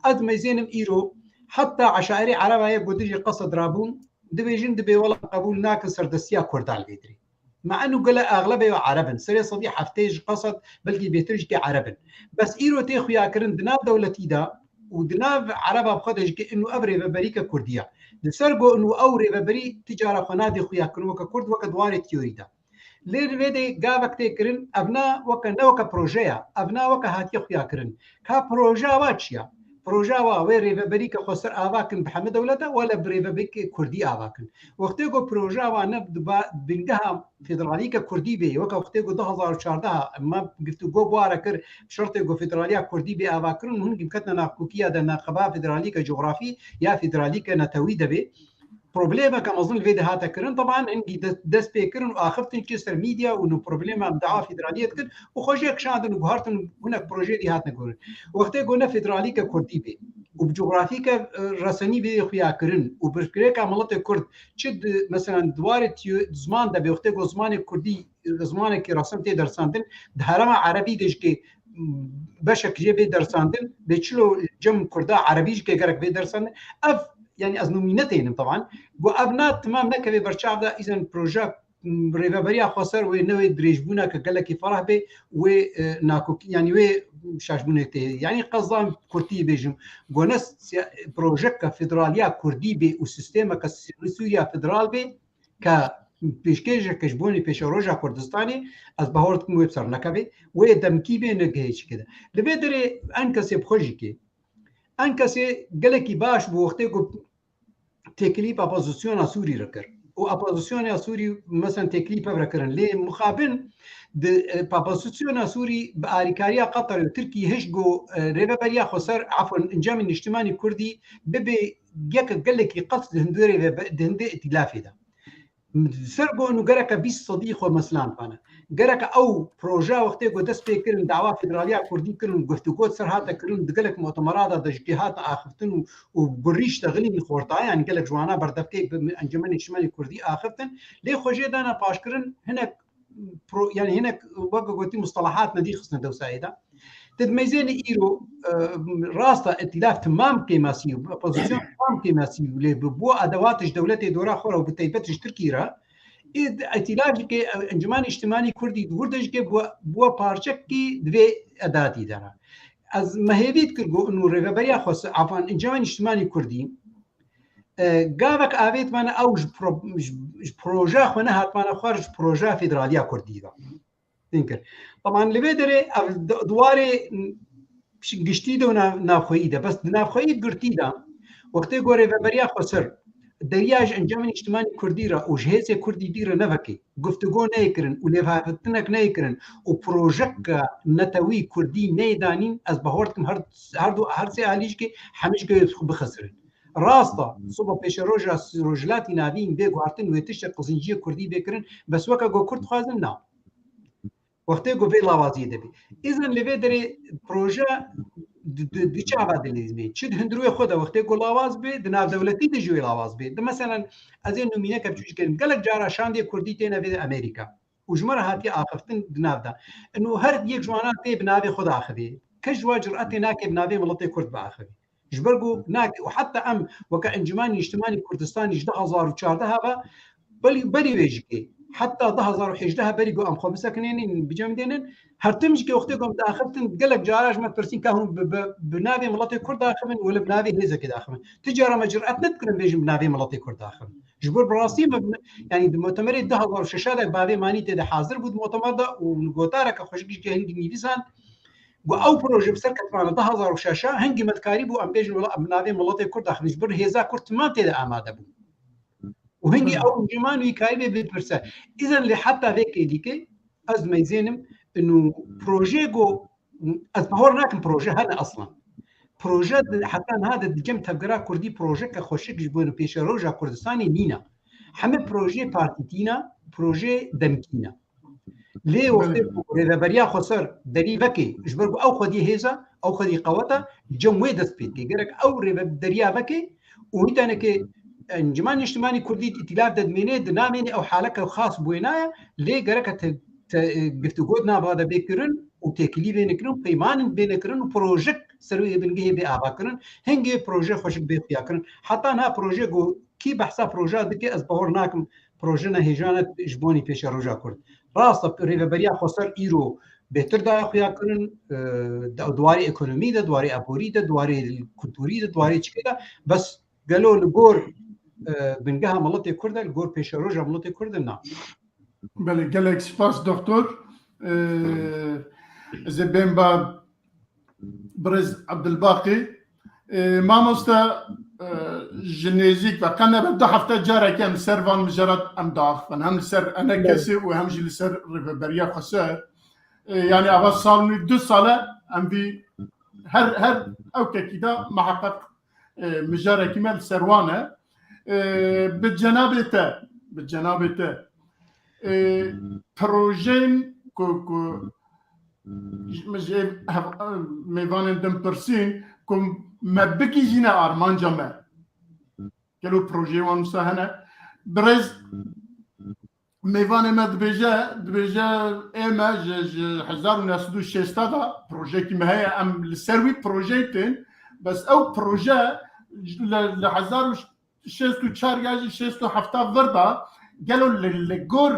Ez meyzênim îro heta eşairê Ereba ye ku dijî Qesed rabûn, dibêjin, dibê wela qebûl nakin serdestiya Kurda li vê dirê. Me eno gele axlebê we Ereb in. Serê sedî heftê ji Qesed, belkî bêhtir jî tê Ereb in. Bes îro tê xuya kirin di nav dewletî de û di nav Ereba bi xwe de jî ke ino ev rêveberîke Kurdî ye. Di ser ku ino ew rêveberî ti cara xwe nadê xuya kirin weke Kurd, weke di warê teorî de. Lê li vê de gavek tê kirin, ev na weke, ne weke proje ye, ev na weke hatiye xuya kirin. Ka projeya wa çi ye? Projeya wa wê rêveberîke xweser ava kin bi hemî dewleta, wele bi rêveberîke Kurdî ava kin. Wextê ku projeya wa ne di ba-, bingeha federalîke Kurdî bê, weke wextê ku du hazar û çardeh me giftûgo bi ware kir, şertê ku federaliya Kurdî bê ava kirin, hûn gî ketine nakokiya de neqeba federalîke cografî ya federalîke netewî de bê. Problemeke mezin li vê de hate kirin. Teban hingî de-, dest pê kirin û axiftin çi ser medya û nû problema dawa federaliyê dikin û xwe jê kişandin û guhartin û hinek projeyê dî hatine gurin. Wextê ku ne federalîke Kurdî bê û bi cografîke, e, resenî bê xuya kirin û birkirêka miletê Kurd çi di, mesela, di warê tiyo-, ziman de bê, wextê ku zimanê Kurdî, e, zimanekî resen tê dersandin, di herêma Erebî de jî ke, m, beşek jê bê dersandin, bê çilo cem Kurda Erebî jî ke gerek bê dersandin. Ev, yani, ez nûmîne tênim teban. Ku ev na timam nekeve berçav de, îzen proje, m, rêveberiya xweser wê ne wê dirêjbûna ke gelekî ferah bê, wê, e, nakokî, yani wê şaşbûnê tê. Yani qezan kurtî bêjim. Ku ne siya-, projeke federaliya Kurdî bê û sîstemeke Sû-, Sûriya federal bê, ke pêşkêşeke ji bonê pêşeroja Kurdistanê, ez bawer dikim wê bi ser nekevê, wê demkî bê, ne gihê çikê de. Li vê derê enkesê bi xwe jî kê. Enkesê gelekî baş bû wextê ku têkilî papazisyona Sûrî re kir. Û opozisyona Sûrî, mesela, têkilî pev re kirin. Lê mixabin di, e, papazisyona Sûrî bi arîkariya Qatar û Tirkî hişt ku, e, rêveberiya xweser, efwen, encamê niştimanî Kurdî bibe yeke gelekî qet di hindê rêvebe-, di hindê îtîlafê de. Ser ku û gereke bîst sedî xwe meslan bane. Gereke ew proje wextê ku dest pê kirin, dawa federaliya Kurdî kirin, guftûgo ser hate kirin, di gelek mutemerata de jî hatin axiftin û, û gurî ştexilîn xorta, yani gelek ji wana berdevkê bi Encûmenê Niştimanî Kurdî axiftin. Lê xwe jê dana paşkirin, hinek pro-, yani hinek weke gotî mustalahat nedî xistine dewsayê de. Ti di meyzênê îro, e, rast e, îtîlaf timam kêmasî û opozîsyon timam kêmasî û lê bi bo edewat ji dewletê dora xwe re û bi taybet ji Tirkî re, ê di îtîlaf jî ke, e, Encûmenê Niştimanî Kurdî di wir de jî ke bo, bo parçekî di vê edatî de re. Ez me hêvî dikir ku û rêveberiya xwe se-, afan, Encûmenê Niştimanî Kurdî, e, gavek avêt mane ew ji pro-, ji, ji projeya xwe nehat mane xwar ji projeya federaliya Kurdî ve. Din kir. Teban li vê derê ev di-, di warê giştî de û nav-, navxweyî de. Bes di navxweyî girtî de, wextê ku rêveberiya xweser deriya ji Encûmenê Niştimanî Kurdî re û ji hêzê Kurdî dî re nevekê, guftûgo neyê kirin û lêvhatinek neyê kirin û projeke netewî Kurdî neyê danîn, ez bawer dikim her, her du, her sê alî jî ke hemî jî ke bixisirin. Rast e, sibe pêşeroja Rojhilatî Navîn bê guhartin wê tiştek qizinciyê Kurdî bê kirin, bes weke ku Kurd dixwazin, na. Wextê ku vê lawaziyê de bê. Îzin li vê derê proje di, di, di çava dilîzmê. Çi di hundirê xwe de wextê ku lawaz bê, di navdewletî de jî wê lawaz bê. Di meselen, ez ê nûmîneke biçûk jî kerim. Gelek cara şandê Kurdî têne vê Amerîka. Û ji me re hatiye axiftin di nav de. Ino her yek ji wana tê bi navê xwe diaxivê. Kes ji wa curetê nake bi navê miletê Kurd biaxivê. Ji ber ku nake û heta em weke Encûmenê Niştimanî Kurdistanî ji du hazar û çardeh ve belî berî wê jî ke Heta du hazar û hejdeh berî ku em xwe bisekinênin, bicem dênin, her tim jî ke wextê ku em diaxiftin, gelek cara ji me dipirsîn ka hûn bi, bi, bi navê miletê Kurd diaxivin, wele bi navê hêzekê diaxivin. Ti cara me cüret nedikirin bêjin bi navê miletê Kurd diaxivin. Ji bo bi rastî me, yanî di mutemerê du hazar û şeş de bavê Manî tê de hazir bû di mutemer de û gotareke xweşik jî hingî nivîsand. Ku ew proje bi ser ketimane du hazar û şeş hingî me dikarî bû em bêjin wela em bi navê miletê Kurd diaxivin. Ji bo hêza Kurd timan tê de amade bû. Û hingî ew ciman wî karî bê bipirse. Îzen lê heta vê kêlîkê ez meyzênim inu proje go ez bahor nakim proje hene aslan. Proje di, heta niha de di cem tevgera Kurdî projeke xweşik ji bo pêşeroja Kurdistanê nîna. Heme proje partîtîna, proje demkîna. Lê wextê ku rêveberiya xweser derî veke, ji ber ku ew xwedî hêz e, ew xwedî qewet e, cem wê dest pê dike. Gerek ew rêve-, deriya veke û hîtaneke Encûmena Niştimanî Kurdî îtîlaf de dimêne, di namêne ew haleke xas bûynaye, lê gereke te, te, e, giftûgo di nava de bê kirin û têkilî bê nekirin, peymanin bê nekirin û projek ser wê bingehê bê ava kirin, hingê proje xweşik bê xuya kirin. Heta niha proje ku kî behsa proja dike, ez bahor nakim proje ne hêjane ji bonî pêşeroja Kurd. Rast e, rêveberiya xweser îro bêhtir daye xuya kirin, e, di, di warê ekonomî de, di warê aborî de, di warê kulturî de, di warê çikê de, bes gelo li gor, e, bingeha miletê Kurd de, li gor pêşeroja miletê Kurd de na. Belê, gelek spas doktor. E, ez ê bên ba birêz Ebdulbaqî. E, mamoste, e, ji nêzîk ve qe nebe du hefte careke em ser van mijarat em diaxivin. Hem li ser enekesê û hem jî li ser rêveberiya xweser. E, yani ava sal nû du sale em vî her, her ewkekî de miheqeq, e, mijarekî me li ser wan e. E, bi cenabê te, bi cenabê te, e, projeyên ku, ku ji, min ji ev, hev-, mêvanên din pirsîn ku me bigihîjîne armanca me. Gelo projeyê wan wisa hene? Birêz mêvanê me dibêje, dibêje ê me ji, ji hezar û neh sed û şêst de projeyekî me heye, em li ser wî projeyê tên, bes ew proje li, li hezar û şêst û çar ya jî şêst û heft vir de gelo li, li gor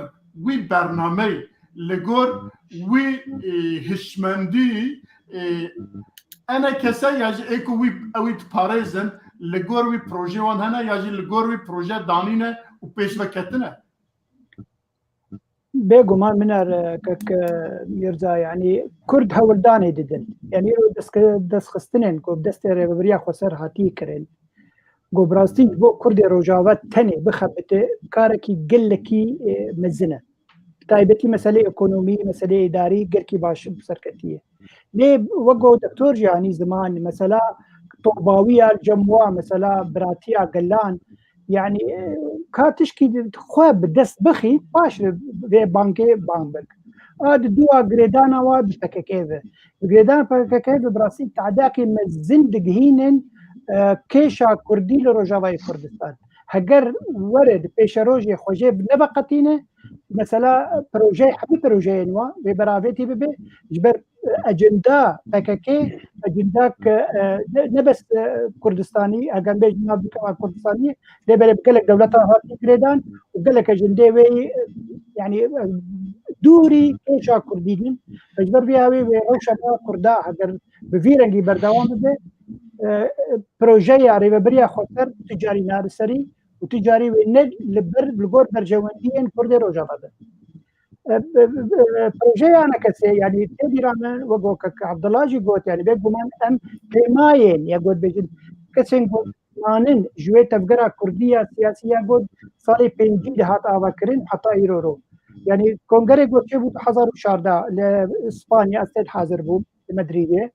wî bernameyê, li gor wî, e, hişmendî, e, enekese ya jî ê ku wî, ew wî diparêzin, li gor wî projeyê wan hene ya jî li gor wî proje danîne û pêş ve ketine? Bêguman min er, e, kek, e, Mîrza, yanî Kurd hewldanê didin. Yanî îro destke-, destxistinên ku bi destê Rêveberiya Xweser hatiye kirin, ku bi rastî ji bo Kurdê Rojava tenê bixebite, karekî gelekî, e, mezin e. Bi taybetî meselê ekonomî, meselê îdarî gelkî baş bi ser ketiye. Lê wek ku doktor jî anî ziman, mesela tobawiya li cem wa, mesela biratiya gelan, yanî, e, ka tişkî xwe bi dest bixî, paş re vê bangê bang bik. A di dua girêdana wa bi P K K ve. Bi girêdana P K K ve bi rastî tadakê mezin digihînin, e, kêşa Kurdî li Rojavayê Kurdistan. Heger were di pêşerojê xwe jê neveqetîne, mesela projeyê, hemî projeyên wa vê beravêtî bibe, ji ber, e, ecenda P K K, ecenda ke, e, ne, ne bes, e, Kurdistanî, eger bêjin nav bikeva Kurdistanî, lê belê bi gelek dewleta hatî girêdan û gelek ecendê wê, e, yanî, e, dûrî kêşa Kurdî din. Ji ber vê awê wê rewşa nava Kurda heger bi vî rengî berdewam bibe, e, e, projeya Rêveberiya Xweser tu carî nari serî û tu carî wê ne li ber, li gor berjewendiyên Kurdê Rojava be. E, e, e, projeya enekesê, yanî tê bîra min, wek ku kek Abdullah jî got, yanî bêguman em pêmayên, ya got bêjin, kesên ku manin ji wê tevgera Kurdî ya siyasî ya got salê pêncî de hat avakirin heta îro ro. Yanî kongerê got çêbû du hezar û çardeh li Spanya, ez tê de hazir bûm, li Madrîdê.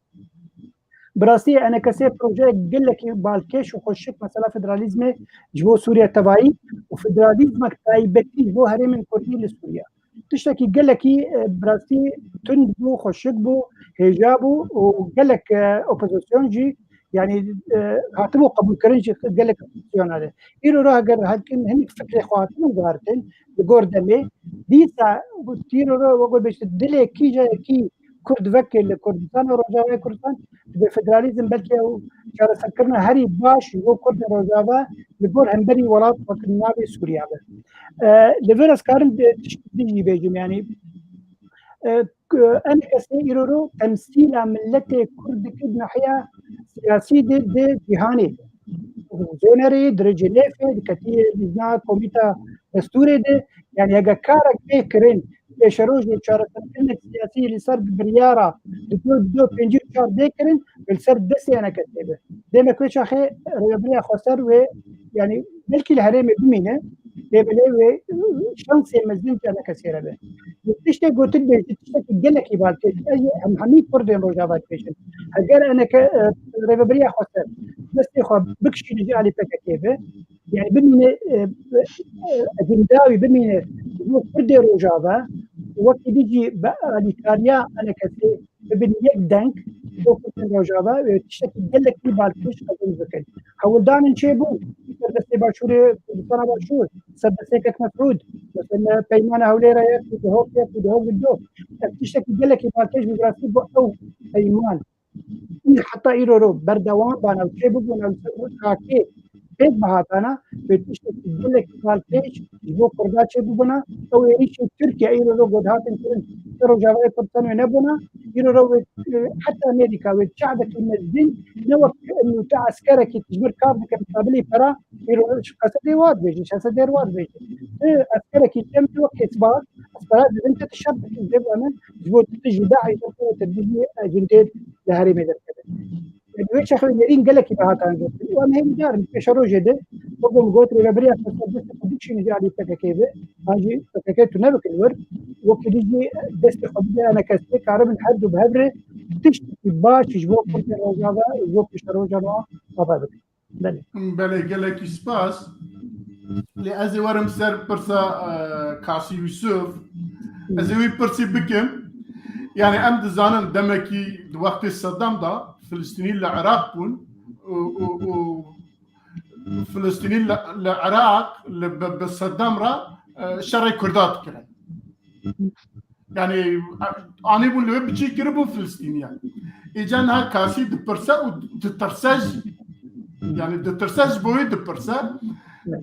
Bi rastî enekesê projeyek gelekî balkêş û xweşik mesela federalîzmê ji bo Sûriye tevayî û federalîzmek taybetî ji bo herêmên Kurdî li Sûriye. Tiştekî gelekî, e, bi rastî tund bû, xweşik bû, hêja bû û gelek, e, opozîsyon jî, yanî, e, hatibû qebûlkirin ji gelek opozîsyona re. Îro re heger hekin hinek fikrê xwe hatibûn guhertin li gor demê, dîsa îro re wek bêjin dilê kîjeyekî Kurd veke li Kurdistan û Rojavayê Kurdistan, dibe federalîzm belkî ew çareserkirina herî baş ji bo Kurdên Rojava li gor hemberî welat wek navê Sûriya be. E, li vir ez karim de tişt din jî bêjim, yanî, e, k-, enekesê îro ro temsîla miletê Kurd dike di nahiya siyasî de, di cîhanê de. Zonerê, di Genêfê, di ketiyê lîzna komîta destûrê de, yanî hege karek bê kirin, pêşerojê çareserkirina siyasî li ser biryara di do, di do pêncî û çar bê kirin, li ser destê enekesê be. Demek wê çaxê rêvebiriya xweser wê, yanî belkî li herêmê bimîne, lê belê wê şansê mezin ji enekesê re be. Tiştê gotin bêjî, tiştekî gelekî balkêş, ez ê hem hemî Kurdên Rojava dibêjin. Heger eneke, e, rêvebiriya xweser destê xwe bikişîne ji alî P K K be, yanî bimîne, e, e, ecindawî bimîne ji bo Kurdê Rojava, wekî dî jî bi alîkariya enekesê bibin yek deng, bo Kurdên Rojava, e, tiştekî gelekî balkêş qebûl bikin. Hewldanên çêbûn, ser destê Başûrê Kurdistana Başûr, ser destê Kek Mesûd, mesela Peymana Hewlêra ye, ku Duhok ye, ku Duhok li do. Ev tiştekî gelekî balkêş bi rastî bo ew peyman. Heta îro ro berdewam bana û çêbûbûna li ser kakê pêk bihatana, wê tiştekî gelekî balkêş ji bo Kurda çêbûbûna. Ew êrîşên Tirkiye îro ro ku dihatin kirin ser Rojavayê Kurdistan wê nebûna. Îro ro wê, e, heta Amerîka wê çavekî mezin ne wek nûte eskerekî ji ber kar dike miqabilî pera, îro ro ji Esedê wa dibêjin, ji Esedê wa dibêjin. E, eskerekî kêm ne wek hêsbaz, ez pera didin te tu şer dikî, vê min ji bo tu dijî DAIŞ derkeve, tu dijî, e, cindê li herêmê derkeve. Yanî wê çaxê nêrîn gelekî bi hatan girtin. Û em hêvîdar in pêşerojê de, wek min got, rêvebiriya xweser destê xwe bikişîne ji alî P K K ve, an jî P K K tune bikin wir, wekî dî jî destê xwe bide enekesê, karibin her du bi hev re tiştekî baş ji bo Kurdên Rojava, ji bo pêşeroja me ava bikin. Belê. Belê, gelekî spas. Lê ez ê werim ser pirsa, e, Kasî Yusuf. Ez ê wî pirsî bikim. Yani em dizanin demekî di wextê Sedam de Filistînî li Iraq bûn û, û, û Filistînî li, li Iraq li, bi, bi Sedam re, e, şerê Kurda dikirin. Yani, anîbûn li wê biçî kiribû Filistîniyan. Îca niha Kasî dipirse û ditirse jî. Yani ditirse ji bo wê dipirse.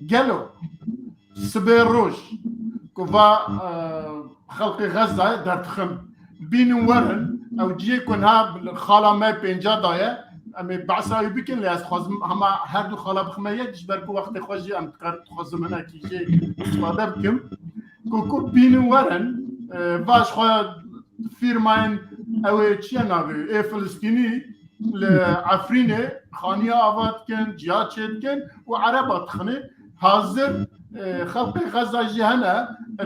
Gelo sibê roj ku va, e, xelkê Xezayê derdixin, bînin werin, ew cihê ku niha xala me pênca daye, em ê behsa wî bikin, lê ez dixwazim hema her du xala bixime yek, ji ber ku wextê xwe jî em dikar-, dixwazim hinekî jê îstîfade bikim. Ku, ku bînin werin, e, va ji xwe fîrmayên ew ê çi ye navê wê? Ê Filistînî li Efrînê xaniya ava dikin, ciya çê dikin û ereba dixinê. Hazir, e, xelkê Xeza jî hene,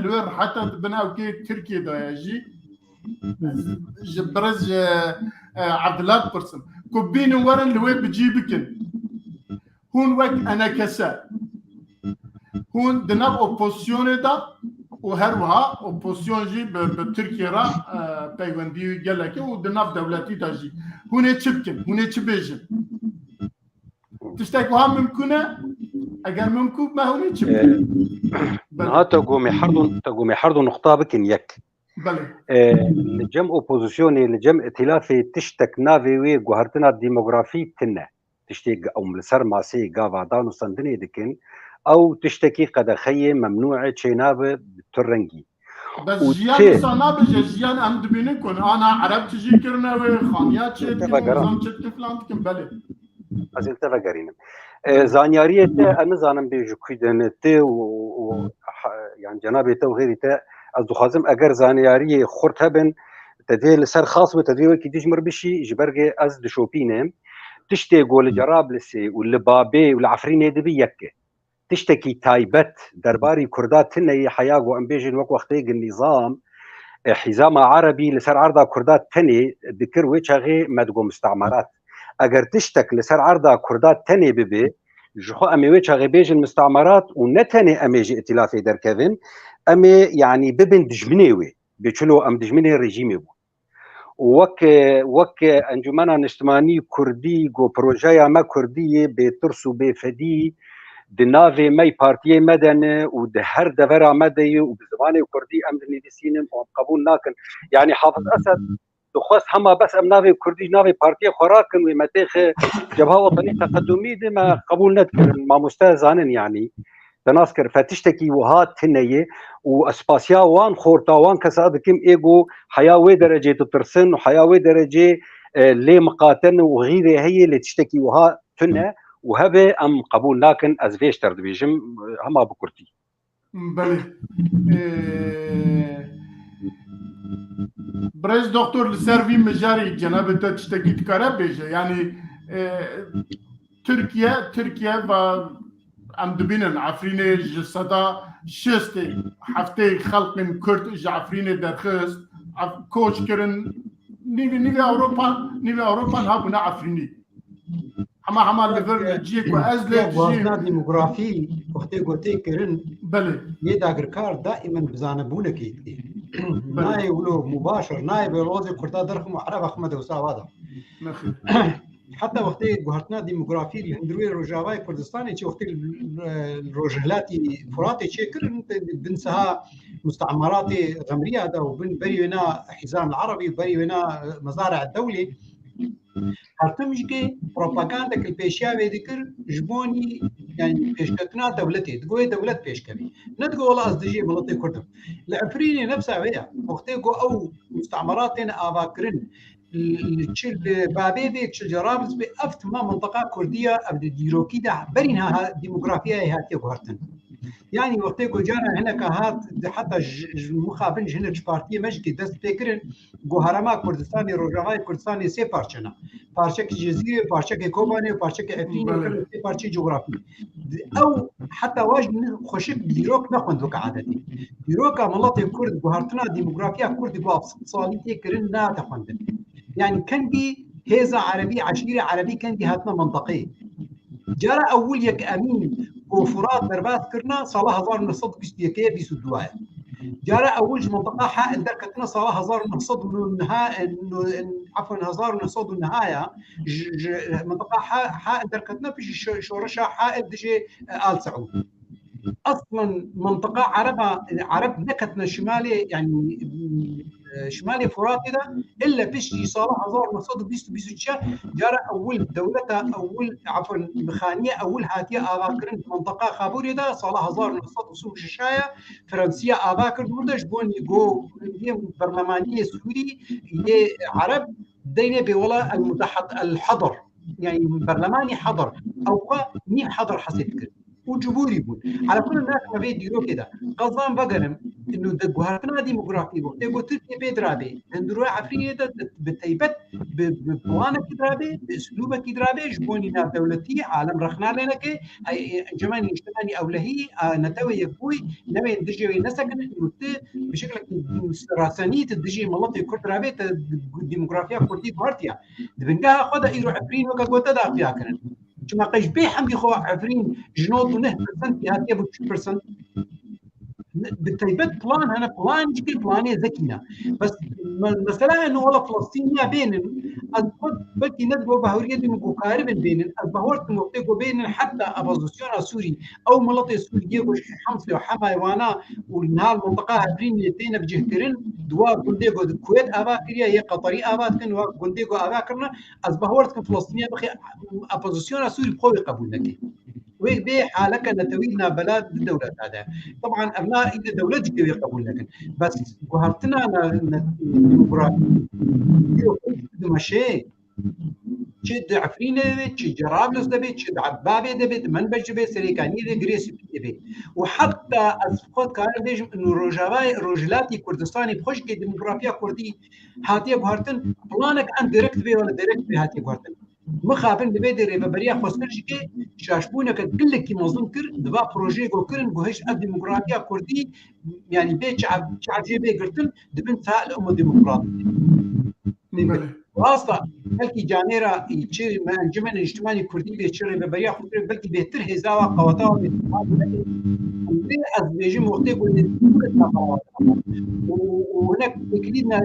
li wê riheta dibin ew kê Tirkiyê daye jî. Ji birêz ji, e, Evdila dipirsim. Ku bînin werin li wê bi cî bikin. Hûn wek enekese, hûn di nav opozisyonê de û her wiha opozisyon jî bi, bi Tirkiye re, e, peywendî gelek e û di nav dewletî de jî. Hûn ê çi bikin? Hûn ê çi bêjin? Tiştek wiha mimkûn e? Eger mimkûn be, hûn ê çi bikin? Belê. Niha te gomê her du, te gomê her du nuqta bikin yek. Belê. E, li cem opozisyonê, li cem îtîlafê tiştek navê wê guhertina demografî tine. Tiştê g-, em li ser maseyê gava danûstandinê dikin, ew tiştekî qedexeyê, memnû e, çênabe bi tu rengî. Bes û jiyan ti- wisa nabêje, jiyan em dibînin ku ana Ereb tijî kirine wê, xaniya çê dikin, nizam çê dikin, filan dikin, belê. Ez ê li te vegerînim. E, zanyariyê te, ez nizanim bê ji kû de ne te û, û, ha, yan cenabê te û xêrî te, ez dixwazim eger zanyariyê xurt hebin, te dê li ser xas be, te dê wekî dî ji mir bişî, ji ber ku ez dişopînim. Tiştê ku li Cerablisê û li Babê û li Efrînê dibî yek e. Tiştekî taybet derbarî Kurda tune ye, heya ku em bêjin wek wextê ku nîzam, e, hîzama erebî li ser erda Kurda tenê dikir, wê çaxê me digo mistemerat. Eger tiştek li ser erda Kurda tenê bibe, ji xwe em ê wê çaxê bêjin mistemerat û ne tenê em ê ji îtîlafê derkevin, em ê, yanî, bibin dijminê wê. Bê çilo em dijminê rejîmê bûn. Û wek, wek Encûmena Niştimanî Kurdî got, projeya me Kurdî ye, bê tirs û bê fedî, di navê me yê partiyê me de ne û di her devera me de ye û bi zimanê Kurdî em dinivîsînin û em qebûl nakin. Yanî Hafiz Esed dixwest hema bes em navê Kurdî ji navê partiyê xwe rakin, wê me têxe Cebha Wetenî Teqedumî de, me qebûl nedikirin. Mamoste zanin, yanî. Te nas kir, fe tiştekî wiha tune ye û ez spasiya wan xorta, wan kesa dikim ê ku heya wê derecê ditirsin û heya wê derecê, e, lê miqatin û xîrê heye, lê tiştekî wiha tune û hebe em qebûl nakin, ez vê ji te re dibêjim, e, hema bi kurtî. Belê. Ee, Birêz Doktor, li ser vî mijarî cenabê te tiştekî dikare bêje? Yanî, e, Tirkiye, Tirkiye va em dibînin Efrînê ji seda şêstê heftê xelqên Kurd ji Efrînê derxist, ef-, koç kirin, nîvê, nîvê Ewropa, nîvê Ewropan habûne Efrînî. Hema hema li vir ciyê ku ez lê dijîm. Guhazna demografî wextê ku tê kirin, belê, yê dagirkar daîmen bi zanebûnekê dikê. Belê. Nayê wilo mubaşir, nayê bi lozê Kurda derxim û Ereba xime dewsa wa da. Nexêr. Heta wextê guhertina demografî li hundirê Rojavayê Kurdistanê çi wextê li, li rojhilatî Furatê çêkirin, bin siha mustamaratê Xemriya de û bin berî wêna Hîzan el Erebî û berî wêna, e, Mezara Dewlê. Her tim jî propagandek li pêşiya wê dikir, ji bo nî, yani pêşketina dewletê. Digo wê dewlet pêşkevî. Ne digo wela ez dijî miletê Kurd im. Li Efrînê nefsa wê ya. Wextê ku ew mustamarat têne avakirin, li, li çi li Babê bê, çi li Cerablus bê, ev tima mintiqa Kurdî ya, ev di dîrokî de berî niha demografiyayê hatiye guhertin. Yani wextê ku cara hineka hat, heta ji, ji mixabin ji hinek ji partiyê me jî dest pê kirin, ku herêma Kurdistanê, Rojavayê Kurdistanê sê parçe ne. Parçekî Cizîrê, parçekê Kobanê û parçekê Efrînê, belê, sê parçeyê cografî. Ew heta wa jî xweşik dîrok nexwend weke adetî. Dîroka miletê Kurd, guhertina demografiya Kurd ku ev sed salî tê kirin nehate xwendin. Yani kengî hêza erebî, eşîrê erebî kengî hatine mintiqeyê. Cara ewil yek Emîn ku Furat derbas kirine sala hezar û neh sed û bîst û yekê bîst û duwa ye. Cara ewil ji mintiqa Hail derketine sala hezar û neh sed û neh, efwen, hezar û neh sed û neh ya, ji, ji mintiqa Ha-, Hail derketine piştî şo-, şoreşa Hail dijî, e, Al Seûd. Aslen mintiqa Ereba, Ereb neketine şimalê, yani, e, şimalê Furatê de, ille piştî sala hezar û neh sed û bîst û bîst û çar cara ewil, dewleta ewil, efwen, mixaniye ewil hatiye avakirin di mintiqa Xabûrê de, sala hezar û neh sed û sî û şeş ya Fransiya ava kir, wir de ji bo nîgo yê berlemaniyê Sûrî, yê Ereb, deynê bê wela el mutahad-, el hadr. Yani berlemanî hadr. Ew xwe nî hadr hesê dikir. Û cibûrî bûn. Ala kulin naxime vê dîrokê de. Qezan vegerim, inu di guhertina demografî wextê ku Tirkiye pê dirabê, hundirûya Efrînê de bi teybet bi, bi planekî dirabê, bi uslûbekî dirabê, ji bo nî navdewletî alem rexna lê neke, ey, Encûmenê Niştimanî Ewlehî, a, Netewê Yekbûyî, newên dijê wê nesekinin, û tu bi şeklekî rasenî tu dijî miletê Kurd dirabê, te demografiya Kurdî guhertiya. Di bingeha xwe de îro Efrîn weke gote daxuya kirin. Çima qey ji bê hemdî xwe Efrîn ji nod û neh persentî hatiye bo çil persent? Bi teybet plan hene, plan jî planê zekî ne. Bes me-, mesela eno wela Filistîniya bênin, ez xwe belkî ne bo bahuriyê dî min ku karibin bênin, ez bahwer dikim wextê ku bênin heta opozisyona Sûrî, ew miletê Sûrî yê ku ji Hemsê û Hemayê wana û niha li mintiqa Efrînê têne bicihkirin, di wa gundê ku di Kuwêt ava kiriye, yê Qeterî ava dikin, wa gundê ku ava kirine, ez bahwer dikim Filistîniya bixê opozisyona Sûrî bi xwe wê qebûl neke. Wê bê haleke netewî navbela di dewleta de. Teban ev na îde dewlet jî wê qebûl nekin. Bes guhertina na, na, demografî dimeşê, çi di Efrînê de bê, çi Cerablus de bê, çi di Ebabê de bê, di Menbij de bê, Serêkaniyê de, Girê Spî de bê. Û heta ez xwe dikarim bêjim, ino Rojavayê, Rojhilatî Kurdistanê bi xwe jî kê demografiya Kurdî hatiye guhertin, planek endirekt bê wala direkt bê hatiye guhertin. Mixabin li vê derê Rêveberiya Xweser jî ke şaşbûneke gelekî mezin kir, di va projeyê ku kirin, ku hişt ev demografiya Kurdî, yanî bê çav-, çavcê bê girtin, di bin sal û demokrat. Belê. Rasta, belkî canêra çi me Encûmenê Niştimanî Kurdî bê, çi Rêveberiya Xweser, belkî bêhtir hêza wa qeweta wa bê. Lê ez dibêjim wextê ku û, û hinek têkilî ne,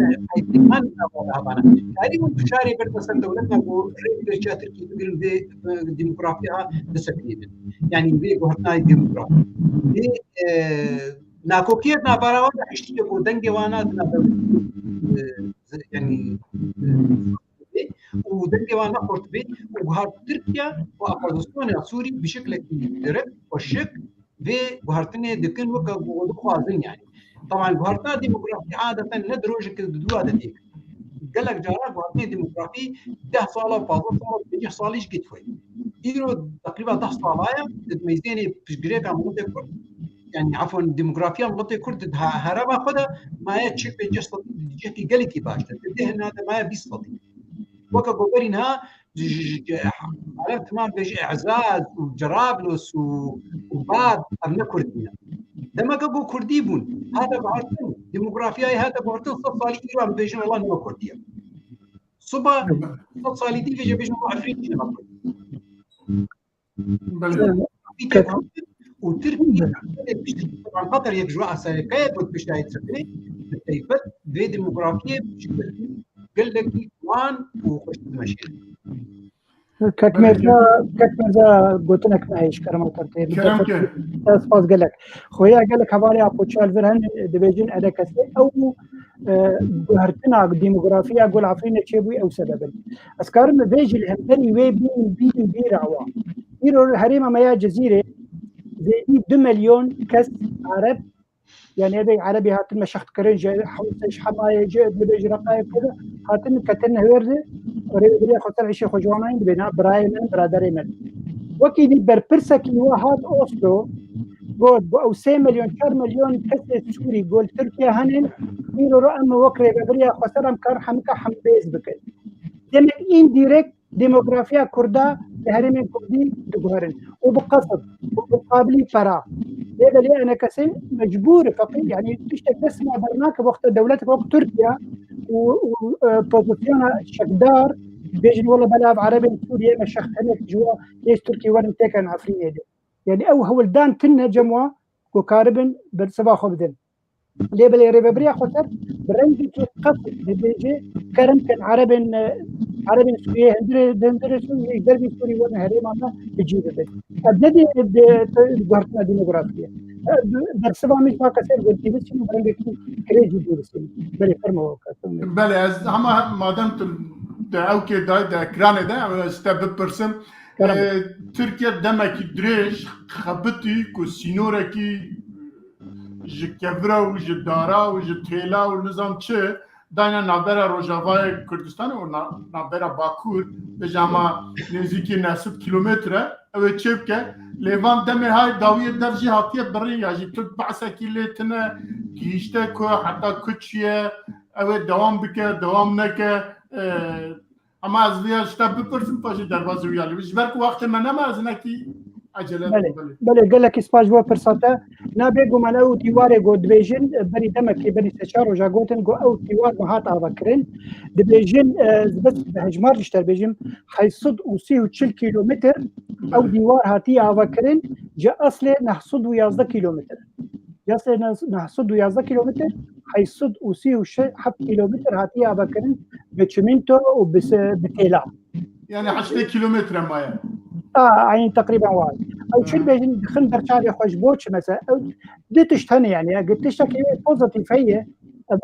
peyman nava de hebana. Karî hûn fişarê berdin ser dewleta ku rê Tirkiya Tirkî bigirin vê, e, demografiya bisekinînin. Yanî vê guhertinayê demografî. Vê, e, nakokiyê navbera wan de hiştî ku dengê wana di nav dewletî, e, yanî, e, û dengê wan ne xurt bê û guhart Tirkiye û opozisyona Sûrî bi şeklekî direkt, xweşik, vê guhertinê dikin weke ku dixwazin yani. Taban guhertina demografî adeten ne di rojekê di dû de têk. Gelek cara guhertinê demografî deh sala, pazdeh sala, pêncî salî jî gît xwe. Îro teqrîba deh sala ye, di meyzênê piştgirêka miletê Kurd, yani efwan demografiya miletê Kurd di ha-, herêma xwe de maye çil pêncî sedî di cihekî gelekî baş de. Di deh na de maye bîst sedî. Weke goberî niha ji, ji, ji, ji Ereb timan bêje Ezaz û Cerablus û, û Bab, ev ne Kurdî ne. Demeke ku Kurdî bûn, hate guhertin, demografiyayê hate guhertin, sed salî îro em bêjin wela nîme Kurdî ye. Siba sed salî dî vêje bêjin wela Efrînî nîme Kurdî. Belê. Û Tirkiye, Qatar yek ji we esereke ye, got piştayê çekirê, bi taybet vê demografiyê gelekî wan û xweş dimeşê. Kek Merza, Kek Merza gotinek me heye ji kerema te tê. Kerem ke. Te spas gelek. Xuya gelek hevalê Apoçal vir hene dibêjin E D K S ew e, guhertina demografiya gul Efrînê çêbûyî ew sebeb in. Ez karim vê jî li hemberî wê bîn bîn bîra wa. Îro li herêma me ya Cizîrê zêdî du milyon kes Ereb, yani evê Erebê hatin meşext kirin ji Hewsê, ji Hemayê, ji Idlibê, ji Reqayê, kir hatin ketin hêr de rêveberiya xweser îşê xwe ji wan nayên dibê, na birayê min, biraderê min. Wekî dî berpirsekî we hat Oslo, got, bu ew sê milyon, çar milyon kesê Sûrî gol Tirkiye henin, îro ro em wek rêveberiya xweser em kar hemika hembêz bikin. Demek îndirekt demografiya Kurda li herêmên Kurdî diguherin. Û bi qesd, û bi qabilî pera. Lê belê E N K S mecbûr e, feqîr, yani tiştek dest ma dernake, wexta dewletek wek Tirkiye û, û, e, pozisyona şekdar, bêjin wela belav Erebên Sûriyê me şext hinek ji wa yê Tirkiyê werin têken Efrînê de. Yani ew hewldan tine cem wa ku karibin bersiva xwe bidin. Lê belê rêveberiya xweser bi rengekî qet dibêje, kerem kin Erebên, e, Erebên Sûriyê hindirê, di hindirê Sûriyê, ji dervî Sûriyê werin herêma me bi cî bibin. Ev ne dê, dê, dê guhertina demografiyê. E, bersiva min ji va kesê gotî bisin, bi rengekî kirêjî dê bisin. Belê, fermo weke. Belê, ez hema madem tu de ew kê day de ekranê de, ez te bipirsim. Kerem. E, Tirkiye demekî dirêj xebitî ku sînorekî ji kevira û ji dara û ji têla û nizam çi dayne navbera Rojavayê Kurdistanê û na-, navbera Bakur, bêje hema nêzîkî neh sed kîlometre, ew ê çê bike. Lê van demê hay dawiyê dev jî hatiye birîn ya jî tu behsekî lê tine gihîşte ku heta ku çiye, ew ê dewam bike, dewam neke, e, Ama ez vêya ji te bipirsim, paşê derbazî wî alî. Ji ber ku wextê me nema, ez hinekî ecele Belê, belê, gelekî spas ji bo pirsa te. Na bêguman ew dîwarê ku dibêjin, berî demekê, berî sê çar roja gotin ku ew dîwar me hat avakirin. Dibêjin, e, ez bes bi hejmar ji te bêjim, heyt sed û sî û çil kîlometr ew dîwar hatiye avakirin, ji eslê neh sed û yazdeh kîlometr. Ji eslê neh sed û yazdeh kîlometr, heyt sed û sî û heft kîlometr hatiye avakirin bi çimento û bi se-, bi têla. Yani heştê kîlometre maye. A, eyn teqrîben wa. Ew çi dibêjin, dixin berçavê xwe ji bo çi mesela? Ew du tişt hene yani. Eger tiştekî pozitîf heye,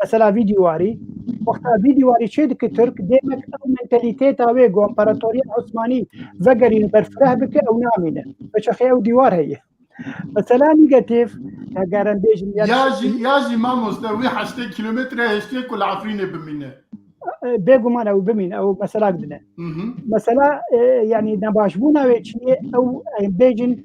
mesela vî dîwarî. Wexta vî dîwarî çê dike Tirk, demek ew mentalîteta wê ku împaratoriya Osmanî vegerîne berfireh bike, ew namîne. Veçaxê ew dîwar heye. Mesela negatif, eger em bêjin, ya Ya jî, ya jî mamoste, wî heştê kîlometre hiştê ku li Efrînê bimîne. Bêguman ew bimîne, ew meselak din e. Hı hı. Mesela, e, yani nebaşbûna wê çi ye, ew, em bêjin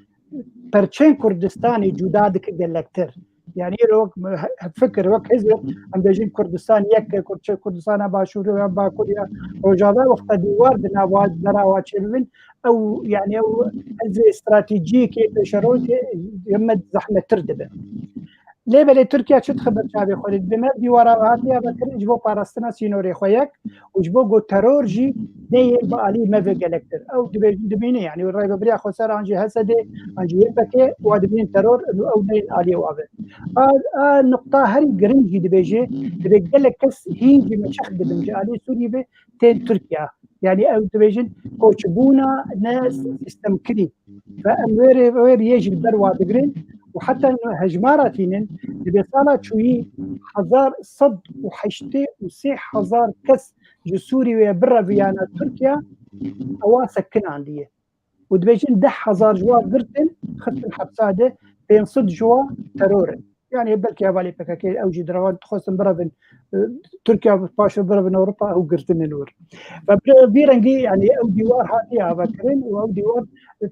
perçên Kurdistanê cuda dike gelektir. Yani îro wek me-, he-, fikir, wek hizb, em bêjin Kurdistan yek e, Kurd-, Kurdistana Başûrê ya Bakur ya Rojava, wexta dîwar di nava derawa çêbibin, ew, yani ew hizbê stratejiyekê pêşerojê yeme zehmettir dibe. Lê belê Tirkiye çi dixe ber çavê xwe de? Dibê me dîwara hatiye vekirin ji bo parastina sînorê xwe yek û ji bo ku teror jî neyê bi alî me ve gelektir. Ew dibêjin dibîne, yani rêveberiya xweser an jî H S D, an jî Y P G, wa dibînin teror, ew neyên aliyê wa ve. A, a nuqta herî giring jî dibêje, dibê gelek kes hîn jî meşex dibin ji alî Sûriyê ve tên Tirkiye. Yani ew dibêjin koçbûna ne sîstemkirî. Ve em wê rê, wê riyê jî li ber wa digirin û heta hejmara tînin, dibê sala çûyî hezar sed û heştê û sê hezar kes ji Sûriyê wê bireviyane Tirkiye, ewa sekinandiye. Û dibêjin deh hezar ji wan girtin, xistin hepsa de, pênc sed ji wan teror in. Yani belkî hevalê P K K ew jî di revan dixwestin birevin, e, Tirkiye paşê birevin Ewropa ew girtinin wir. Ve bi vî rengî yani ew dîwar hatiye avakirin û ew dîwar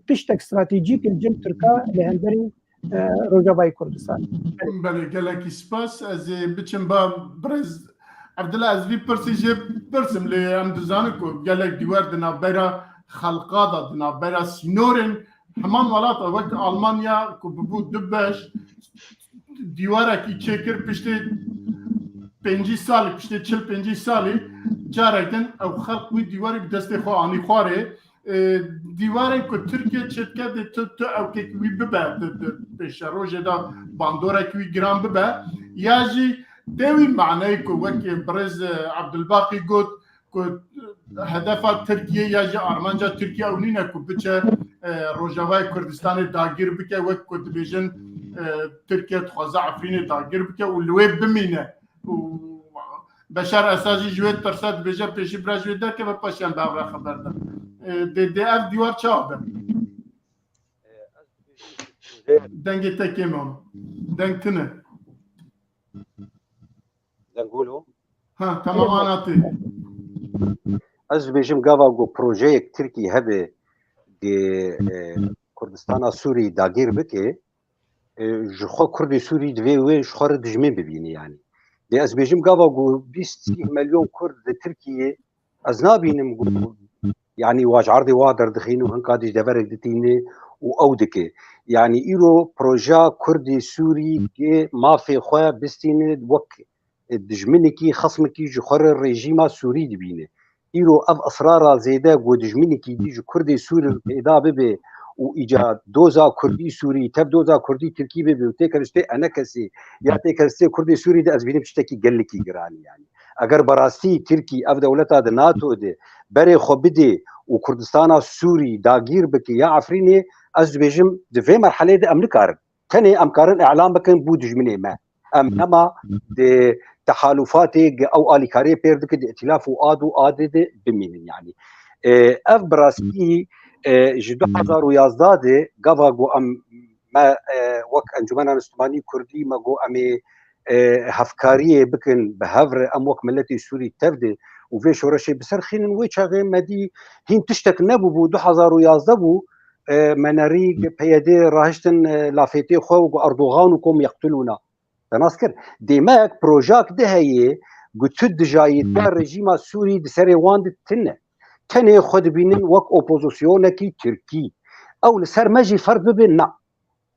tiştek stratejîk in cem Tirka li hemberî, e, Rojavayê Kurdistan. Belê, gelekî spas. Ez ê biçim ba birêz Evdila, ez vî pirsî jê pirsim, lê em dizanin ku gelek dîwar di navbera xelqa de, di navbera sînorên heman welata wek Almanya ku bibû du beş, dîwarekî çêkir piştê pêncî salî, piştê çil pêncî salî, carek din ew xelq wî dîwarî bi destê xwe anî xwarê. E, dîwarên ku Tirkiye çêdike dê tu, tu ewkek wî bibe, di, di pêşerojê de bandorek wî giran bibe, ya jî tê wî maneyê ku wek birêz, e, Abdulbaqî got, ku hedefa Tirkiye ya jî armanca Tirkiye ew nîne ku biçe, e, Rojavayê Kurdistanê dagir bike, wek ku dibêjin, e, Tirkiye dixwaze Efrînê dagir bike û li wê bimîne. Û Beşar Esad jî ji wê tirse dibêje pêşî bira ji wê derkeve, paşiyan bi hev re xeber da. E, dê, dê ev dîwar çawa be? Dengê te kêm e. Deng tune. Dengolo. Ha, tamam, ana tê. Ez dibêjim gava ku projeyek Tirkî hebe, dê, e, Kurdistana Sûrî dagir bike, e, ji xwe Kurdê Sûrî divê wê ji xwe re dijmin bibîne, yanî. Lê ez bêjim gava ku bîst sî milyon Kurd li Tirkiyê, ez nabînim ku, yanî, wa ji erdê wa derdixîne û hinka dî ji deverek ditîne û ew dike. Yanî, îro projeya Kurdê Sûrî ku mafê xwe bistîne wek dijminekî, xismekî ji xwe re rejîma Sûrî dibîne. Îro ev israra zêde ku dijminekî dî ji Kurdê Sûrî peyda bibe û îca doza Kurdî Sûrî, tev doza Kurdî Tirkî bibe û têkevistê enekesê ya têkevistê Kurdê Sûrî de ez bînim tiştekî gelekî giran e, yanî. Eger bi rastî Tirkî ev dewleta di NATO de berê xwe bide û Kurdistana Sûrî dagîr bike ya Efrînê, ez dibêjim di vê merhelê de em nikarin. Tenê em karin îlan bikin bû dijminê me. Em nema di tehalûfatê gi ew alîkariyê pêr dikin, di îtîlaf û ad û adê de bimînin, yanî. E, ev bi rastî, e, ji du hezar û yazdeh de gava ku em me, e, wek Encûmena Niştimanî Kurdî me got em ê, e, hevkariyê bikin bi hev re, em wek miletê Sûrî tev de û vê şoreşê bi ser xînin, wê çaxê me dî hîn tiştek nebûbû, du hezar û yazdeh bû, e, me nerî P Y D rahiştin, e, lafêtê xwe û got Erdogan û kom yeqtulûna. Te nas kir. Demek projak di heye, got tu dijayîtiya rejîma Sûrî di serê wan de tune. Tenê xwe dibînin wek opozisyonekî Tirkî. Ew li ser me jî ferz bibe, na.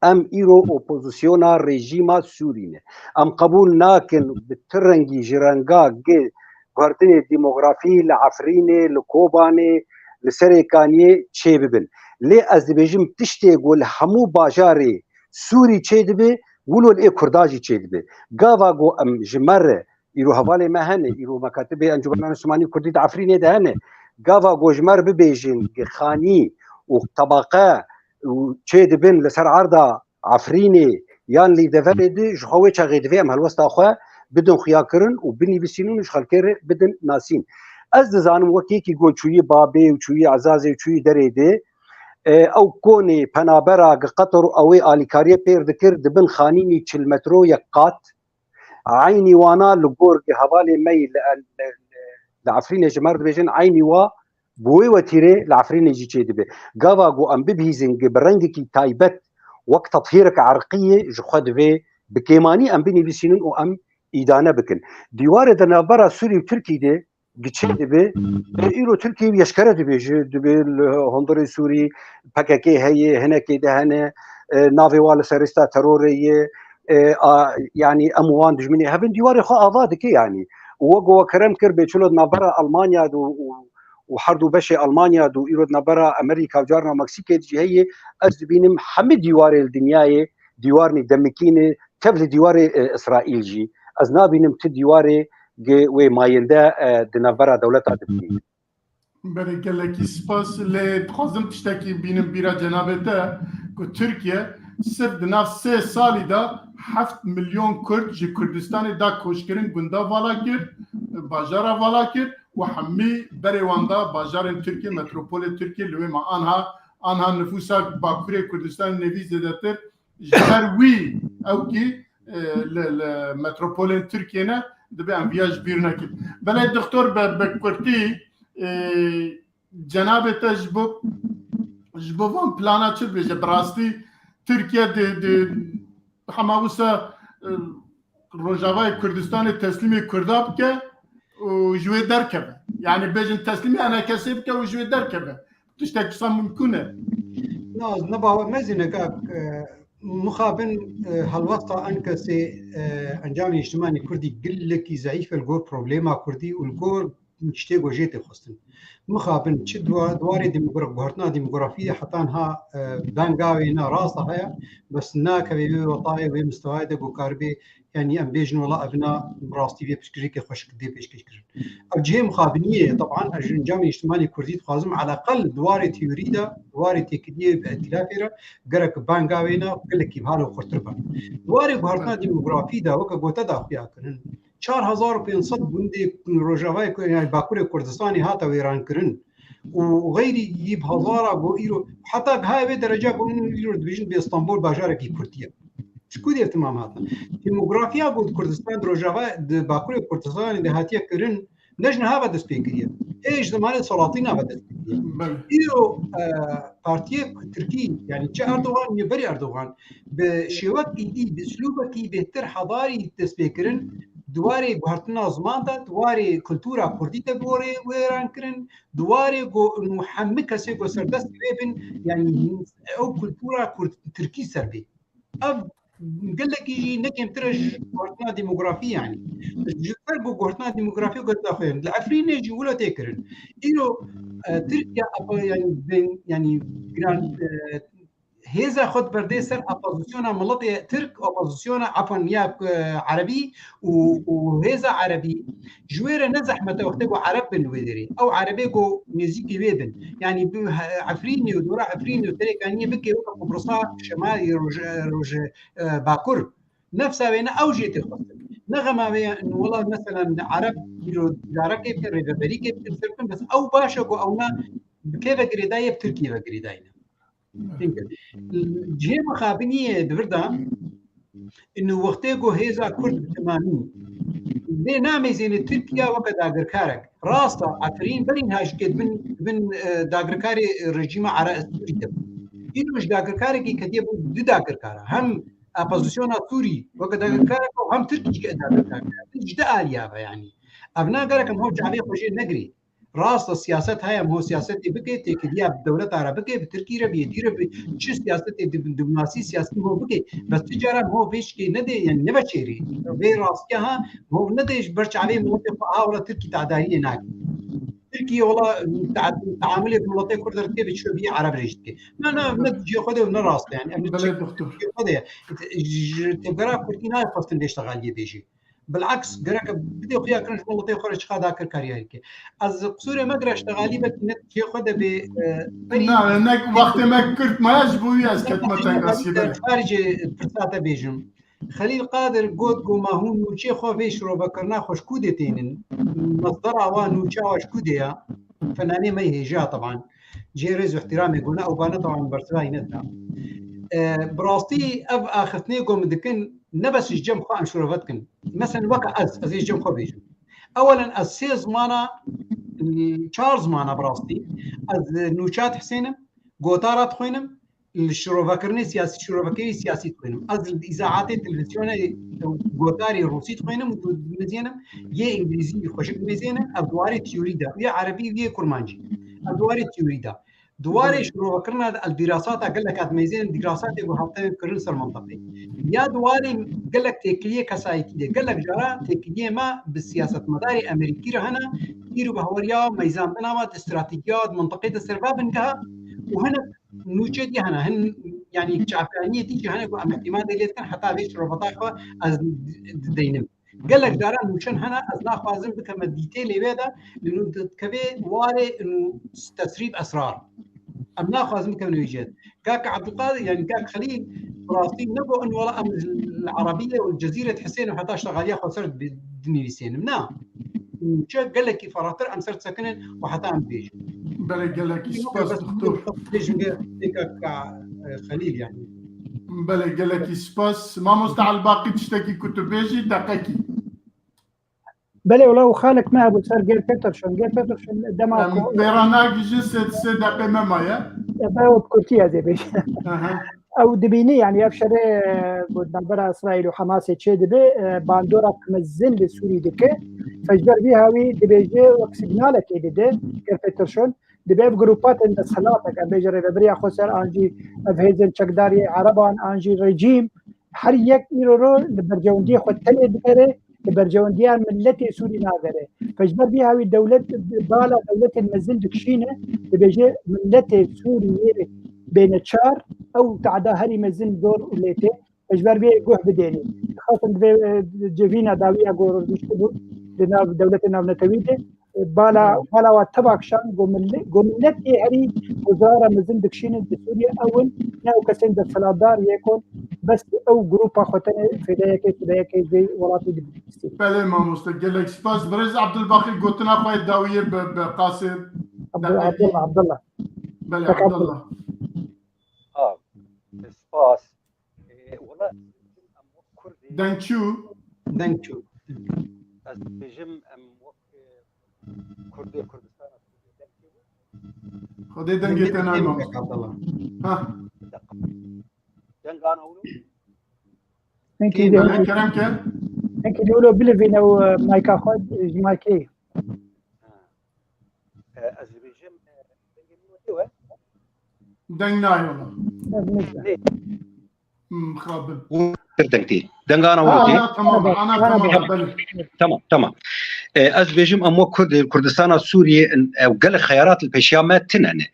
Em îro opozisyona rejîma Sûrî ne. Em qebûl nakin bi ti rengî ji renga gi guhertinê demografî li Efrînê, li Kobanê, li Serêkaniyê çêbibin. Lê ez dibêjim tiştê ku li hemû bajarê Sûrî çêdibe, wilo li ê Kurda jî çêdibe. Gava ku em ji me re, îro hevalê me hene, îro mekatibê Encûmena Niştimanî Kurdî di Efrînê de hene, gava ku ji me re bibêjin gi xanî û tebaqe û çêdibin li ser erda Efrînê yan li deverê di, ji xwe wê çaxê divê em helwesta xwe bidin xuyakirin û binivîsînin û ji xelkê re bidin nasîn. Ez dizanim wek yekî got çûyî Babê û çûyî Ezazê û çûyî derê di, e, ew konê penabera gi Qeter û ewê alîkariyê pêr dikir, di bin xanînî çil metro yek qat, eynî wana li gor gi hevalê me yî li, li, li Efrînê ji me re dibêjin, eynî wa bi wê wetîrê li Efrînê jî çêdibe. Gava ku em bibihîzin gi bi rengekî taybet wek tetyêrek erqî yê ji xwe divê bi kêmanî em binivîsînin û em îdane bikin. Dîwarê di navbera Sûrî û Tirkî de gi çêdibe, e, îro Tirkî eşkere dibêje, dibê li hundirê Sûrî P K K heye, hinekê de hene, e, navê wa li ser lîsta terorê ye, e, a, yanî em û wan dijminê hev in, dîwarê xwe ava dike yanî. Û wek we kerem kir bê çilo di navbera Almanya de û, û, û her du beşê Almanya de û îro di navbera Amerîka û carna Meksîkê de jî heye, ez dibînim hemî dîwarê li dinyayê dîwarnî demikî ne, tev li dîwarê, e, Îsraîl jî. Ez nabînim ti dîwarê gi wê mayînde, e, di navbera dewleta de bînin. Belê, gelekî spas. Lê dixwazim tiştekî bînim bîra cenabê te, ku Tirkiye sirf di nav sê salî de heft milyon Kurd ji Kurdistanê da koçkirin, gunda vala kir, bajara vala kir û hemî berê wan da bajarên Tirkiye, metropolê Tirkiye, li wê ma anha, anha nifûsa Bakurê Kurdistanê nêvî zêdetir ji ber wî ewkî, e, li, li metropolên Tirkiyê ne, dibe em viya ji bîr nekin. Belê doktor, bi, bi kurtî, e, cenabê te ji bo, ji bo van plana çi dibêje? Bi rastî Tirkiye di, di hema wisa, e, Rojavayê Kurdistanê teslîmê Kurda bike û ji wê derkeve. Yani bêjin teslîmê enekesê bike û ji wê derkeve. Tiştek wisa mimkun e. Na, ez ne bawer, mezîne kak, e, mixabin, e, helwesta enkesê, e, Encamê Nîştimanê Kurdî gelekî zeîf e li gor problema Kurdî û li gor tiştê ku jê tê xwestin. Mixabin çi dua-, diwarê demogra-, guhertina demografiyê heta niha, e, bengavê ne rasta heye, bes nakeve wê wetayê, wê mistewayê de ku karibê, yanî em bêjin wela evina rastî vê piştgirêkê xweşik dê pêşkêş kirin. Ev cihê mixabiniyê ye, teban ez ji Encamê Nîştimanê Kurdî dixwazim, eleqel diwarê teorî de, diwarê têkiliyê bi îtîlafê re gerek bengavê ne gelekî bi halo xurtir be. Diwarê guhertina demografî de weke gote daxuya kirin. Çar hezar û pênc sed gundê Rojavayê Ku-, yani Bakurê Kurdistanê hate wêrankirin û xeyrî yî bi hezara ku îro, heta giha vê dereca ku hûn îro dibêjin bê Stenbol bajarekî Kurdî ye. Ji ku dê tim am hatin? Demografiya ku di Kurdistan, di Rojava, di Bakurê Kurdistanê de hatiye kirin, ne ji niha ve dest pê kiriye. Ê ji zemanê Salatîna ve dest pê kiriye. Belê. Îro, e, partiyê Tirkî, yani çi Erdogan, yê berî Erdogan, bi şêwekî dî, bi uslûbekî bêhtir hedarî dest pê kirin, di warê guhertina ziman de, di warê kultura kurdî de bi warê wêran kirin, di warê ku hûn hemî kesê ku serdestî wê bin, yani ew kultura kurd, tirkî ser bê. Ev gelekî jî ne kêmtir e ji guhertina demografî, yani. Ji ber ku guhertina demografî guhertina xwe, li Efrînê jî wilo tê kirin. Îro, e, Tirkiye, apa-, yani, bin, yani, giran, e, hêza xwe diberdê ser opozisyona miletê Tirk, opozisyona, efwen, ya, e, Erebî û, û hêza Erebî. Ji wê re ne zehmet e wextê ku Ereb bin li wê derê. Ew Erebê ku nêzîkî wê bin. Yani bi he-, Efrînê û dora Efrînê û Serêkaniyê bike weke Qubrisa Şemalê Roj-, Roj-, e, Bakur. Nefsa wê ne ew jê tê xwestin. Ne xema wê ye, wela meselen Ereb îro carekê bike, rêveberîkê bike, ser bikin, bes ew baş e ku ewna bi kê ve girêdayî ye, bi Tirkiyê ve girêdayî ne. Cihê mixabiniyê di vir de, inu wextê ku hêza Kurd bi temamî lê nameyzêne Tirkiye weke dagirkarek. Rast e, Efrîn berî niha jî dibin, dibin, e, dagirkarê rejîma Ere-, Sûrî de. Îro ji dagirkarekî ketiye bû du dagirkara. Hem opozisyona Sûrî weke dagirkarek û hem Tirkî jî dagirkarek. Ji di aliya ve, yanî. Ev ne gerek em ho çavê xwe jê negirê. Rast e, siyaset heye, em ho siyasetê bike, têkiliya bi dewleta re bike, bi Tirkî re, bi yêdî re, bi çi siyasetê, dip-, diplomasî, siyasî ho bike. Bes ti cara em ho vê şikê nedê, yani neve çêrê. Vê rastiya ha, ho nedê ji ber çavê miletê xwe, ha, wela Tirkî tedariyê nake. Tirkî wela te-, teamulê bi miletê Kurd re dike, bi çi bi Ereb re jî dike. Na, na, ne cihê xwe de ne rast e, yani. Em Belê doktor. Cihê xwe de ye. Ji tevgera Kurdî nayê xwestin vê ştegaliyê bêjî. Bilaks, gerek e bidê xuya kirin ji miletê xwe re çiqa dakirkariya dike. Ez qisûrê me gire, ştegalî belkî ne cihê xwe de bê, e, berî Na, ne, wextê me girt maya, ji bo wî ez ketime tengasiyê, belê. Xaricê pirsa te bêjim. Xelîl Qadir got ku ma hûn nûçê xwe vê şirovekirina xwe ji ku dê tênin? Mesdera wa nûça wa ji ku dê ya? Fenanê me yê hêja teban. Cihê rêz û ihtiramê ku ne ew bane teban bersivayî nedida. E, bi rastî ev axiftinê ku min dikin, ne bes ji cem xwe em şirove dikin. Meselen weke ez, ez ê ji cem xwe bêjim. Ewelen ez sê zimana, çar zimana bi rastî, ez nûça dihsênim, gotara dixwînim, li şirovekirinê siyasî, şirovekerî siyasî dixwînim. Ez li îzaatê televîzyonê gotarê rûsî dixwînim û dimizênim, yê îngilîzî xweşik dimizênim, ev di warê teorî de, yê erebî, yê kurmancî. Ev di warê teorî de. Di warê şirovekirina de, ez dîrasata gelek dimizênim, dîrasatê ku hate kirin ser mintiqê. Ya di warê gelek têkiliyê kesayetî de, gelek cara têkiliyê me bi siyasetmedarê Amerîkî re hene, îro bi haweriya meyzandina me di stratejiya di mintiqê de ser va bingeha û hinek nûçe dî hene, hin, yanî çavkaniyê dî jî hene ku em îtimadê lê dikin, heta vê şiroveta xwe ez dideynim. Gelek caran nûçen hene, ez naxwazim bikeme dîtêlê wê de, li nû dikeve warê nû tesrîf esrar. Em naxwazim bikevin wê cihê. Kak Abdulkadir, yanî Kak Xelîl, bi rastî ne ku in wela em li Erebiyê û li Cezîrê dihesênin heta ştexaliya xwe ser bi-, dinivîsênin. Na. Nûçe gelekî ferahtir em ser disekinin û heta em bêjin. Belê, gelekî spas, doktor. Bêjim ge, Kak, e, Xelîl, yanî. Belê, gelekî spas. Mamoste Elbaqî, tiştekî ku tu bêjî, deqekî. Belê, wela û xalek me hebû ser Gêr Peterson. Gêr Peterson dema Em ku pêra nagihîjin, sê, sê deqê me maye. Be û bi kurtî ez ê bêjim. Aha. Ew dibînî, yanî ev şerê ku navbera Îsraîl û Hamasê çê dibe, e, bandora mezin li Sûrî dike. Ji ber vî hawî dibêje wek signalekê dide Gêr Peterson. Dibe ev grupa tên desthilatek, em bêje rêvebiriya xweser an jî ev hêzên çekdariyê Ereban an jî rejîm, her yek îro ro li berjewendiyê xwe tenê digere, li berjewendiya miletê Sûrî nagere. Ji ber vî hawî dewlet, bala dewletên mezin dikişîne, dibêje miletê Sûriyê bêneçar, ew te'da herî mezin zor û lê tê. Ji ber vê guh bidênî. Dixwestin di vê, e, civîna dawî ya ku rûniştibû di nav dewletê navnetewî de, e, bala, bala wa teva kişand, ku millet, ku millet ê herî ku zarara mezin dikişînin di Sûriye ew in, ne ew kesên desthilatdar yê ku bes ew grupa xwe tenê fêdeyekê, fêdeyekê vê welatî dibistî. Belê mamoste, gelek spas. Birêz Abdulbaqî, gotina xwe yê dawiyê bi, bi qasê Abdullah, Abdullah. Belê, Abdullah. Ha, spas. E, wala em wek Kurdê Deng çû? Deng çû. Ez dibêjim em wek, e, Kurdê Kurdistana Sûriyê deng çû. Xwedê dengê te nayê mamoste. Ha. Deng ana wilo? Belê, kerem ke. Hinkî dewlo bilivîne û, e, mayka xwe ji maykê. Ha. E, ez dibêjim, e, dengê min wê we? Deng nayê wala. Nê. Hmm, xirab bin. Û deng tê. Dengana wilo tê. Ana tamam, ana tamam, belê. Tamam, tamam. E, ez dibêjim em wek Kurd, Kurdistana Sûriyê, ew gelek xeyarat li pêşiya me tine ne.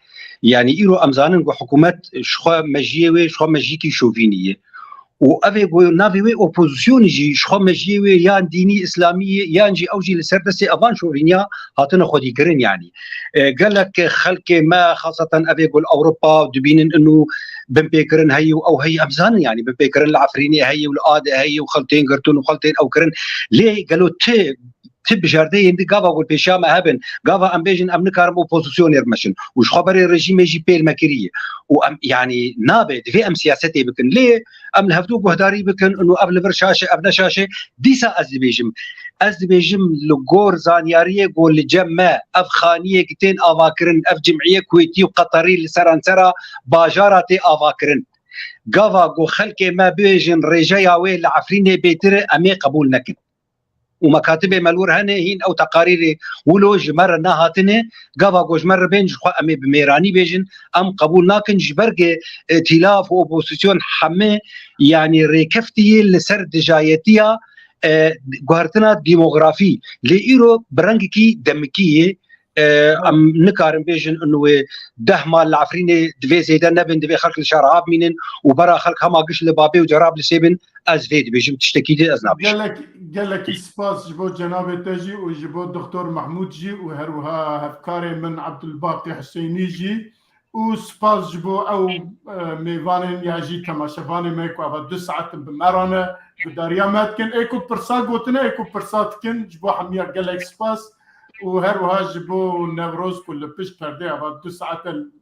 Yanî îro em zanin ku hikûmet ji xwe mejiyê wê, ji xwe mejiyekî şovînî ye. Û ev ê ku navê wê opozisyonî jî ji xwe mejiyê wê yan dînî îslamî ye, yan jî ew jî li ser destê evan şovîniya hatine xwedîkirin yanî. E, gelek xelkê me, xaseten ev ê ku li Ewropa dibînin inu binpêkirin heye û ew heye, em zanin yanî binpêkirin li Efrînê heye û li Adê heye û xeltên girtin û xeltên ew kirin. Lê gelo ti ti bijardeyên di gava ku pêşiya me hebin, gava em bêjin em nikarin opozisyonê bimeşin û ji xwe berê rejîmê jî pêl me kiriye û em, yanî nabe, divê em siyasetê bikin. Lê em li hevdû guhdarî bikin û ev li vir şaş e, ev ne şaş e. Dîsa ez dibêjim, ez dibêjim li gor zanyariyê ku li cem me ev xaniyê ki tên avakirin, ev cimiyê Kuwêtî û Qeterî li seransera bajara tê avakirin. Gava ku xelkê me bibêjin rêjeya wê li Efrînê bêtir e, em ê qebûl nekin. Û mekatibê me li wir hene, hîn ew teqarîrê wilo ji me re nehatine, gava ku ji me re bên, ji xwe em ê bi mêranî bêjin, em qebûl nakin, ji ber ku îtîlaf û opozîsyon heme, yanî rêkeftî ye li ser dijayetiya, e, guhertina demografî. Lê îro bi rengekî demikî ye, e, em nikarin bêjin inu wê deh mal li Efrînê divê zêde nebin, divê xelk li şara bimînin û bera xelk hema giş li babê û cerab li sê bin, ez vê dibêjim, tiştekî dî ez nabêjim. Gelek, gelekî spas ji bo cenabê te jî û ji bo Doktor Mehmûd jî û her wiha hevkarê min Abdulbaqî Husênî jî û spas ji bo ew, e, mêvanên ya jî temaşevanê me ku ava du saet in bi me re ne, guhdariya me dikin. Ê ku pirsa gotine, ê ku pirsa dikin, ji bo hemiya gelek spas û her wiha ji bo Newroz ku li pişt perdê ava du saet in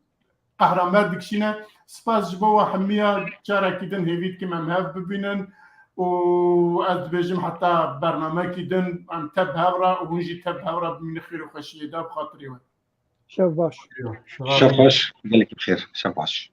qehra me dikişîne. Spas ji bo we hemiya, carekî din hêvî dikim em hev bibînin û ez dibêjim heta bernamekî din em tev bi hev re û hûn jî tev bi hev re bimînin xêr û xweşiyê de bi xatirê we. Şev baş. Şev baş. Gelekî bi xêr. Şev baş.